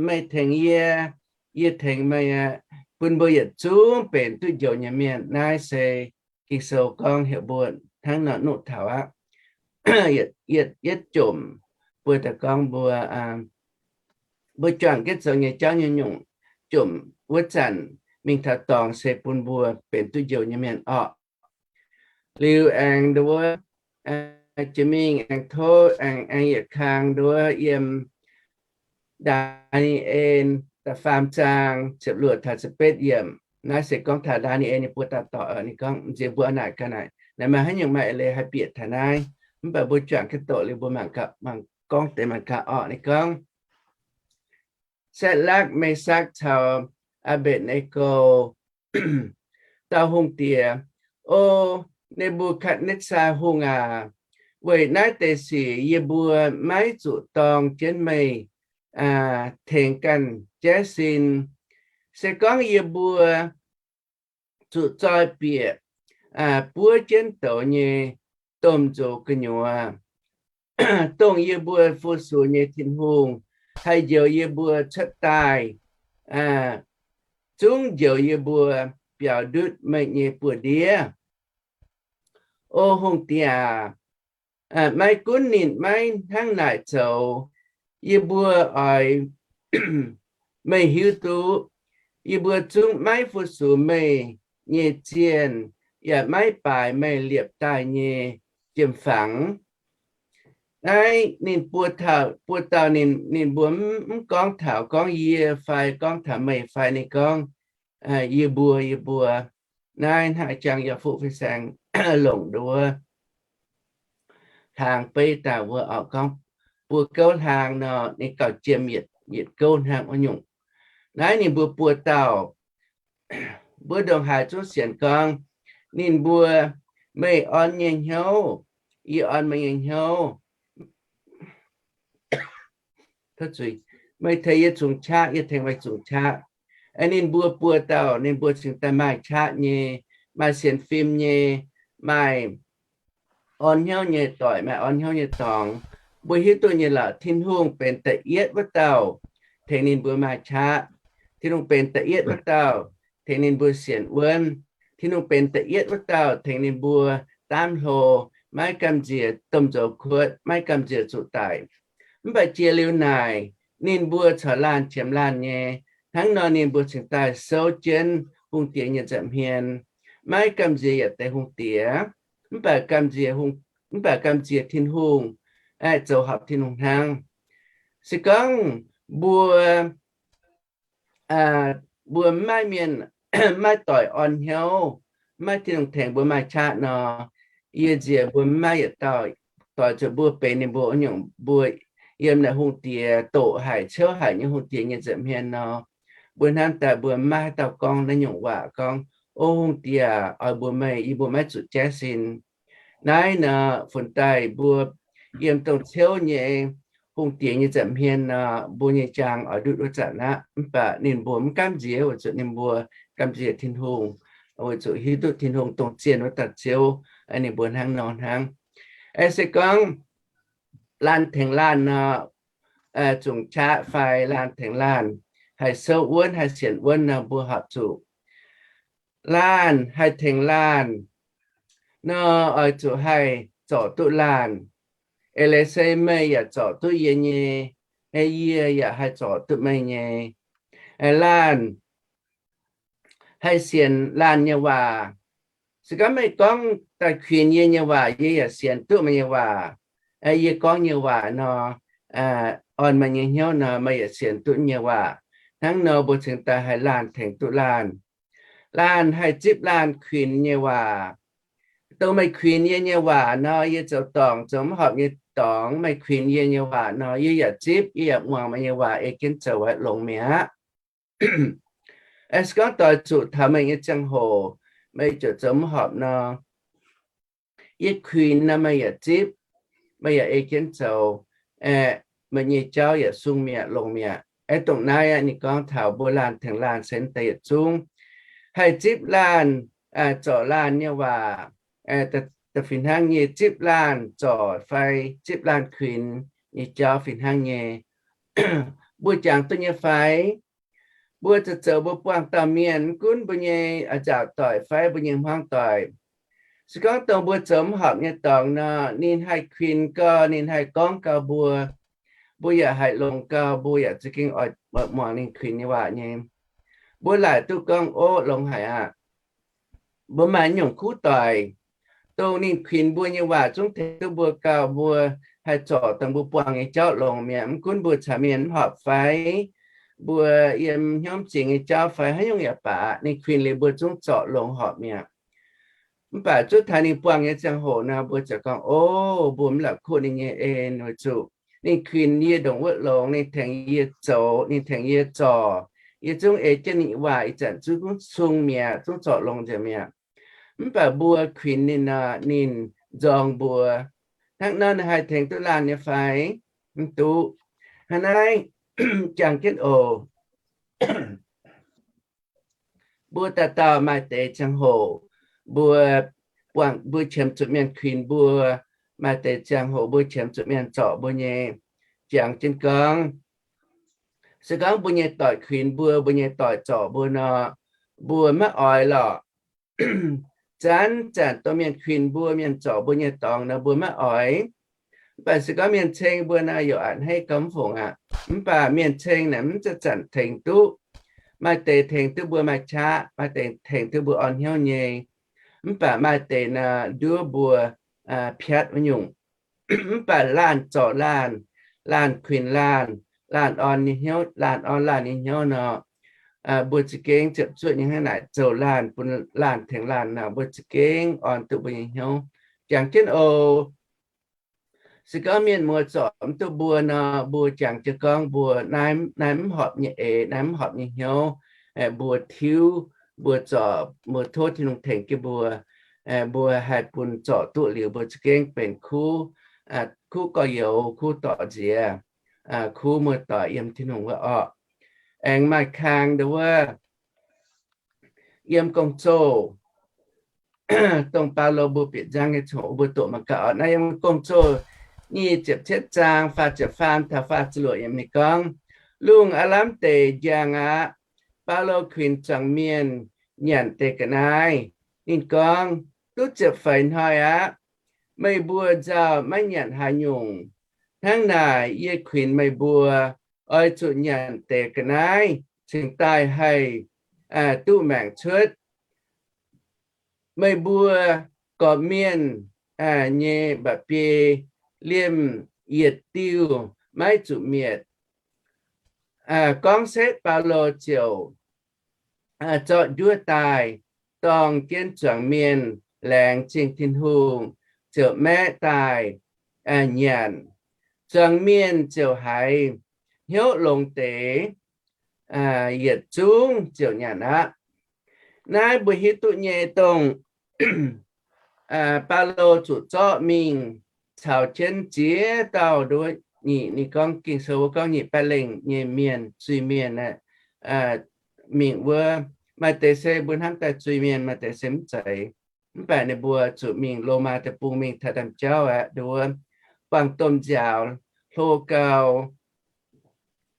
meih tengx yie, yie tengx meih aqv, bun mbuo yietc zungv benx duqv njoux nyei mienh. Naaiv se Ging-Sou gorngv heuc mbuo hnangv nor nuqv taux aqv. Yietc, yietc jomc, mbuo daaih gorngv mbuo, mbuo juangc jienv zoux nyei jauv nyei nyungc, jomc wuov zanc mingh taux dorngx se bun mbuo benx duqv njoux nyei mienh orqc. Liuz aengx nduov, jiex mingh aengx tov aengx, aengx yietc kang nduov yiem Ndaa^ni^en da'faam zaang ziepc luoqc taux ziepc betv yiemc. Naaiv se gorngv taux Ndaa^ni^en nyei buoz dauh dorc. Ninh gorngv, m'nziex mbuo naaic ga'naaiv, naaic maaih haaix nyungc maaih eix leiz haih bieqc taux naaiv, mv baac mbuo juangc jienv doqc liuz mbuo mangc gaax, mangc gorngv deix mangc gaax orqc. Ninh gorngv, Satc^lakv, Me^sakc caux Aa^mbetc^ne^go dau hungh diex, O Ne^mbu^katv^netv^saa Hungh aac, weic naaiv deix sic yie mbuo maiv zuqc dorng jienv meih tengx ganh jaiv sin. Se gorngv yie mbuo zuqc zoih bieqc buov jienv douz nyei domh nzox gu'nyuoz, dongh yie mbuo fu-sux nyei Tin-Hungh haih njoux yie mbuo cuotv daaih, zungv njoux yie mbuo biaux ndutv meih nyei buoz-ndiev. O hungh diex aac, maiv gunv ninh maiv hnangv naaic zoux, yie mbuo oix meih hiuv duqv, yie mbuo zungv maiv fu-sux meih nyei zienh, yaac maiv baaix meih liepc daaih nyei jiem-fangx. Naaiv ninh buo dauh, buo dauh ninh, ninh mbuo mv gorngv taux gorngv yie fai gorngv taux meih fai, ninh gorngv, Yie mbuo, yie mbuo. Naaiv hnangv jang yaac fuqv fei saeng longc nduov hlaang beiv daaih wuov oc, gorngv buo gouv hlaang nor, ninh gauh jiem yietc gouv hnangv wuov nyungc. Naaiv ninh mbuo buo dauh, mbuo ndongc haaix zungv sienx gorngv ninh mbuo, meih orn nyei hnyouv, yie orn meih nyei hnyouv, meih tengx yie zungx qaqv, yie tengx meih zungx qaqv. Ninh mbuo buo dauh ninh mbuo cingx daaih maaih qaqv nyei, maaih sienx fim nyei, maaih orn hnyouv nyei doic, maaih orn hnyouv nyei dorngx. Mbuo hiuv duqv nyei lorqc, Tin-Hungh benx da'yietv wuov dauh tengx ninh mbuo maaih qaqv. Tin-Hungh benx da'yietv wuov dauh tengx ninh mbuo sienx wuonv. Tin-Hungh benx da'yietv wuov dauh tengx ninh mbuo daamv hlo, maiv gamh nziex domh nzoux kuotv, maiv gamh nziex zuqc daic. Mv baac jiex liuz naaic, ninh mbuo corc laanh qiemx laanh nyei. Hnangv nor ninh mbuo cingx daaih souv jienv hungh diex nyei nza'hmien, maiv gamh nziex yietc deix hungh diex, mv baac gamh nziex, mv baac gamh nziex Tin-Hungh, aeqv, zoux horpc Tin-Hungh hnangv. Se gorngv mbuo mbuo maiv mienh, maiv doic orn hnyouv, maiv Tin-Hungh tengx mbuo maaih qaqv nor, yie nziex mbuo maiv yietc dauh doic zuqc mbuo benx ninh mbuo wuov nyungc, mbuo yiem naaic hungh diex doqc haic, ciouv haic nyei hungh diex nyei nza'hmien nor, mbuo hnamv daaih mbuo maiv haaix dauh gorngv naaiv nyungc waac gorngv, O hungh diex, oix mbuox meih, yie mbuo maiv zuqc jaiv sin. Naaiv nor funx daaih mbuo yiem dongh ciouv nyei hungh diex nyei nza'hmien nor, mbuo nyei jaang oix ndutv wuov zanc aqv. Mv baac ninh mbuo mv gamh nziex weic zuqc ninh mbuo gamh nziex Tin-Hungh, weic zuqc hiuv duqv Tin-Hungh dongh zienh wuov dauh Ziouv, ninh mbuo hnangv nor hnangv. Se gorngv laanh tengx laanh nor, zungx qaqv fai laanh tengx laanh haih souv wuonv, haih sienx wuonv nor, mbuo horpc zuqc laanh haih tengx laanh nor, oix zuqc haih zorc duqv laanh. Eix leiz se meih yaac zorc duqv yie nyei, yie yaac haih zorc duqv meih nyei. Laanh haih sienx laanh nyei waac. Se gorngv meih gorngv daaih kuinx yie nyei waac, yie yaac sienx duqv meih nyei waac. Yie gorngv nyei waac nor, orn meih nyei hnyouv nor, meih yaac sienx duqv nyei waac. Hnangv nor mbuo cingx daaih haih laanh tengx duqv laanh. Laanh haih zipv laanh kuinx nyei waac. Dongh meih kuinx yie nyei waac nor, yie zoux dorngc, zoux mv horpc nyei dorngx, meih kuinx yie nyei waac nor, yie yaac zipv, yie yaac muangx meih nyei waac ei jienv zoux, longx mi'aqv. Se gorngv doix zuqc taux meih nyei ziangh hoc, meih ziouc zoux mv horpc nor, yie kuinx nor meih yaac zipv, meih yaac ei jienv zoux. Aeqv, meih nyei jauv yaac sung mi'aqv, longx mi'aqv. Aeqv, dongh naaiv aqv, ninh gorngv taux mbuo laanh tengx laanh se deix yietc zungv haih zipv laanh, zorc laanh nyei waac, da'fih hnangv nyei zipv laanh zorc fai zipv laanh kuinx nyei jauv fih hnangv nyei. Mbuo jangx duqv nyei fai? Mbuo zoux zoux mbuo buangh dauh mienh, mv gunv mbuo nyei nzaaux doic fai mbuo nyei hmuangv doic, se gorngv dongh mbuo zoux mv horpc nyei dorngx nor, ninh haih kuinx gau, ninh haih gorngv gau mbuo, mbuo yaac haih longx gau, mbuo yaac za'gengh oix muangx ninh kuinx nyei waac nyei. Mbuo laaic duqv gorngv, ov, longx haic aqv. Mbuo maaih nyungc kuv doic, dongh ninh kuinx mbuo nyei waac zungv tengx duqv mbuo gauh mbuo haih zorc dongh mbuo buangh nyei jauv longx mi'aqv. Mv gunv mbuo caux mienh mv horpc fai mbuo yiem hnyouv m'zing nyei jauv fai haaix nyungc yaac baac, ninh kuinx liuz mbuo zungv zorc longx horpc mi'aqv. Mv baac zuov taux ninh buangh nyei ziangh hoc nor, mbuo ziouc gorngv, ov, mbuo mv la'kuqv ninh nyei en, weic zuqc ninh kuinx yie ndongc wuov longx, ninh tengx yie zoux, ninh tengx yie zorc, yie zungv ei jienv ninh waac ih zanc zungv sung mi'aqv, zungv zorc longx nzengc mi'aqv. Mv baac mbuo kuinx ninh nor, ninh nzorng mbuo. Hnangv nor ninh haih tengx duqv laanh nyei fai? Mv duqv. Hnangv naaiv jangx jienv oc. Mbuo dauh dauh maaih deix ziangh hoc mbuo buangh, mbuo qiemx zuqc mienh kuinx mbuo, maaih deix ziangh hoc mbuo qiemx zuqc mienh zorc mbuo nyei. Jangx jienv gorngv, se gorngv mbuo nyei doic kuinx mbuo, mbuo nyei doic zorc mbuo nor, mbuo maiv oix lorqc. Zanc zanc dongh mienh kuinx mbuo, mienh zorc mbuo nyei dorngx nor, mbuo maiv oix. Mv baac se gorngv mienh ceng mbuo nor, yaac a'hneiv gauh mv fungc aqv. Mv baac mienh ceng naaic mv zanc-zanc tengx duqv. Maaih deix tengx duqv mbuo maaih qaqv, maaih deix tengx duqv mbuo orn hnyouv nyei. Mv baac maaih deix nor, nduov mbuo piatv wuov nyungc. Mv baac laanh zorc laanh, laanh kuinx laanh, laanh orn nyei hnyouv, laanh orn laanh nyei hnyouv nor, mbuo za'gengh ziepc zuoqv nyei hnangv naaic zoux laanh bun laanh tengx laanh nor, mbuo za'gengh orn duqv mbuo nyei hnyouv. Jangx jienv oc. Se gorngv mienh muoz zorc mv duqv mbuo nor, mbuo jangx jienv gorngv mbuo naaiv, naaiv mv horpc nyei eix, naaiv mv horpc nyei hnyouv, mbuo tiuv, mbuo zorc, mbuo tov Tin-Hungh tengx jienv mbuo, mbuo haih bun zorc duqv liuz, mbuo za'gengh benx kuv, kuv gorx-youz, kuv dorc nziex, kuv muoz-doic yiem Tin-Hungh wuov orqc. Aengx maaih kang ndau wuov yiem Gong-Zoh, dongh Baulo mbuo bieqc nzangv nyei ziangh hoc mbuo doqc mangc gaax oc. Naaiv yiem Gong-Zoh nyic ziepc cietv zaang faah ziepc faam taux faah ziepc luoqc yiemc ninh gorngv, lungh aav lamh deix njang aqv. Baulo kuinx zuangx mienh nyanc deix ga'naaiv. Ninh gorngv, duqv ziepc feix hnoi aqv. Meih mbuo nzauh maiv nyanc haaix nyungc. Hnangv naaic yie kuinx meih mbuo oix zuqc nyanc deix ga'naaiv cingx daaih haih duqv maengc cuotv. Meih mbuo gorqv-mienh nyei mba'biei liemh yietc diuh maiv zuqc mietc. Gorngv setv, Baulo ziouc zorqv njuov daaih dorng jienv zuangx mienh laengz zingh Tin-Hungh, ziouc maeqv daaih nyanc. Zuangx mienh ziouc haiz hnyouv longx deix, yietc zungv ziouc nyanc aqv. Naaiv mbuo hiuv duqv nyei dongh Baulo zuqc zorqv mingh caux jienv ziex dauh nduov nyic, ninh gorngv Ging-Sou wuov gorngv nyic baeqv lengh nyei mienh, zuiz-mienh aeqv, mingh wuov. Maaih deix se mbuo hnamv daaih zuiz-mienh, maaih deix se mv zeiz. Mv baac ninh mbuo zuqc mingh Lomaa Deic-Bung mingh taux ndaamv-jauv aqv, nduov buangh domh nziaaux hlo gau.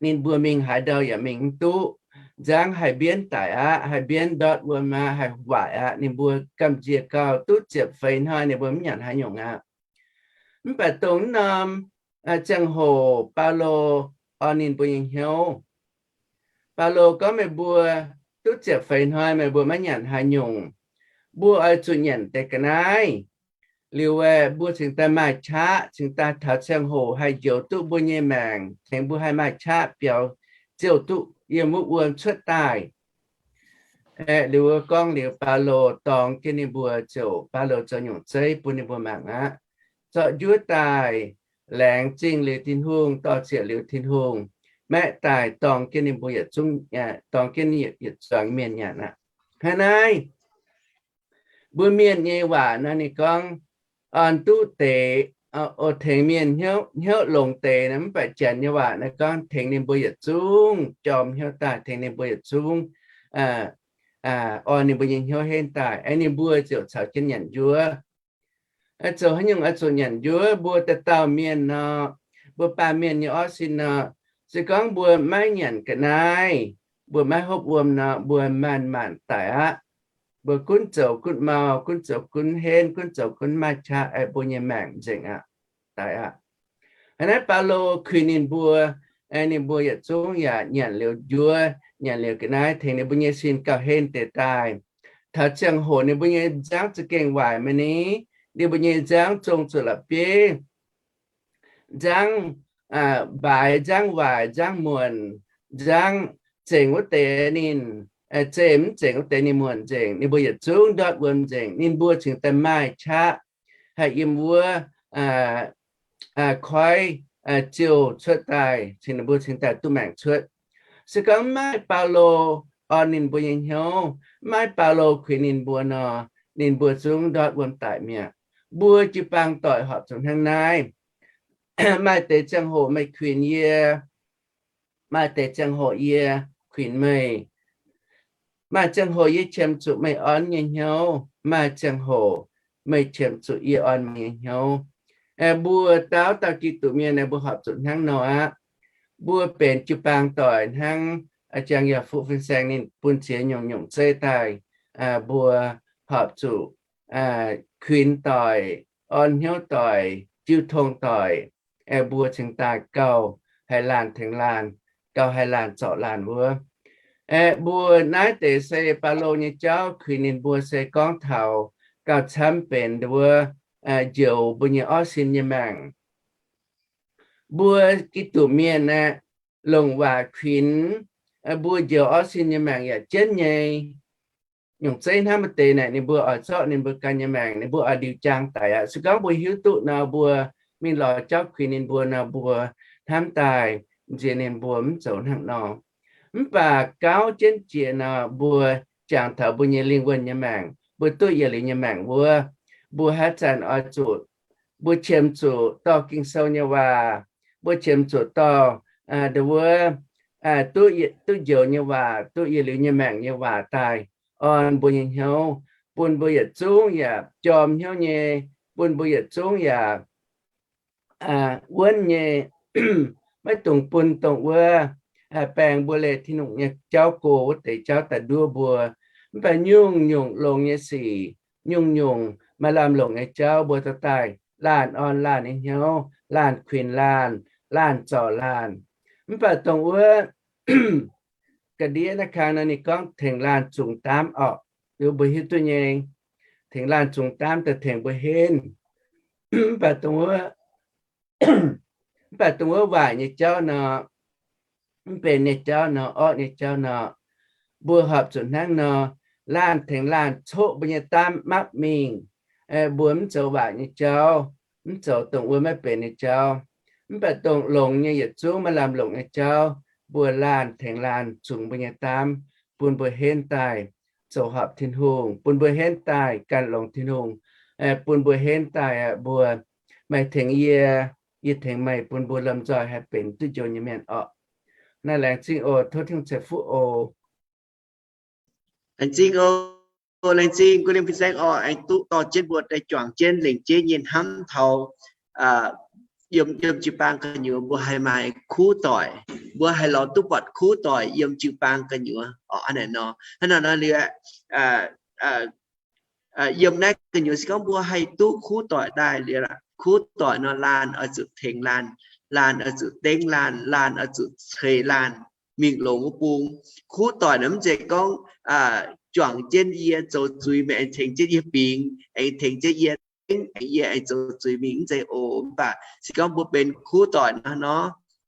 Ninh mbuo mingh haaix ndau yaac mingh mv duqv, nzangv haih mbienv daic aqv, haih mbienv ndortv wuom aqv, haih waaic aqv. Ninh mbuo gamh nziex gau, duqv ziepc feix hnoi ninh mbuo mv nyanc haaix nyungc aqv. Mv baac dongh naaiv norm ziangh hoc Baulo orn ninh mbuo nyei hnyouv. Baulo gorngv, meih mbuo duqv ziepc feix hnoi meih mbuo maiv nyanc haaix nyungc. Mbuo oix zuqc nyanc deix ga'naaiv. Liuz aeqv, mbuo cingx daaih maaih qaqv, cingx daaih taux ziangh hoc haih njoux duqv mbuo nyei maengc, tengx mbuo haih maaih qaqv biaux ziouh duqv yiem wuov wuom cuotv daaih. Aeqv, liuz wuov gorngv liuz, Baulo dorng jienv ninh mbuo ziouc, Baulo zoux nyungc zeiv bun ninh mbuo mangc aqv. Zorqv njuov daaih laengz zingh liuz Tin-Hungh, dor-ziec liuz Tin-Hungh, maeqv daaih dorng jienv ninh mbuo yietc zungv, dorng jienv yietc zuangx mienh nyanc aqv. Hnangv naaiv, mbuo mienh nyei waac nor ninh gorngv, orn duqv deix oix tengx mienh hnyouv longx deix, mv baac janx nyei waac naaiv gorngv tengx ninh mbuo yietc zungv jorm hnyouv daaih, tengx ninh mbuo yietc zungv orn ninh mbuo nyei hnyouv henv daaih, aeqv, ninh mbuo ziouc caux jienv nyanc njuov. Zoux haaix nyungc oix zuqc nyanc njuov? Mbuo dauh dauh mienh nor, mbuo baamh mienh nyei orv sin nor, se gorngv mbuo maiv nyanc ga'naaiv, mbuo maiv hopv wuom nor, mbuo maanc maanc daic aqv. Mbuo gunv zoux gunv mau, gunv zoux gunv henv, gunv zoux gunv maaih qaqv, aeqv, mbuo nyei maengc nzengc aqv, daic aqv. Hnangv naaiv Baulo kuinx ninh mbuo, ninh mbuo yietc zungv yaac nyanc liuz njuov, nyanc liuz ga'naaiv, tengx ninh mbuo nyei sin gauh henv deix daaih. Taux ziangh hoc ninh mbuo nyei nziaamv za'gengh waaic maah ni, ninh mbuo nyei nziaamv zong zuqc la'bieiv, nziaamv mbaaix, nziaamv waaic, nziaamv muonc, nziaamv zengc wuov deix ninh, zeqc mv zengc wuov deix ninh muonc nzengc, ninh mbuo yietc zungv ndortv wuom nzengc. Ninh mbuo cingx daaih maaih qaqv haih yiem wuov koiv ziouh cuotv daaih, cingx ninh mbuo cingx daaih duqv maengc cuotv. Se gorngv maiv maaih Baulo orn ninh mbuo nyei hnyouv, maiv maaih Baulo kuinx ninh mbuo nor, ninh mbuo zungv ndortv wuom daic mi'aqv. Mbuo jiu-baang doic horpc zuqc hnangv naaiv. Maaih deix ziangh hoc meih kuinx yie, maaih deix ziangh hoc yie kuinx meih. Maaih ziangh hoc yie qiemx zuqc meih orn nyei hnyouv, maaih ziangh hoc meih qiemx zuqc yie orn meih nyei hnyouv. Mbuo dauh dauh Giduc mienh aeqv, mbuo horpc zuqc hnangv nor aqv. Mbuo benx jiu-baang doic hnangv a'jang yaac fuqv fin-saeng ninh bun ziex nyungc nyungc zeiv daaih, mbuo horpc zuqc kuinx doic, orn hnyouv doic, jiu tong doic, mbuo cingx daaih gauh haih laanh tengx laanh, gauh haih laanh zorc laanh wuov. Aeqv, mbuo naaiv deix se Baulo nyei jauv kuinx ninh mbuo se gorngv taux gauh camv benx wuov njoux mbuo nyei orv sin nyei maengc. Mbuo Giduc mienh aeqv, longc waac kuinx, mbuo njoux orv sin nyei maengc yaac jienv nyei. Nyungc zeiv hnamv maaih deix naaic ninh mbuo oix zorqv ninh mbuo ganh nyei maengc, ninh mbuo oix ndiux jaang daic aqv. Se gorngv mbuo hiuv duqv nor, mbuo mingh lorz jauv kuinx ninh mbuo nor, mbuo hnamv daaih nziex ninh mbuo mv zoux hnangv nor. Mv baac gauv jienv jiex nor, mbuo jangx taux mbuo nyei lingh wuonh nyei maengc, mbuo duqv yietc liuz nyei maengc wuov, mbuo haaix zanc oix zuqc, mbuo qiemx zuqc dorh Ging-Sou nyei waac, mbuo qiemx zuqc dorh wuov duqv njoux nyei waac, duqv yietc liuz nyei maengc nyei waac daaih orn mbuo nyei hnyouv, bun mbuo yietc zungv yaac jorm hnyouv nyei, bun mbuo yietc zungv yaac wuonv nyei. Maiv dungx bun dongh wuov baeng mbuo leih Tin-Hungh nyei jauv go wuov deix jauv daaih nduov mbuo. Mv baac nyungc-nyungc longx nyei sic, nyungc-nyungc maaih lamh longc nyei jauv mbuo dorh daaih laanh orn laanh nyei hnyouv, laanh kuinx laanh, laanh zorc laanh. Mv baac dongh wuov ga'ndiev naaiv kang nor ninh gorngv tengx laanh zungx daamv orqc. Liuz mbuo hiuv duqv nyei, tengx laanh zungx daamv daaih tengx mbuo henv. Mv baac dongh wuov, mv baac dongh wuov waaic nyei jauv nor, mv benx nyei jauv nor, orqv nyei jauv nor, mbuo horpc zuqc hnangv nor, laanh tengx laanh coqv mbuo nyei daamv mapv mingh. Mbuo mv zoux waaic nyei jauv, mv zoux dongh wuov maiv benx nyei jauv. Mv baac dongh longx nyei yietc zungv maaih lamh longc nyei jauv, mbuo laanh tengx laanh zungx mbuo nyei daamv, bun mbuo henv daaih zoux horpc Tin-Hungh, bun mbuo henv daaih gan longx Tin-Hungh, bun mbuo henv daaih mbuo, meih tengx yie, yie tengx meih, bun mbuo lomh nzoih haih benx duqv njoux nyei mienh orqc. Naaiv laengz zingh oc. Tov Tin-Hungh ceix fuqv oc. Laengz zingh oc. Laengz zingh gu lingh fin-saeng oc, aengx duqv dorh jienv mbuo daaih juangc jienv lengc jeiv nyei hnamv taux yiem, yiem jiu-baang gu'nyuoz mbuo haih maaih kuv doic, mbuo haih lorz duqv buatc kuv doic yiem jiu-baang gu'nyuoz orqc. Hnangv naaiv nor, hnangv naaiv nor liuz, yiem naaiv gu'nyuoz se gorngv mbuo haih duqv kuv doic daaih liuz, kuv doic nor laanh oix zuqc tengx laanh, laanh oix zuqc dengv laanh, laanh oix zuqc ceix laanh mingh longx wuov bung. Kuv doic nor mv zeiz gorngv juangc jienv yie zoux zuiz meih aengx tengx jienv yie bingx, aengx tengx jienv yie dengv, aengx yie aengx zoux zuiz mingh, mv zeiz oc. Mv baac se gorngv mbuo benx kuv doic nor,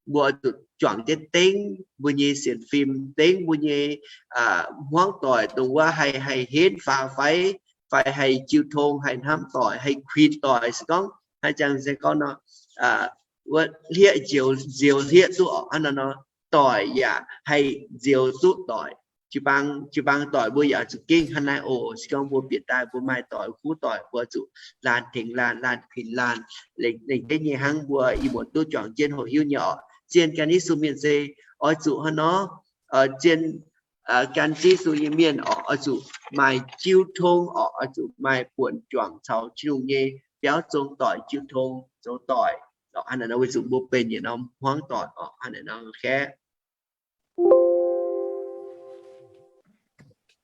mbuo oix zuqc juangc jienv dengv mbuo nyei sienx fim, dengv mbuo nyei hmuangv doic, dongh wuov haih, haih henv faaux fai, fai haih jiu tong, haih hnamv doic, haih kuinx doic. Se gorngv haaix zanc se gorngv nor, wuov hlieqv nzioux, nzioux hlieqv duqv orqc. Hnangv naaiv nor, doic yaac haih nzioux duqv doic. jiu-baang, jiu-baang doic mbuo yaac zuqc gengh hnangv naaiv oc. Se gorngv mbuo bieqc daaih mbuo maaih doic, kuv doic, mbuo zuqc laanh tengx laanh, laanh kuinx laanh, lengc, lengc jeiv nyei hnangv mbuo ih muonz duqv juangc jienv hoqc hiuv nyei oc. Zien gan Yesu mienh se oix zuqc hnangv nor, zien gan Yesu nyei mienh oc, oix zuqc maaih jiu tong oc, oix zuqc maaih buonc juangc caux Tin-Hungh nyei biauv zong doic jiu tong zoux doic oc. Hnangv naaiv nor weic zuqc mbuo benx yietc norm hmuangv doic oc. Hnangv naaiv nor gaeqv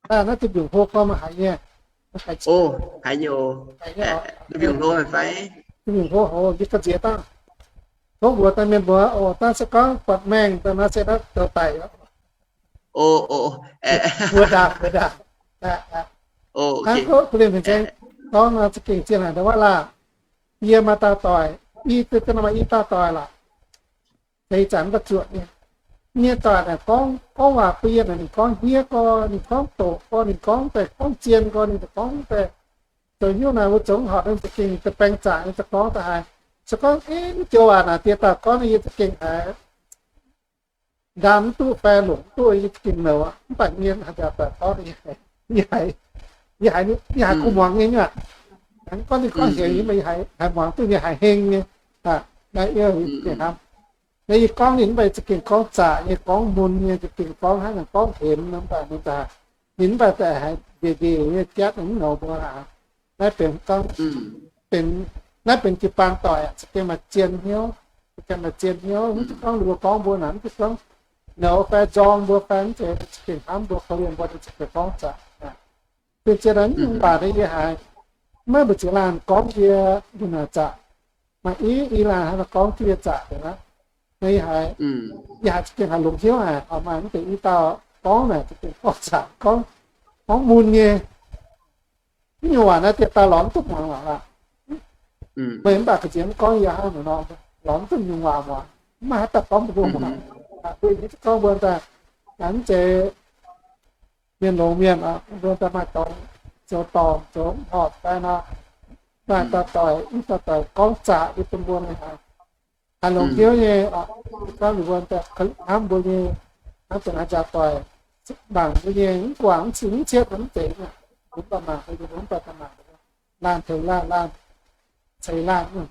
Naaiv duqv mbiungc hlo gorngv maaih haiz nyei. Haiz nyei oc. Duqv mbiungc hlo fai? Duqv mbiungc hlo hoc, yie ga'nziex dangh. Tov mbuox daaih mienh mbuox oc, dangh se gorngv buatc maengh daaih nor se naaiv zoux daic oc. Mbuo ndaangc, mbuo ndaangc. Hnangv gorngv kuv liemh hmien saeng gorngv nor za'gengh zien haic ndau wuov laah. Yie maaih dauh doic, i duqv maaih i dauh doic lorqc. Deix zanc mv baac zuoqc nyei. Nyei doic naaic gorngv, gorngv waac bun yie naaic ninh gorngv hniev gorx, ninh gorngv doqc gorx, ninh gorngv daaih gorngv zien gorx, ninh daaih gorngv daaih zoux hnyouv naaic wuov zongx horpc ninh za'gengh da'baeng zaqc ninh daaih gorngv daaih haiz. Se gorngv, eh, mv joux waac naaic diex dauh gorngv nyei yie za'gengh haiz ndaam mv duqv fai longc mv duqv, yie za'gengh nouz aqv. Mv baac nyei haaix dauh gorngv, yie haiz, yie haiz kuv muangx nyei nyuoqc. Gorngv ninh gorngv hec nyei, mv baac yie haiz muangx duqv nyei, haiz heng nyei. Naaiv yie za'gengh hnamv. Naaiv yie gorngv ninh mv baac za'gengh gorngv zaqc nyei, gorngv mun nyei, za'gengh gorngv hnangv naaic gorngv hemx nor, mv baac ninh daaih, ninh mv baac daaih haiz ndiev ndiev nyei jatv ninh mv nouz mbuo aqv. Naaiv benx gorngv, benx, naaiv benx jiu-baang doic aqv, za'gengh maaih zien hnyouv, za'gengh maaih zien hnyouv, mv zeiz gorngv ninh mbuo gorngv mbuo naaic, mv zeiz gorngv nouz fai nzorng mbuo fai mv zeiz, za'gengh hnamv mbuo, korv-lienh mbuo, ninh za'gengh gorngv zaqc. Fin-ziex naaiv nyungc waac naaiv yie haiz, maiv mbu'ziex laanh gorngv yie, yie naaic zaqc. Maaih i, i laanh hnangv naaiv gorngv duqv yie zaqc deix aqv. Naaiv yie haiz, yie haiz za'gengh haiz longx hnyouv haic, oix maaih mv deix i dauh gorngv naaic za'gengh gorngv zaqc, gorngv, gorngv mun nyei. Mv nyungc waac naaiv diex daaih lorz mv duqv muangx lorqc aqv. Meih mv baac ga'nziex mv gorngv yie hnangv naaic nor, lorz mv duqv nyungc waac muangx. Mv maaih haaix dauh gorngv mbuo muangx. Mbuo hiuv duqv gorngv mbuo daaih, mv zeiz mienh longx mienh, mbuo daaih maaih dorngx, zoux dorngc zoux mv horpc daaih nor, maaih dauh doic, mv dauh doic gorngv zaqc yie bun mbuo mingh haiz. Haiz longx hnyouv nyei, gorngv ninh mbuo daaih hnamv mbuo nyei, hnamv dongh haaix njaaux doic, mangc mbuo nyei, mv guangc mv cing mv cietv mv deix, mv baac mangc mbuo nyei, mv baac mangc laanh tengx laanh, laanh ceix laanh.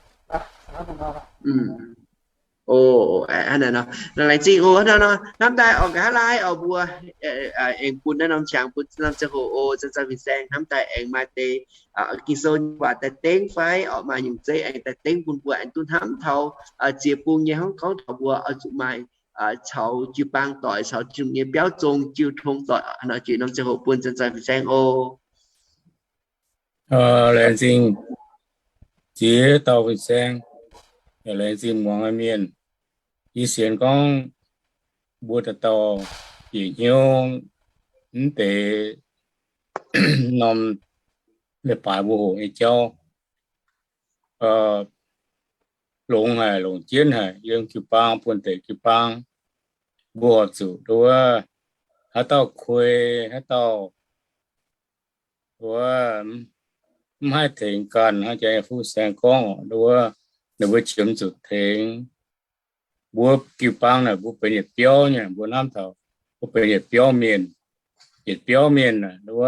Laengz zingh oc. Hnangv nor, hnamv daaih oc, nqa'haav laai oc mbuo aengx bun naaiv norm qangx bun norm ziangh hoc oc, zanc-zanc fin-saeng hnamv daaih aengx maaih deix Ging-Sou nyei waac daaih dengv fai oc, maaih nyungc zeiv aengx daaih dengv bun mbuo aengx duqv hnamv taux ziex bung nyei hnangv gorngv taux mbuo oix zuqc maaih caux jiu-baang doic, caux Tin-Hungh nyei biauv zong jiu tong doic. Hnangv nor jiex norm ziangh hoc bun zanc-zanc fin-saeng oc. Laengz zingh ziex dauh fin-saeng, yaac laengz zingh muangx mienh. Yie sienx gorngv mbuo dauh dauh bieqc hnyouv mv deix norm leiz-baaix mbuo hoqc nyei jauv longx haic, longc jienv haic, yiem jiu-baang, buonv-deic jiu-baang, mbuo horpc zuqc nduov haaix dauh kuei, haaix dauh wuov mv haih tengx ganh, hnangv jaax nyei fuqv saeng gorngv oc, nduov ninh mbuo qiemx zuqc tengx. Mbuo jiu-baang naaic mbuo benx yietc biauv nyei, mbuo hnamv taux mbuo benx yietc biauv mienh. Yietc biauv mienh naaic nduov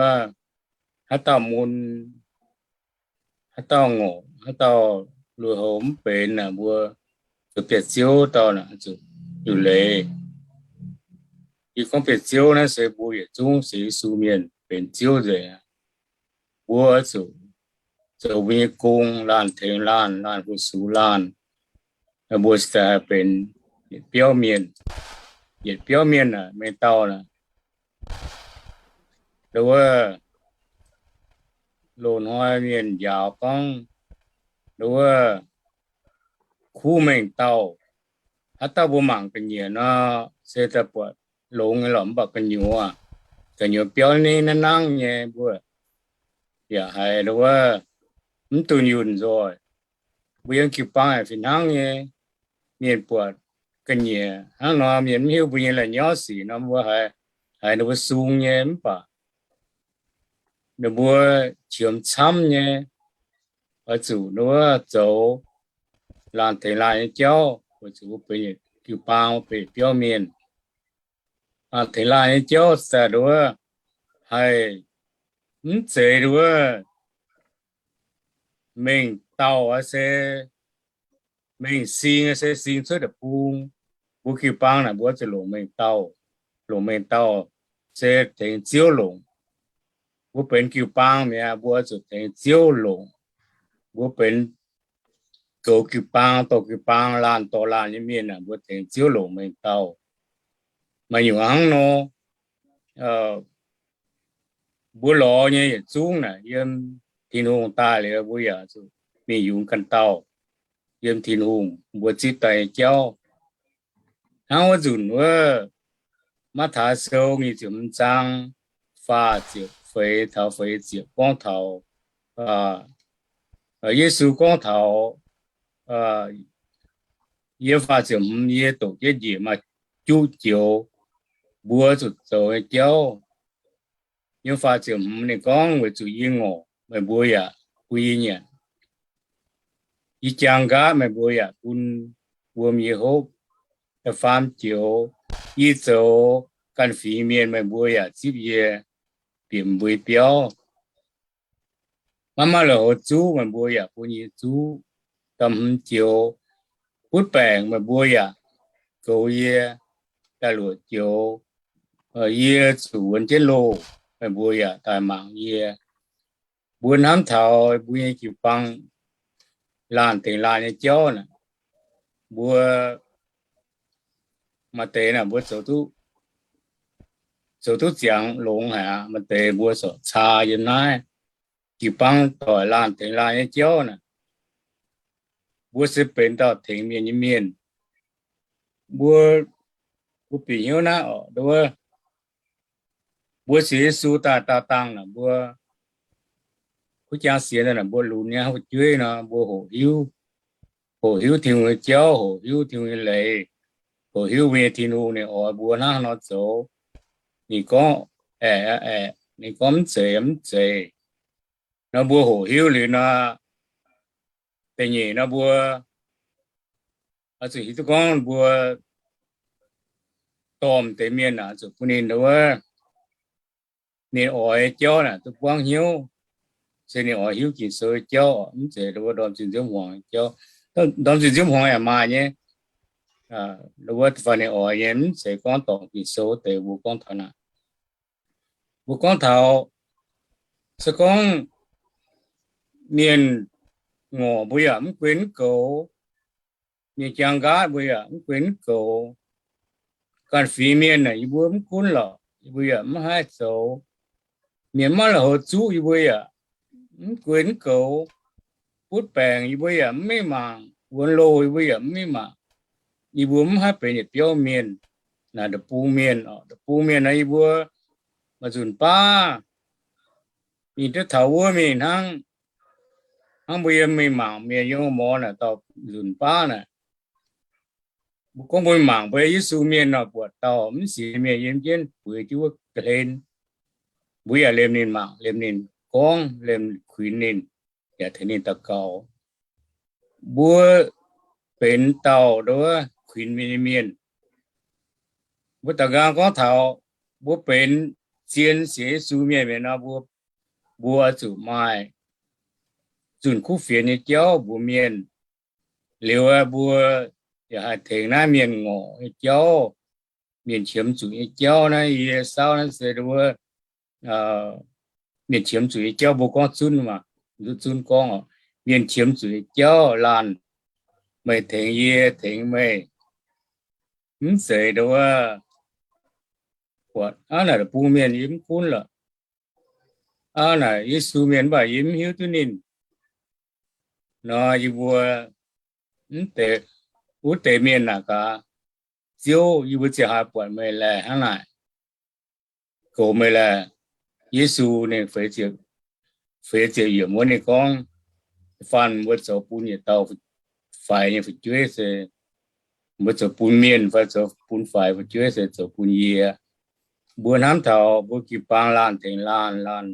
haaix dauh mun, haaix dauh ngorc, haaix dauh lui-houx mv benx naaic, mbuo zuqc biauv-ziouv dauh naaic zuqc liuc leiz. Yie gorngv biauv-ziouv naaiv se mbuo yietc zungv sienx Yesu mienh benx ziouv nzengc. Mbuo zuqc zoux mbuo nyei gong, laanh tengx laanh, laanh fu-sux laanh. Mbuo se benx yietc biauv mienh. Yietc biauv mienh aeqv, mengh dauh naaic, nduov loz-hnoi mienh njaaux gorngv, nduov kuv mengh dauh. Haaix dauh mbuo mangc ga'nyiec nor, se daaih buatc longx nyei lorqc, mv baac gu'nyuoz gu'nyuoz biauv ningv naaiv nangv nyei, mbuo yaac haiz nduov mv dunh yunh nzoih. Mbuo yiem jiu-baang fih hnangv nyei, mienh buatc ga'nyiec hnangv nor, mienh mv hiuv mbuo nyei la'nyauv sic nor, mbuo haiz, haiz ninh mbuo sung nyei, mv baac ninh mbuo qiemx camv nyei, oix zuqc nduov zoux laanh tengx laanh nyei jauv, weic zuqc mbuo benx yietc jiu-baang, mbuo benx yietc biauv mienh. tengx laanh nyei jauv se nduov, haih mv zeiz nduov mengh dauh se mengh sing se sing cuotv deic-bung. Mbuo jiu-baang naaic mbuo zuqc longc mengh dauh, longc mengh dauh se tengx Ziouv longc. Mbuo benx jiu-baang mi'aqv, mbuo zuqc tengx Ziouv longc. Mbuo benx goux jiu-baang, dorh jiu-baang, laanh dorh laanh nyei mienh aah, mbuo tengx Ziouv longc mengh dauh. Maaih nyungc hnangv nor, mbuo lorz nyei yietc zungv naaic yiem Tin-Hungh daaih liuz, mbuo yaac zuqc mingh yungz ganh dauh yiem Tin-Hungh mbuo zipv daaih nyei jauv. Hnangv wuov nzunc wuov, Matv^taai Sou nyic ziepc hmz zaang faah ziepc feix taux feix ziepc gorngv taux, Yesu gorngv taux, yiem faah ziepc hmz, yie doqc jienv njiec maaih juqv joux mbuo zuqc zoux nyei jauv. Yiem faah ziepc hmz ninh gorngv, weic zuqc yie ngorc, meih mbuo yaac bun yie nyanc. Yie jaang nqaatv, meih mbuo yaac bun wuom yie hopv. Da'faam joux, yie zoux ganh fingx mienh, meih mbuo yaac zipv yie bieqc mbuo nyei biauv. Maiv maaih lui-houx zuqv, meih mbuo yaac bun yie zuqv. Da'hmz joux, butv baengc, meih mbuo yaac goux yie. Da'luoqc joux, yie zuqc wuonx jienv loh, meih mbuo yaac daaih mangc yie. Mbuo hnamv taux mbuo nyei jiu-baang laanh tengx laanh nyei jauv naaic, mbuo maaih deix naaic mbuo zoux duqv, zoux duqv ziangx longx haic aqv. Maaih deix mbuo corc caa yiem naaiv jiu-baang doic laanh tengx laanh nyei jauv naaic, mbuo se benx dauh tengx mienh nyei mienh. Mbuo, mbuo bieqc hnyouv naaiv oc, nduov, mbuo sienx Yesu daaih daauh dangh naaic, mbuo kuv jangx sienx daaih naaic, mbuo lunx nyei hnangv fu'jueiv nor, mbuo hoqc hiuv, hoqc hiuv Tin-Hungh nyei jauv, hoqc hiuv Tin-Hungh nyei leiz, hoqc hiuv mbuo nyei Tin-Hungh ninh oix mbuo hnangv haaix nor zoux. Ninh gorngv aeqv, aeqv, ninh gorngv mv zeiz, mv zeiz. Nor mbuo hoqc hiuv liuz nor, da'nyeic nor mbuo oix zuqc hiuv duqv gorngv mbuo dorh deix mienh naaic zuqc bun ninh nduov, ninh oix nyei jauv naaic duqv buangv hnyouv, se ninh oix hiuv Ging-Sou nyei jauv, mv zeiz nduov ndorm zuiz nziouv hmuangx nyei jauv. Ndorm zuiz nziouv hmuangx yaac maaih nyei, nduov fai ninh oix nyei, mv zeiz gorngv dorngc Ging-Sou wuov deix mbuo gorngv taux naaic. Mbuo gorngv taux se gorngv mienh ngorc mbuo yaac mv guen mv goux, mienh jaang nqaatv mbuo yaac mv guen mv goux. Ganh fingx mienh naaic yie mbuo mv gunv lorqc, yie mbuo yaac mv haih zoux. Mienh maiv lui-houx zuqv yie mbuo yaac mv guen mv goux. Butv baengc yie mbuo yaac mv mingh mangc, wuonx loh yie mbuo yaac mv mingh mangc. Yie mbuo mv haih benx yietc biauv mienh. Naaic deic-bung mienh, deic-bung mienh naaic yie mbuo maaih nzunc baav mingh duqv taux wuov mingh hnangv. Hnangv mbuo yiem mingh mangc mienh yiem mor naaic dauh nzunc baav naaic, mbuo gorngv mbuo mingh mangc mbuo Yesu mienh nor, buatc dauh mv sienx mienh yiem jienv buix jienv wuov ga'hlen. Mbuo yaac liemh ninh mangc, liemh ninh gorngv, liemh kuinx ninh, yaac tengx ninh daux gaux. Mbuo benx dauh nduov kuinx mienh nyei mienh. Mbuo daux nqaang gorngv taux mbuo benx zien sienx Yesu mienh mi'aqv nor, mbuo, mbuo zuqc maaih zunh kuv fienx nyei jauv mbuox mienh. Liuz mbuo yaac haih tengx naaiv mienh ngorc nyei jauv, mienh qiemx zuqc nyei jauv. Naaiv yie saauv naaiv se nduov mienh qiemx zuqc nyei jauv, mbuo gorngv zunv maah, duqv zunv gorngv oc. Mienh qiemx zuqc nyei jauv, laanh meih tengx yie, tengx meih, mv zeiz nduov buatc aav naaic deic-bung mienh yie mv gunv lorqc. Aav naaic Yesu mienh mv baac yie mv hiuv duqv ninh nor, yie mbuo mv deix, wuov deix mienh naaic gaax, Ziouv, yie mbuo ziouc haih buatc meih laeh hnangv naaic, goux meih laeh. Yesu ninh feix ziepc, feix ziepc yiemc wuov ninh gorngv, faanh mbuo zoux bun yietc dauh faix nyei fu'jueiv se, mbuo zoux bun mienh fai zoux bun faix fu'jueiv se zoux bun yie. Mbuo hnamv taux mbuo jiu-baang laanh tengx laanh, laanh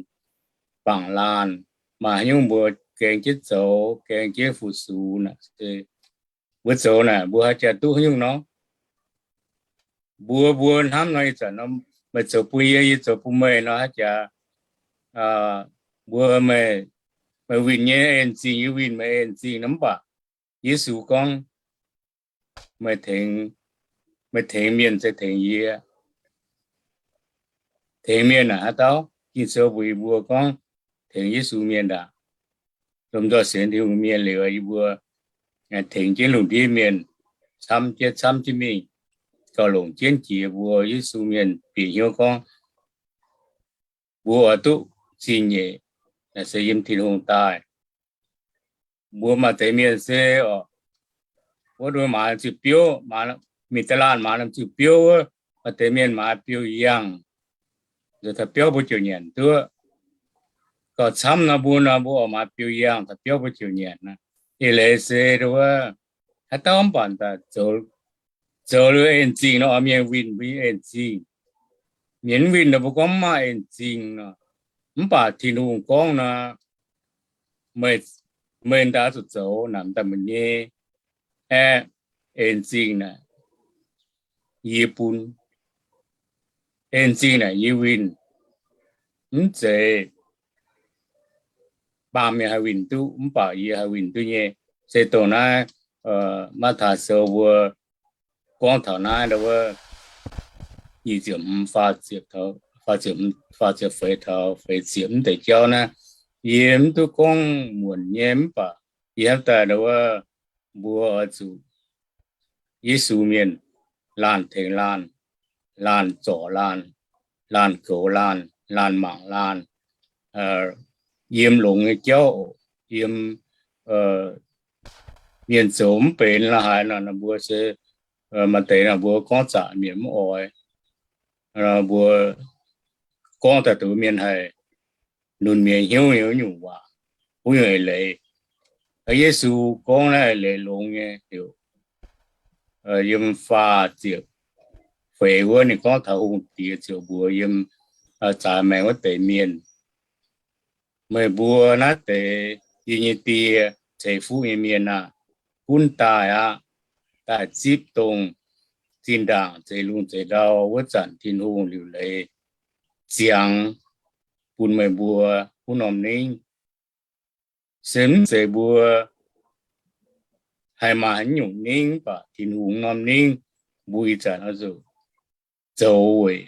bangc laanh, maaih haaix nyungc mbuo gaeng jienv zoux, gaeng jienv fu-sux naaic se, mbuo zoux naaic mbuo haih jaa duqv haaix nyungc nor. mbuox mbuo hnamv nor, ih zanc nor meih zoux bun yie, yie zoux bun meih nor, haaix jaax mbuo, meih winh nyei en-zingh, yie winh meih en-zingh nor. Mv baac Yesu gorngv, meih tengx, meih tengx mienh se tengx yie. Tengx mienh naaic haaix dauh? Ging-Sou mbuox yie mbuo gorngv tengx Yesu mienh ndaangc. Lomh nzoih sienx Tin-Hungh mienh liuz, yie mbuo tengx jienv lungh ndiev mienh camv jienv, camv jienv mingh, gauh longc jienv jiex mbuo Yesu mienh bieqc hnyouv gorngv, mbuo oix duqv zingh nyeic, naaic se yiem Tin-Hungh daaih. Mbuo maaih deix mienh se oc, wuov nduov maaiz ziepc biouv, mingh da'laanh maaiz ziepc biouv wuov, maaih deix mienh maaiz biouv-yangh, nzuonx taux biauv mbuo ziouc nyanc duqv. Gauh camv nor mbuo nor, mbuo oix maaiz biouv-yangh taux biauv mbuo ziouc nyanc. Eix leiz se wuov, haaix dauh mv baac zoux, zoux liuz en-zingh nor, oix mienh winh mbuo nyei en-zingh. Mienh mv winh nor, mbuo gorngv mv maaih en-zingh nor. Mv baac Tin-Hungh gorngv nor, meih, meih daaih zuqc zoux naaic daaih meih nyei. Aeqv, en-zingh naaic yie bun, en-zingh naaic yie winh. Mv zeiz baamh mienh haih winh duqv, mv baac yie haih winh duqv nyei. Se dongh naaiv Matv^taai Sou mbuo gorngv taux naaiv wuov, nyic ziepc hmz, faah ziepc, faah ziepc feix taux feix ziepc mv deix jauv naaiv, yie mv duqv gorngv muonc nyei, mv baac yie hnamv daaih wuov, mbuo oix zuqc Yesu mienh, laanh tengx laanh, laanh zorc laanh, laanh goux laanh, laanh mangc laanh, yiem longx nyei jauv, yiem mienh zoux mv benx la'haaix nor, mbuo se maaih deix nor mbuo gorngv zaqc mienh mv oix. Mbuo gorngv daaih duqv mienh haih nunc mienh hnyouv nyei wuov nyungc waac, wuov nyungc eix leiz. Yesu gorngv naaiv eix leiz longx nyei heuc, yiem faah ziepc feix wuov ninh gorngv taux hungh diex ziouc mbuox yiem zaaix maengx wuov deix mienh, meih mbuo naaiv deix yie nyei Die ceix fuqv nyei mienh aah! Gunv daaih aqv. Daaih zipv dongh zinh ndaangc zeix lungh zeix ndau wuov zanc Tin-Hungh liuc leiz ziangx bun meih mbuo wuov norm ningv. Se mv zeiz mbuo haih maaih haaix nyungc ningv, mv baac Tin-Hungh norm ningv mbuo ih zanc oix zuqc zoux weic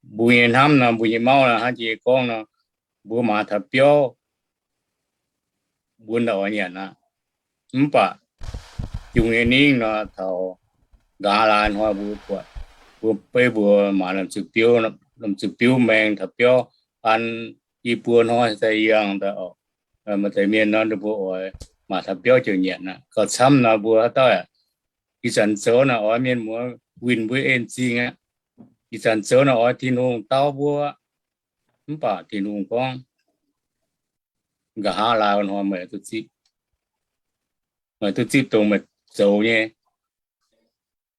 mbuo nyei hnamv nor, mbuo nyei mauv nor, hnangv jiex gorngv nor, mbuo maaiz taux biauv, mbuo ndau oix nyanc aqv. Mv baac jung nyei ningv nor, taux nqa'haav laai hnoi mbuo buatc, mbuo beiv mbuo maaiz lomh ziuh biouv, lomh ziuh biouv maeng taux biauv an, i buo hnoi daaih yangh daaih oc. Maaih deix mienh nor, ninh mbuo oix maaiz taux biauv ziouc nyanc aqv. Gauh camv nor mbuo haaix dauh aqv, ih zanc zoux naaic oix mienh muoz winh mbuo en-zingh aqv. Ih zanc zoux naaic oix Tin-Hungh dau mbuo. Mv baac Tin-Hungh gorngv, nqa'haav laai hnoi meih duqv zipv, meih duqv zipv dongh meih zoux nyei.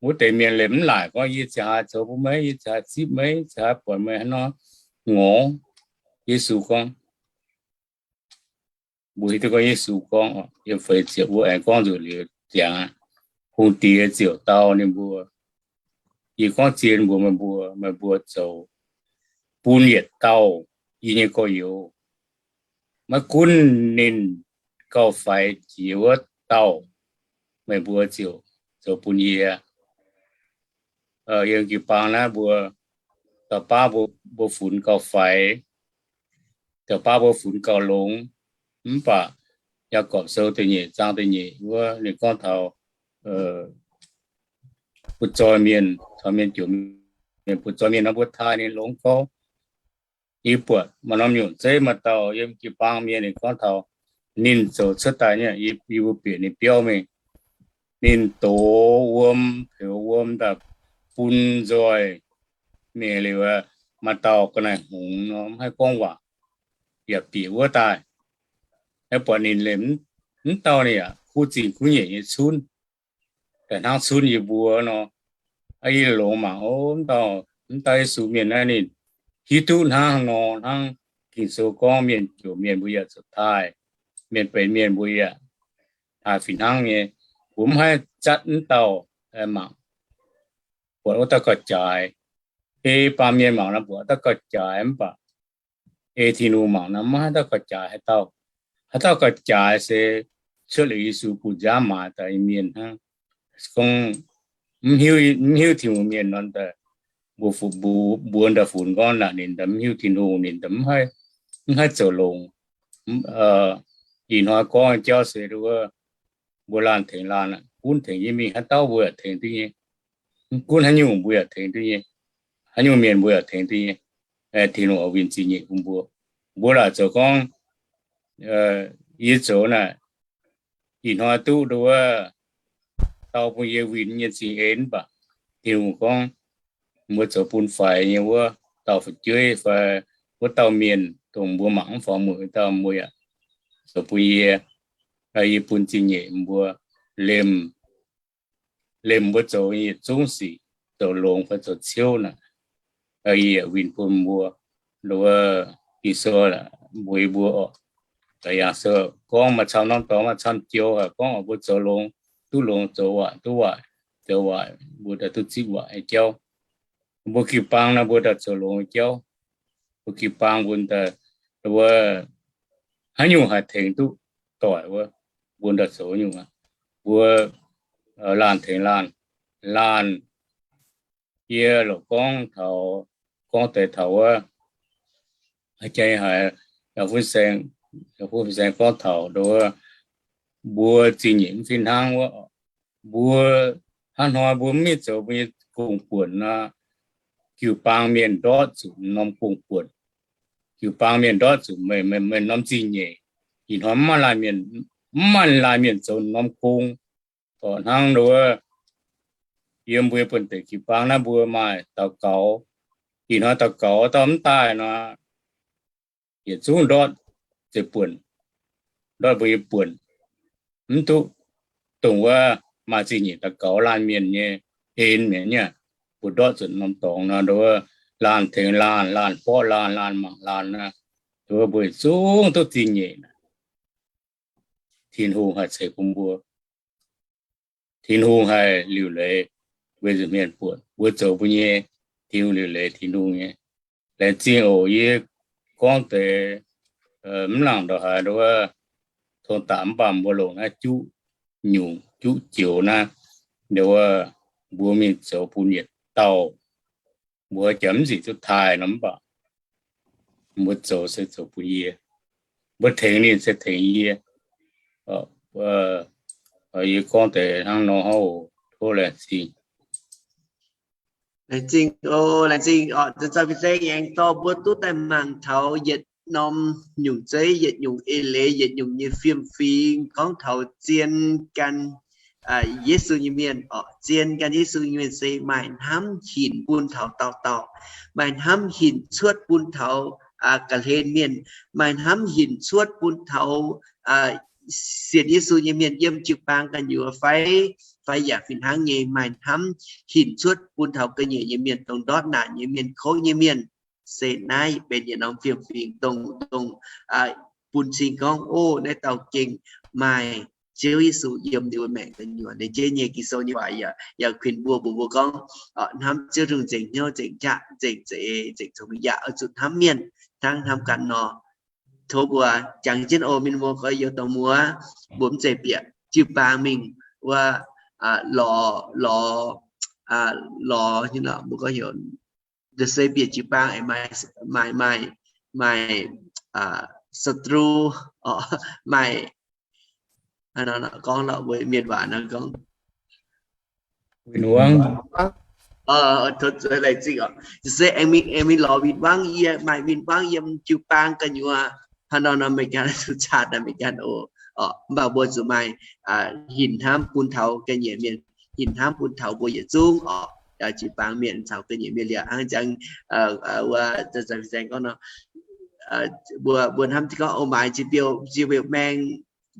Wuov deix mienh liemh mv laaic gorngv, yie ziouc haih zoux bun meih, yie ziouc haih zipv meih, ziouc haih buatc meih hnangv nor. Ngorc, Yesu gorngv, mbuo hiuv duqv gorngv Yesu gorngv, yiem feix ziepc wuov aengx gorngv nzunc liuz ziangx, hungh diex ziouc dau ninh mbuo, yie gorngv zien mbuox meih mbuo, meih mbuo zoux bun yietc dauh yie nyei gorx-youz, maiv gunv ninh gauh faix jiex wuov dauh, meih mbuo ziouc zoux bun yie. Yiem jiu-baang naaiv mbuo, dauh baav mbuo funx gauh faix, dauh baav mbuo funx gauh longx. Mv baac Yaagorpc Sou da'nyeic zaang da'nyeic wuov ninh gorngv taux butv-zoih mienh caux mienh jomc mienh. Butv-zoih mienh nor mbuo taaih ninh longx gorx. Yie buatc maaih norm nyungc zeiv maaih dauh yiem jiu-baang mienh ninh gorngv taux ninh zoux cuotv daaih nyei, yie mbuo bieqc ninh biauv mingh. Ninh dox wuom peux wuom daaih bun nzoih mingh liuz, maaih dauh ga'naaiv hngongx nor mv haih gorngv waac yaac bieqc wuov daaih. Naaiv buatc ninh liemh mv dauh ninh yaac kuv zingh kuv nyeic nyei cunv, daaih hnangv cunv yie mbuo nor. Yie longx mangc, o, mv dauh, mv dauh Yesu mienh naaiv ninh hiuv duqv hnangv nor, hnangv Ging-Sou gorngv mienh jomc mienh mbuo yaac zuqc taaih, mienh benx mienh mbuo yaac taaih fih hnangv nyei. Mbuo mv haih zatv mv dauh mangc. buatc wuov dauh gauh jaaix. Ei baamh mienh mangc nor buatc dauh gauh jaaix mv baac ei Tin-Hungh mangc nor maiv haih dauh gauh jaaix haaix dauh. Haaix dauh gauh jaaix se cuotv liuz Yesu bun nziaamv maaiz daaih nyei mienh hnangv. Gorngv mv hiuv, mv hiuv Tin-Hungh mienh nor daaih, mbuo, mbuo, mbuo daaih funx gorngv naaic ninh daaih mv hiuv Tin-Hungh, ninh daaih mv haih, mv haih zoux longx. Ih hnoi gorngv jauv se wuov, mbuo laanh tengx laanh, gunv tengx yie mingh haaix dauh mbuo yaac tengx duqv nyei. Mv gunv haaix nyungc mbuo yaac tengx duqv nyei. Haaix nyungc mienh mbuo yaac tengx duqv nyei. Tin-Hungh oix winh zingh nyeic bun mbuo. Mbuo laaic zoux gorngv yie zoux naaic, ih hnoi duqv nduov wuov, dau bun yie winh nyei zingh en mv baac Tin-Hungh gorngv mbuo zoux bun faix nyei wuov dauh fu'jueiv fai wuov dauh mienh dongh mbuo mangc mv faaux mueic wuov dauh mbuo yaac zoux bun yie. Yie bun zingh nyeic mbuo, lemh, lemh mbuo zoux yietc zungv sic, zoux longx fai zoux ciouv naaic, yie winh bun mbuo. Nduov Ging-Sou mbuox mbuo oc, yangh sou gorngv maaih camv norm dorngx maaih camv joux haic, gorngv mbuo zoux longx duqv longx, zoux waaic duqv waaic, zoux waaic mbuo daaih duqv zipv waaic nyei jauv. Mbuo jiu-baang nor mbuo daaih zoux longx nyei jauv. Mbuo jiu-baang mbuo daaih, wuov, haaix nyungc haih tengx duqv doic wuov, mbuo daaih zoux nyungc aqv. Mbuo laanh tengx laanh, laanh, yie lorqc gorngv taux, gorngv deix taux wuov, jai haiz, yaac fu saeng, yaac fu saeng gorngv taux nduov, mbuo zingh nyeic mv fih hnangv wuov, mbuo hnangv hnoi mbuo mv mingh zoux mbuo nyei gong-buonc nor, jiu-baang mienh ndortv zuqc norm gong-buonc. Jiu-baang mienh ndortv zuqc meih, meih, meih norm zingh nyeic. Ih hnoi mv maaih laanh mienh, mv maaih laanh mienh zoux norm gong. Oc, hnangv nduov, yiem mbuo buonv deix jiu-baang naaiv mbuo maaih daux gaux. Ih hnoi daux gaux dauh mv daaih nor, yietc zungv ndortv zeiv-buonc, ndortv mbuo nyei buonc. Mv duqv dongh wuov maaih zingh nyeic daux gaux laanh mienh nyei en mi'aqv. Mbuo ndortv zuqc norm dorngx nor, nduov, laanh tengx laanh, laanh borqv laanh, laanh mangc laanh nor, nduov, mbuo yietc zungv duqv zingh nyeic. Tin-Hungh haih ceix bun mbuo. Tin-Hungh haih liuc leiz weic zuqc mienh buonc. Mbuo zoux mbuo nyei, Tin-Hungh liuc leiz Tin-Hungh nyei. Laengz zingh oc. Yie gorngv deix mv nangc ndongc haaix nduov, tong daaih mv baac mbuo longc naaiv juqv nyungc juqv joux naaiv, nduov, mbuo mingh zoux bun yietc dauh. Mbuo jaax mv nzipc duqv taaih nor mv baac mbuo zoux se zoux bun yie, mbuo tengx ninh se tengx yie. Yie gorngv deix hnangv nor hnangv oc. Tov laengz zingh. Laengz zingh oc, laengz zingh oc. Za'gengh aengx dorh mbuo duqv daaih mangc taux yietc norm nyungc zeiv, yietc nyungc eix leiz, yietc nyungc nyei fiem-fingx gorngv taux zien gan Yesu nyei mienh oc. Zien gan Yesu nyei mienh se maaih hnamv hinc bun taux dauh dauh, maaih hnamv hinc cuotv bun taux ga'hlen mienh, maaih hnamv hinc cuotv bun taux sienx Yesu nyei mienh yiem jiu-baang gu'nyuoz fai, fai yaac fih hnangv nyei maaih hnamv hinc cuotv bun taux ga'nyiec nyei mienh, dongh ndortv naanc nyei mienh, kouv nyei mienh. Se naaiv benx yietc norm fiem-fingx dongh, dongh bun cing gorngv, ov, naaiv dauh gengh maaih Ziouv Yesu yiem ninh mbuo maengc gu'nyuoz. Ninh jienv nyei Ging-Sou nyei waac yaac, yaac kuinx mbuo, mbuox mbuo gorngv, hnamv Ziouv Tin-Hungh nzengc hnyouv, nzengc qaqv, nzengc za'eix, nzengc cong-mengh, yaac oix zuqc hnamv mienh hnangv hnamv ganh nor. Tov mbuo jangx jienv oc, mienh muoz gorx-youz dorh muoz, mbuo mv zeiz bieqc jiu-baang mingh wuov, lorz, lorz, lorz, mbuo gorngv heuc, se bieqc jiu-baang maaih, maaih, maaih ศัตรู, maaih, gorngv lorqc, mbuo mienh waac nor gorngv win-wangv. Tov laengz zingh oc. Se aengx mingh, aengx mingh lorz win-wangv yiem, maaih win-wangv yiem jiu-baang gu'nyuoz. Hnangv nor nor meih ganh zuqc caatv naaic meih ganh oc. Mv baac mbuo zuqc maaih hinc hnamv bun taux ga'nyiec mienh, hinc hnamv bun taux mbuo yietc zungv oc. Jiu-baang mienh caux ga'nyiec mienh liuz hnangv jangx wuov, mbuo, mbuo hnamv gorngv, o, maaiz jiex biouv, jiex biouv maeng,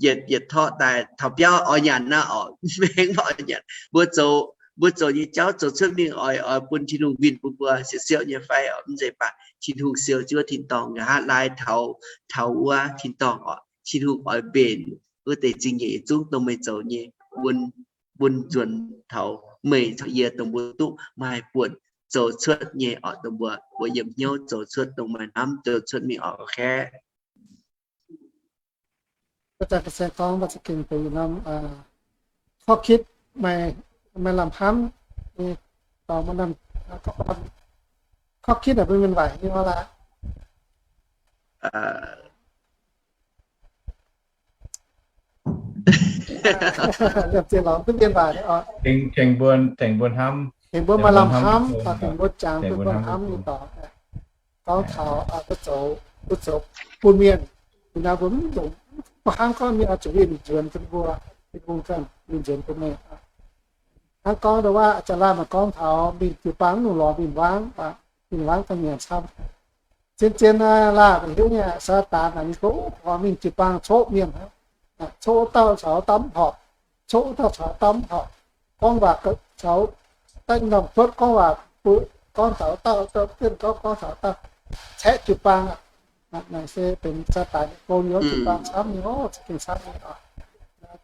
yietc, yietc torqv daaih taux biauv oix nyanc naaiv oc, maeng mv oix nyanc. Mbuo zoux, mbuo zoux nyei jauv zoux cuotv mingh oix, oix bun Tin-Hungh winh bun mbuo siou-siou nyei fai oc? Mv zeiz baac Tin-Hungh siou jienv wuov tin-dorngh nqa'haav laai taux, taux wuov tin-dorngh oc. Tin-Hungh oix mbenc wuov deix zingh nyeic yietc zungv dongh meih zoux nyei bun, bun nzuonx taux meih caux yie dongh mbuo duqv maaih buonc zoux cuotv nyei oc, dongh mbuo, mbuo yiem hnyouv zoux cuotv, dongh maaih hnamv zoux cuotv mingh oc, ok. Coqv kitv maaih, maaih lamh hnamv, dorh maaih lamh, coqv kitv naaic mbuo mienh waaic nyei oc laaix. Tengx mbuo, tengx mbuo hnamv, tengx mbuo maaih lamh hnamv, tengx mbuo jangx, tengx mbuo hnamv nyei dorngx. Gorngv taux mbuo zoux, mbuo zoux bun mienh, naaiv mbuo mv longc, mv hnangv gorngv mienh oix zuqc winh nzuonx bun mbuo, Tin-Hungh ganh winh nzuonx bun meih. Hnangv gorngv ndau wuov jaax laanh maaih gorngv taux mingh jiu-baang mv longc lorz win-wangv, win-wangv ganh nyanc camv. Zien-zien laah, mbuo hiuv nyei, Saadaan naaic ninh gorngv mingh jiu-baang coqv mienh, coqv dauh caux dauh mv horpc, coqv dauh caux dauh mv horpc, gorngv waac caux daaih norm kuotv gorngv waac, gorngv caux dauh, gorngv, gorngv caux dauh, caeqv jiu-baang aqv. Naaiv se benx Saadaan nyei gong, yiem jiu-baang camv nyei oc, za'gengh camv nyei oc.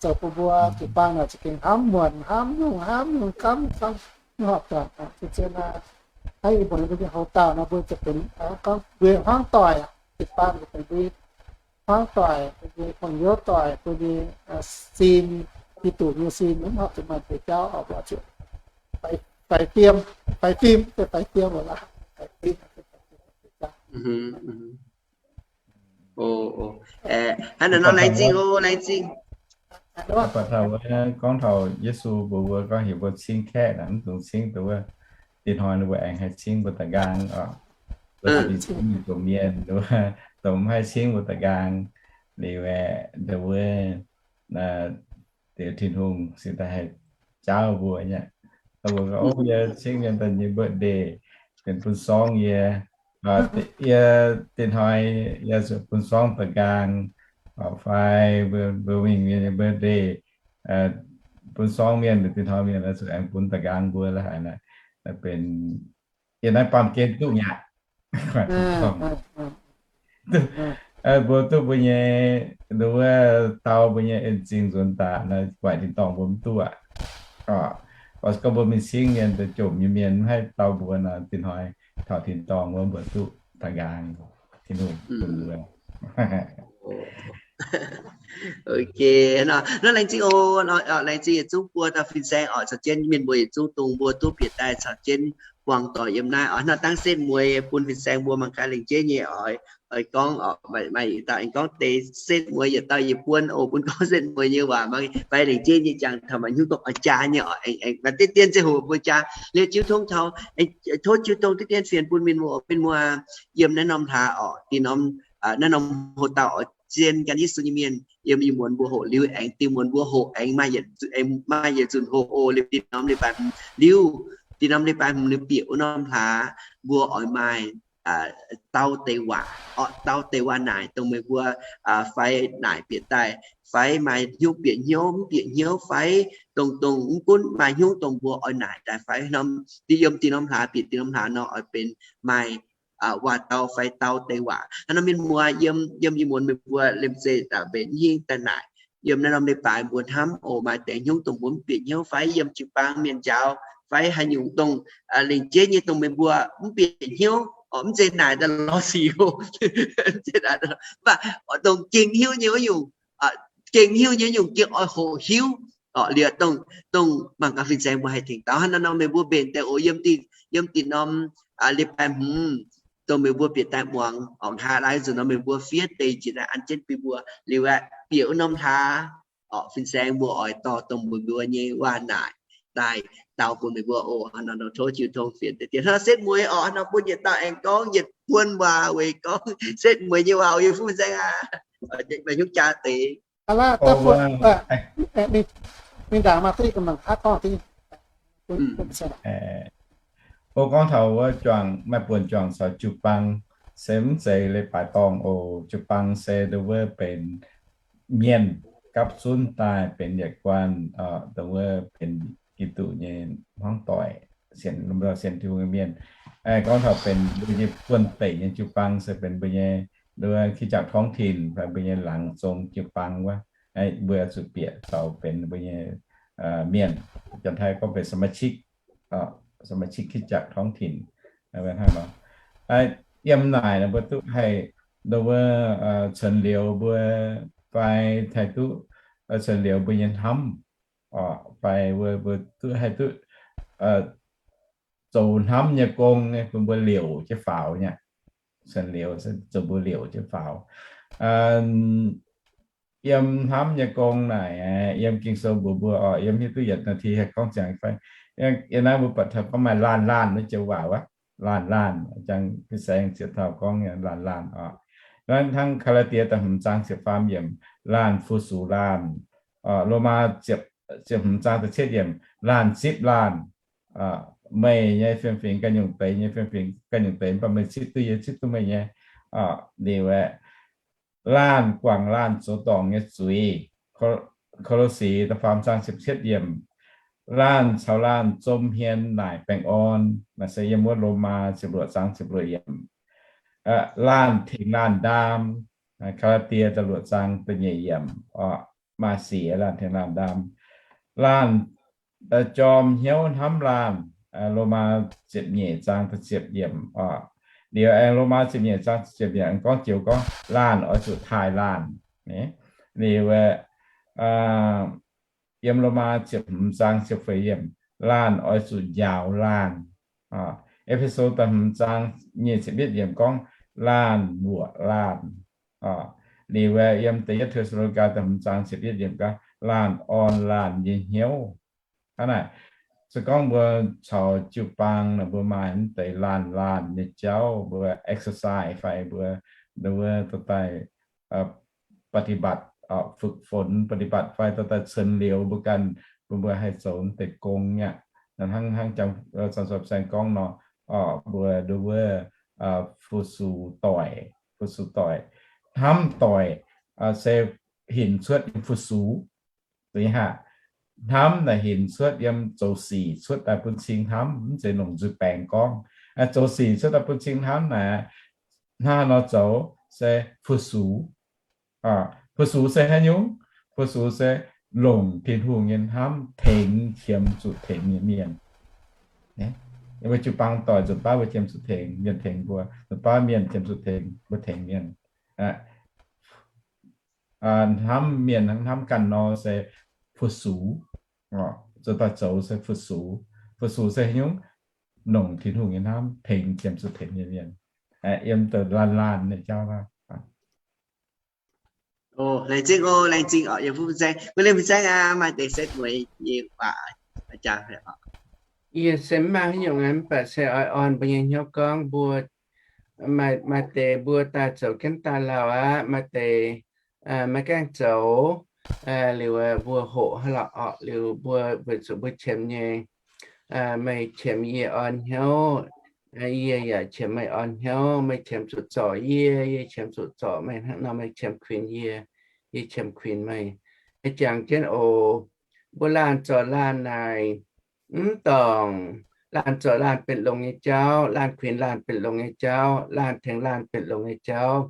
Zoux bun mbuo jiu-baang naaic za'gengh hnamv muonc, hnamv nyungc, hnamv nyungc, gamv, gamv, mv horpc zuangx. Zien-zien naaiv, hnangv ih muonc mbuo nyei houx-dauh nor, mbuo ziouc benx gorngv mbuo hmuangv doic, jiu-baang benx mbuo hmuangv doic, mbuo nyei gorngv-youz doic, mbuo nyei sin, Giduc nyei sin mv horpc zuqc maaih deix jauv oc, mbuo zuqc faix fim, faix fim, faix fim laaix, faix fim. Hnangv naaiv nor laengz zingh oc, laengz zingh. Gorngv taux Yesu mbuox mbuo gorngv heuc mbuo cingv kaeqv naaic, mv dungx cingv dongh wuov, dinh hnoi ninh mbuo aengx haih cingv mbuo da'nqaang oc. Mbuo cingv mienh, dongh mv haih cingv mbuo da'nqaang. Liuz aeqv, dongh wuov, deix Tin-Hungh cingx daaih haih jaauv mbuo nyei. Mbuo gorngv, o, yie cingv mienh daaih nyei birthday, benx bun sorng yie, yie dinh hnoi yie zuqc bun sorng da'nqaang, fai mbuo mingh mienh nyei birthday, bun sorng mienh, dinh hnoi mienh zuqc aengx bun da'nqaang mbuo la'haic naaic, benx yie naaiv baamh gen duqv nyei aqv. Mbuo duqv mbuo nyei, wuov, dau mbuo nyei en zingh nzuonx daaih naaiv, guaaic tin-dorngh mbuo mv duqv aqv. Gorngv mbuo mingh cingv mienh, deix jomc nyei mienh mv haih dau mbuo nor, dinh hnoi taux tin-dorngh wuov mbuo duqv da'nqaang Tin-Hungh bun mbuo. Ok, nor laengz zingh oc, laengz zingh yietc zungv buo dauh fin-saeng oc, caux jienv mienh mbuo yietc zungv dongh mbuo duqv bieqc daaih caux jienv buangh doic yiem naaiv oc. Nor dangv setv mueiz bun fin-saeng mbuo mangc gaax lengc jeiv nyei oix, oix gorngv oc, maaih yietc dauh aengx gorngv deix setv mueiz, yietc dauh yie buon oc, bun gorngv setv mueiz nyei waac, fai lengc jeiv nyei jangx taux maaih hnyouv dongh oix jaa nyei oc, aengx maaih diqv dien ziangh hoc mbuo jaa. Liuz jiu tong taux, tov jiu tong diqv dien fienx bun mienh muoz, mienh muoz yiem naaiv norm hlaax oc, dinh norm, naaiv norm hoc dauh oix zien gan Yesu nyei mienh yiem ih muonz mbuo hoqc liuz aengx dinh muonz mbuo hoqc aengx maaih yietc nzunc hoc oc. Liuz dinh norm leiz-baaix hmz liuz, dinh norm leiz-baaix hmz liuz bieqc wuov norm hlaax mbuo oix maaih dau deix waac oc, dau deix waac naaic dongh meih mbuo fai naaic bieqc daaih, fai maaih hnyouv bieqc hnyouv, mv bieqc hnyouv, fai dongh, dongh mv gunv maaih hnyouv dongh mbuo oix naaic daaih fai norm, yiem dinh norm hlaax, bieqc dinh norm hlaax nor oix benx maaih waac dau fai dau deix waac. Hnangv nor mienh muoz yiem, yiem ih muonz meih mbuo liemh zeih daaih mbenc hingh daaih naaic, yiem naaiv norm leiz-baaix mbuo hnamv oc, maaih deix hnyouv dongh mbuo mv bieqc hnyouv fai yiem jiu-baang mienh njaaux fai haaix nyungc dongh lengc jeiv nyei dongh meih mbuo mv bieqc hnyouv oc, mv zeiz naaic daaih lorz sic oc, mv zeiz naaic daaih lorz, mv baac dongh gengh hiuv nyei wuov nyungc, gengh hiuv nyei wuov nyungc gengh oix hoqc hiuv oc. Liuz dongh, dongh mangc gaax fin-saeng mbuo haih tengx dau. Hnangv naaiv nor meih mbuo mbenc daaih oc, yiem dinh, yiem dinh norm leiz-baaix hmz dongh meih mbuo bieqc daaih muangx oc, nqa'haav laai nzunc nor meih mbuo fiev deix jiex daaih an jienv bun mbuo. Liuz aeqv, bieqc wuov norm hlaax oc, fin-saeng mbuo oix dorh dongh meih mbuo nyei waac naaic daaih dau bun meih mbuo oc. Hnangv nor tov jiu tong fienx deix dien. Hnangv nor setv mueiz oc, hnangv nor bun yietc dauh aengx gorngv yietc buonc waac weic gorngv setv mueiz nyei waac oc, yie fun fin-saeng aac, meih hnyouv jaa deix. O, gorngv taux wuov juangc, maaih buonc juangc caux jiu-baang se mv zeiz leiz-baaix dorngh oc. Jiu-baang se dongh wuov benx mienh gapv zunv daaih benx yietc guanh, dongh wuov benx Giduc nyei hmuangv doic, sienx, sienx Tin-Hungh nyei mienh. Gorngv taux benx mbuo nyei buonv-deic nyei jiu-baang se benx mbuo nyei, dongh wuov คริสตจักรท้องถิ่น fai mbuo nyei laangz zong jiu-baang wuov, mbuo zuqc bieqc zoux benx mbuo nyei mienh, Janx-Taiv gorngv benx สมาชิก สมาชิกคริสตจักรท้องถิ่น hnangv nor. Yiem naaic mbuo duqv haih nduov wuov cunx liuz mbuo fai haih duqv cunx liuz mbuo nyei hnamv, fai mbuo duqv haih duqv zoux hnamv nyei gong, bun mbuo liouc jienv faaux nyei. Cunx liuz zoux mbuo liouc jienv faaux. Yiem hnamv nyei gong naaic, yiem Ging-Sou mbuox mbuo oc, yiem hiuv duqv yietc นาที haih gorngv ziangx fai? Yiem naaiv mbuo buatc taux gorngv maaih laanh laanh naaiv joux waac wuov, laanh laanh, jangx fin-saeng ziepc taux gorngv laanh laanh oc. Hnangv Gaa^laa^die da'hmz zaang ziepc faam yiemc, laanh fu-sux laanh. Lomaa ziepc hmz zaang da'cietv yiemc, laanh zipv laanh. Meih nyei fiem-fingx ganh nyungc deix, nyei fiem-fingx ganh nyungc deix, mv baac meih zipv duqv yie, zipv duqv meih nyei. Liuz aeqv, laanh guangc laanh zoux dorngc nyei zuiz. Ko^lo^si da'faam zaang ziepc cietv yiemc, laanh caux laanh zom hmien naaic baengh orn. Naaiv se yiem wuov Lomaa ziepc luoqc zaang ziepc luoqc yiemc. Laanh tengx laanh ndaam. Gaa^laa^die da'luoqc zaang da'nyeic yiemc, maaih siec laanh tengx laanh ndaam. Laanh jorm hnyouv hnamv laanh. Lomaa ziepc nyeic zaang da'ziepc yiemc oc. Liuz aengx Lomaa ziepc nyeic zaang da'ziepc yiemc gorngv joux gorngv laanh oix zuqc taaih laanh. Liuz yiem Lomaa ziepc hmz zaang ziepc feix yiemc, laanh oix zuqc njaaux laanh. E^fe^so da'hmz zaang nyic ziepc yietv yiemc gorngv laanh mbuoqc laanh. Liuz yiem da'yietv Te^saa^lo^ni^gaa da'hmz zaang ziepc yietv yiemc gorngv laanh orn laanh nyei hnyouv. Hnangv naaic, se gorngv mbuo caux jiu-baang naaic mbuo maaih mv deix laanh laanh nyei jauv mbuo exercise fai mbuo, mbuo dorh daaih ปฏิบัติ, ฝึกฝน ปฏิบัติ fai dorh daaih cunx liuz mbuo ganh, mbuo, mbuo haih zoux mv deix gong nyei aqv. Hnangv, hnangv Zang Sopv Saeng gorngv nor, mbuo nduov wuov fu-sux doic, fu-sux doic. Hnamv doic se hinc cuotv yiem fu-sux. Hnamv naaic hinc cuotv yiem zoux sic cuotv daaih bun cing hnamv, mv zeiz longc nzuih baengx gorngv. Zoux sic cuotv daaih bun cing hnamv naaic, hnangv haaix nor zoux? Se fu-sux. Fu-sux se haaix nyungc? Fu-sux se longc Tin-Hungh nyei hnamv tengx qiemx zuqc tengx nyei mienh. Mbuo jiu-baang doic nzunc baav mbuo qiemx zuqc tengx, mienh tengx mbuo. Nzunc baav mienh qiemx zuqc tengx, mbuo tengx mienh. Hnamv mienh hnangv hnamv ganh nor se fu-sux. Zoux daaih zoux se fu-sux. Fu-sux se haaix nyungc? Longc Tin-Hungh nyei hnamv tengx qiemx zuqc tengx nyei mienh. Yiem deix laanh laanh nyei jauv. Laengz zingh oc, laengz zingh oc, yie mbuo fin-saeng, mbuo lienh fin-saeng aqv, maaih deix se mueiz nyei waac. Yie se mv maaih haaix nyungc aqv, mv baac se oix orn mbuo nyei hnyouv gorngv mbuo maaih, maaih deix mbuo daaih zoux jienv daaih lauh aqv, maaih deix maiv gaengh zoux. Liuz mbuo hoqc haaix lorqc orqc, liuz mbuo weic zuqc mbuo qiemx nyei, meih qiemx yie orn hnyouv, yie yaac qiemx meih orn hnyouv. Meih qiemx zuqc zorc yie, yie qiemx zuqc zorc meih. Hnangv nor meih qiemx kuinx yie, yie qiemx kuinx meih. Jangx jienv oc. Mbuo laanh zorc laanh naaic, mv dorngc laanh zorc laanh benx longx nyei jauv, laanh kuinx laanh benx longx nyei jauv, laanh tengx laanh benx longx nyei jauv.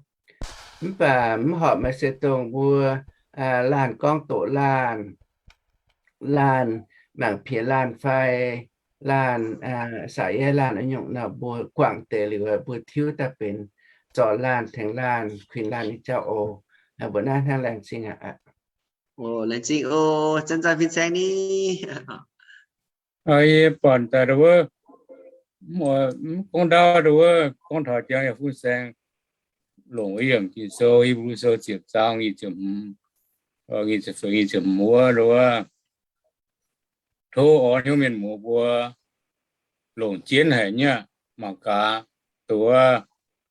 Mv baac mv horpc, maaih se dongh mbuo laanh gorngv doqc laanh, laanh mangc piex laanh fai laanh saax yaaih laanh nyungc nor, mbuo guangc deix liuz mbuo tiuv daaih benx zorc laanh, tengx laanh, kuinx laanh nyei jauv oc. Mbuo naaiv hnangv. Laengz zingh aqv. Laengz zingh oc, zanc-zanc fin-saeng ni. Yie buatc daaih wuov, mv gorngv ndaauv wuov, gorngv taux jangx yaac fin-saeng longc yiemc Ging-Sou, Hipv^lu Sou ziepc zaang nyic ziepc hmz, nyic ziepc feix, nyic ziepc hmz wuov, wuov, tov orn hnyouv mienh muoz mbuo longc jienv haic nyei aqv. Mangc gaax, nduov,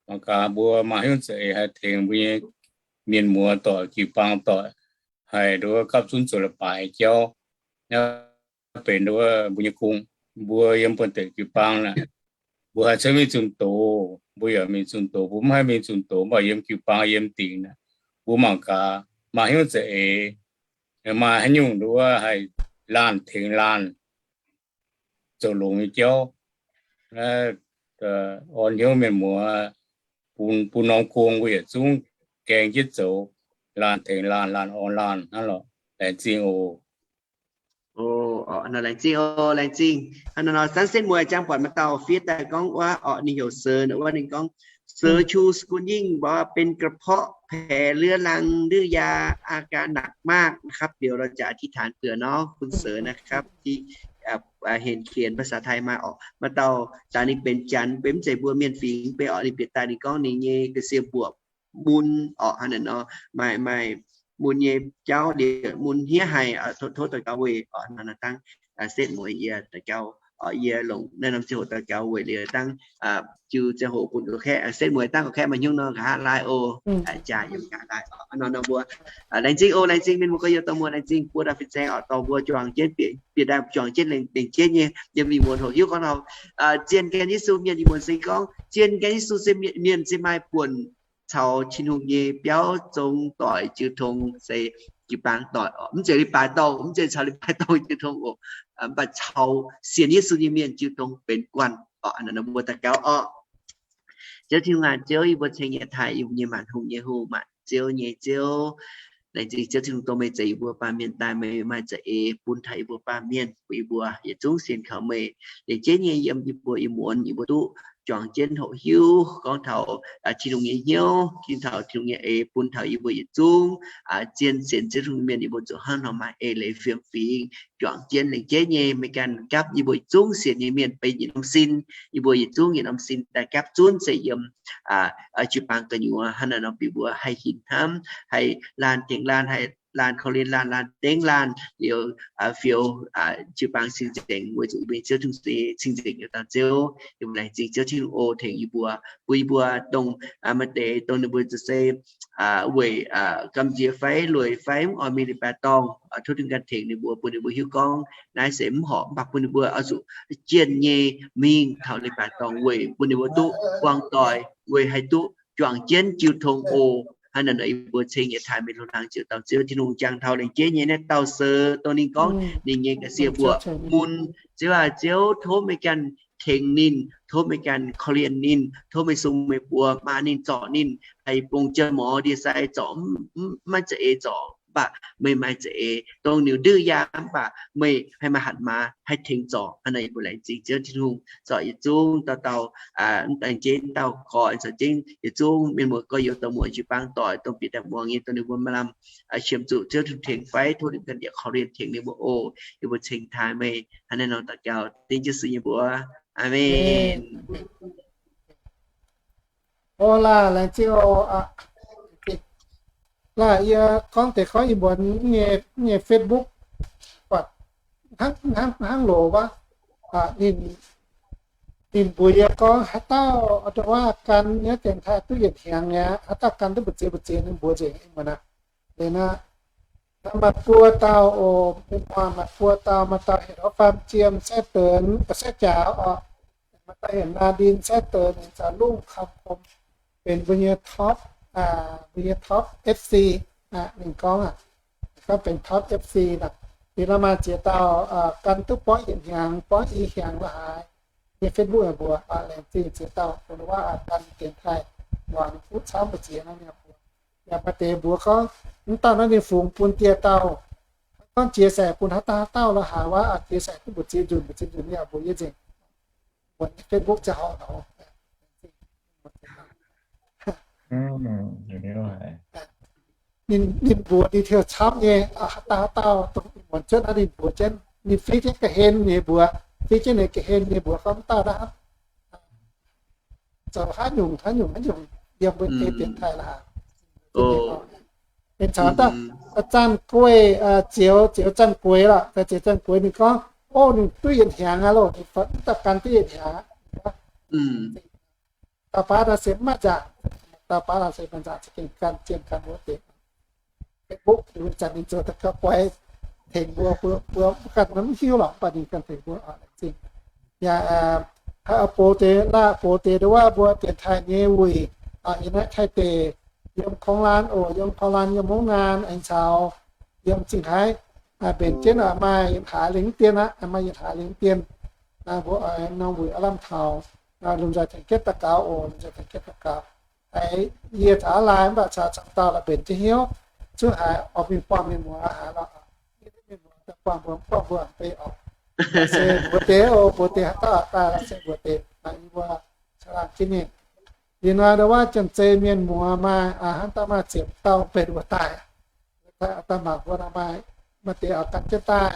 mangc gaax mbuo maaih hnyouv za'eix haih tengx mbuo nyei mienh muoz doic, jiu-baang doic, haih nduov gapv zunv zoux leiz-baaix jauv. Naaiv benx nduov mbuo nyei gong. Mbuo yiem buonv-deic jiu-baang naaic, mbuo haih cuotv mingh zunh doz, mbuo yaac mingh zunh doz. Mbuo mv haih mingh zunh doz, mv baac yiem jiu-baang yiem dingc naaic, mbuo mangc gaax maaih hnyouv za'eix, maaih haaix nyungc nduov haih laanh tengx laanh zoux longx nyei jauv. Orn hnyouv mienh muoz, bun, bun norm gong mbuo yietc zungv gaeng jienv zoux, laanh tengx laanh, laanh orn laanh hnangv lorqc. Laengz zingh oc. O, orqc, nor laengz zingh, o, laengz zingh. Hnangv nor nor, zanv setv mueiz jangx buatc maaih dauh fiev daaih gorngv wuov, orqc, ninh heuc Seix, wuov ninh gorngv, Seix Chu Skunv Yingh mbuox benx กระเพาะแผลเรื้อรัง ดื้อยา อาการหนักมากนะครับ เดี๋ยวเราจะอธิษฐานเผื่อเนาะ คุณเสริญนะครับ ที่ เห็นเขียนภาษาไทยมา orqc, maaih dauh daaih ninh benx Janx, benx mv zeiz mbuo mienh fingx, benx orqc, ninh bieqc daaih ninh gorngv ninh nyei ga'sie mbuoqc mun, orqc, hnangv naaic nor, maaih, maaih mun nyei jauv liuz mun hniev haic, tov daux gaux weic, orqc, nor dangv setv mueiz yie daux gaux, orqc, yie longc naaiv norm ziangh hoc daux gaux weic liuz dangv jiu ziangh hoc bun ga'kaeqv, setv mueiz dangv ga'kaeqv maaih hnyouv nor nqa'haav laai o, jaax yiem nqa'haav laai, orqc, nor nor mbuo laengz zingh o, laengz zingh mienh muoz gorx youz dorh muoz, laengz zingh buo dauh fin-saeng orqc, dorh mbuo juangc jienv bieqc, bieqc daaih juangc jienv lengc jeiv nyei, yiem ih muonz hoqc hiuv gorngv taux zien gan Yesu mienh, ih muonz se gorngv zien gan Yesu se mienh se maaih buonc caux Tin-Hungh nyei biauv zong doic jiu tong se jiu-baang doic orqc, mv zeiz leiz-baaix dorngh, mv zeiz caux leiz-baaix dorngh jiu tong oc, mv baac caux sienx Yesu nyei mienh jiu tong benx guanh orqc. Mbuo daux gaux orqc. Ziouv Tin-Hungh aac, Ziouv, yie mbuo ceng nyei taaih, yie mbuo nyei maanc hungh nyei hungh, maanc ziouv nyei Ziouv. Laengz zingh Ziouv Tin-Hungh dongh meih zeix yie mbuo baamh mienh daaih, meih maaih za'eix bun taux yie mbuo baamh mienh, bun yie mbuo yietc zungv sienx kaux meih. Laengz zingh nyei yiem yie mbuo ih muonz, yie mbuo duqv juangc jienv hoqc hiuv gorngv taux Tin-Hungh nyei hnyouv, gorngv taux Tin-Hungh nyei eix bun taux yie mbuo yietc zungv zien sienx Ziouv Tin-Hungh mienh, yie mbuo zuqc hnangv nor maaih eix leiz fiem fingx juangc jienv. Laengz zingh nyei meih ganh gapv yie mbuo yietc zungv sienx nyei mienh benx yietc norm sin, yie mbuo yietc zungv yietc norm sin daaih gapv zunv se yiem jiu-baang gu'nyuoz. Hnangv naaic nor bun mbuo haih hinc hnamv, haih laanh tengx laanh, haih laanh korv-lienh laanh, laanh dengv laanh liuz, fioux jiu-baang cing-nzengc weic zuqc yie mbuo nyei Ziouv Tin-Hungh se cing-nzengc yietc dauh Ziouv. Yie mbuo laengz zingh Ziouv Tin-Hungh oc, tengx yie mbuo, bun yie mbuo dongh maaih deix dongh ninh mbuo zuqc se weic gamh nziex fai lueic fai mv oix mingh leiz-baaix dorngh, tov Tin-Hungh ganh tengx ninh mbuo, bun ninh mbuo hiuv gorngv naaiv se mv horpc, mv baac bun ninh mbuo oix zuqc jienh nyei mingh taux leiz-baaix dorngh weic bun ninh mbuo duqv buangh doic, weic haih duqv juangc jienv jiu tong oc. Hnangv naaic nor yie mbuo ceng nyei taaih meih loz-hlaang ziouc dauh Ziouv Tin-Hungh jangx taux laengz zingh nyei naaiv dauh Seix, dongh ninh gorngv ninh nyei ga'sie mbuoqc mun. Ziouv aac, Ziouv tov meih ganh tengx ninh, tov meih ganh korv-lienh ninh, tov meih sung meih buoz maa ninh, zorc ninh, haih bungx jien morz ndie-sai zorc, mv maaih za'eix zorc, mv baac meih maaih za'eix, dongh ninh ndui yaac mv baac meih haih maaih hatc maaz haih tengx zorc. Hnangv naaic yie mbuo laengz zingh Ziouv Tin-Hungh zorc yietc zungv dauh dauh, mv dangh jienv dauh gorx, zorc jienv yietc zungv mienh muoz gorx youz dorh muoz jiu-baang doic, dongh bieqc daaih muangx nyei, dongh ninh mbuo maaih lamh qiemx zuqc Ziouv Tin-Hungh tengx fai tov ninh ganh yaac korv-lienh tengx ninh mbuo oc. Yie mbuo ceng taaih meih hnangv naaiv nor daux gaux dengv Yesu nyei mbuox. Aamen. O laah, laengz zingh oc. Laah, yie gorngv deix gorngv ih muonz nyei Facebook, buatc hnangv, hnangv, hnangv loz wuov, ninh, ninh mbuox yie gorngv haaix dauh ndongc wuov gan nyei dienx taaih duqv yietc hnyangx aqv, haaix dauh gan duqv mbu'ziex mbu'ziex, ninh mbuox nzengc ih muonz aqv. Liuz nor, maaih buo dauh oc, maaih buo dauh, maaih dauh heuc Faam Jiem, Sai Deix, Sai Jaax oc. Maaih dauh heuc Naa Ndin, Sai Deix, ninh caux Lungh Kam Kom benx mbuo nyei top, mbuo nyei top F C. Ninh gorngv aqv, gorngv benx top F C nor. Liuz nor maaih ziex dauh gan duqv borngv yietc hnyangx, borngv i hnyangx la'haaix nyei Facebook mbuox, laengz zingh ziex dauh, mbuo waac gan dienx taaih muangx fuqv camv mbu'ziex nor mbuox. Yaac maaih deix mbuox gorngv, mv dauh naaiv ninh fungx bun dieh dauh, gorngv jiex saic bun haaix dauh haaix dauh la'haaix wuov, jiex saic duqv mbu'ziex nzunc, mbu'ziex nzunc, yaac mbuox yie nzengc. Mbuo Facebook ziangh hoc nor. Ninh, ninh mbuox detail camv nyei, haaix dauh haaix dauh dongh muonc cuotv naaiv ninh mbuox jienv, ninh fiev jienv ga'hlen nyei mbuox, fiev jienv ninh ga'hlen nyei mbuox gorngv mv dauh naaiv zoux haaix nyungc, haaix nyungc, haaix nyungc yiem mbuo deix dienx taaih la'haaix. Ninh caux daaih Zanh Gueix, Zioux, Zioux Zanh Gueix lorqc, Zioux Zanh Gueix ninh gorngv, o, ninh duqv yietc hnyangx aqv loh, ninh fai mv dauh gan duqv yietc hnyangx aqv. Dauh baav naaiv se mv maaih nzaangc, dauh baav naaiv se maaih nzaangc za'gengh gan, zien gan wuov deix. Facebook, zanc ninh zoux daaih gauh guaix tengx mbuo, mbuo, mbuo ganh mv hiuv lorqc, mv baac ninh ganh tengx mbuo oc, laengz zingh. Yaac haaix box deix, laah box deix ndongc wuov mbuo dienx taaih nyei wuic, yiem naaiv Taiv deic, yiem Konglan oc, yiem Konglan, yiem Mongv Ngaan, aengx caux yiem Zingh Haaix, mbenc jienv maaih yietc hlaax lengh dien aqv, maaih yietc hlaax lengh dien. Mbuo oix norm wuic aav lamh taux, lomh nzoih tengx jienv daux gaux oc, lomh nzoih tengx jienv daux gaux. Yie caux aav lai mv baac caux camv dauh la'benc jienv hnyouv, zungv haiz oix mingh buangh mienh muoz haic lorqc. Mienh muoz daaih buangh mbuo, buangh mbuo mv bei oc. Se mbuox deix oc, mbuox deix haaix dauh daaih se mbuox deix, naaiv yie mbuo caux laanh jienv mingh. Ih hnoi ndau wuov Janx-Zei mienh muoz maaih hnangv dauh maaih ziepc dauh benx wuov daaih. Daaih mangc mbuo nor maaih, maaih deix oix gan jienv daaih,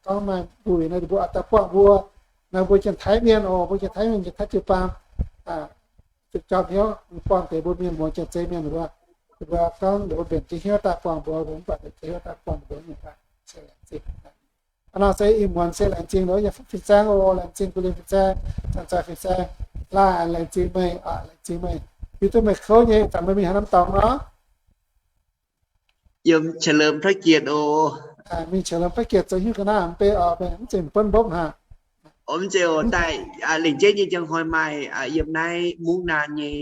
gorngv maaih mbuox nor mbuo oix daaih buangh mbuo, nor mbuo Janx-Taiv mienh oc, mbuo Janx-Taiv mienh, Janx-Taiv jiu-baang, zuqc jauv hnyouv buangh deix mbuo mienh muoz Janx-Zei mienh wuov. Mbuo gorngv mbuo mbenc jienv hnyouv daaih buangh mbuo, mbuo mv baac mbenc jienv hnyouv daaih buangh mbuo mienh fai se laengz zingh. Hnangv nor se ih muonz se laengz zingh nor yiem fin-saeng oc, laengz zingh guv lingh fin-saeng, Janx-Zei fin-saeng, laanh laengz zingh meih, laengz zingh meih. Hiuv duqv meih kouv nyei, zanc meih mingh haaix norm dorngx nor? Yiem เฉลิมพระเกียรติ oc. Mingh เฉลิมพระเกียรติ zoux hiuv ga'naaiv mv bei oc, mv zeiz mv bunv mbopv haic. Mv zeiz oc, daaih lengc jeiv nyei njang hnoi maaih yiem naaiv Mungv Naan nyei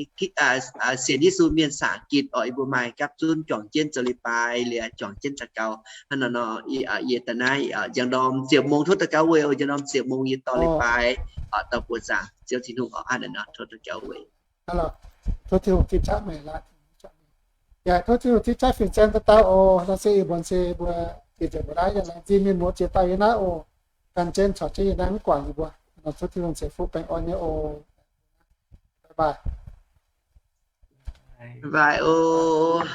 Sienx Yesu Mienh Saangc Gitc oc, yie mbuo maaih gapv zunv juangc jienv zoux leiz-baaix liuz juangc jienv daux gaux hnangv nor nor, yie daaih naaiv njang ndorm ziepc mong tov daux gaux weic oc, njang ndorm ziepc mong yie dorh leiz-baaix dorh buoz zaangc Ziouv Tin-Hungh oc, hnangv nor tov daux gaux weic. Tov Tin-Hungh cingx qaqv meih, yaac tov Tin-Hungh cingx qaqv fin-saeng dauh dauh oc. Nor se ih muonz se mbuo bieqc nzengc mbuo naaiv, yaac laengz zingh mienh muoz ziex dauh yiem naaiv oc. Gan jienv caux jienv yiem naaiv mv guangc yie mbuo. Nor tov Tin-Hungh ceix fuqv baengh orn nyei oc. Bye bye. Bye oc.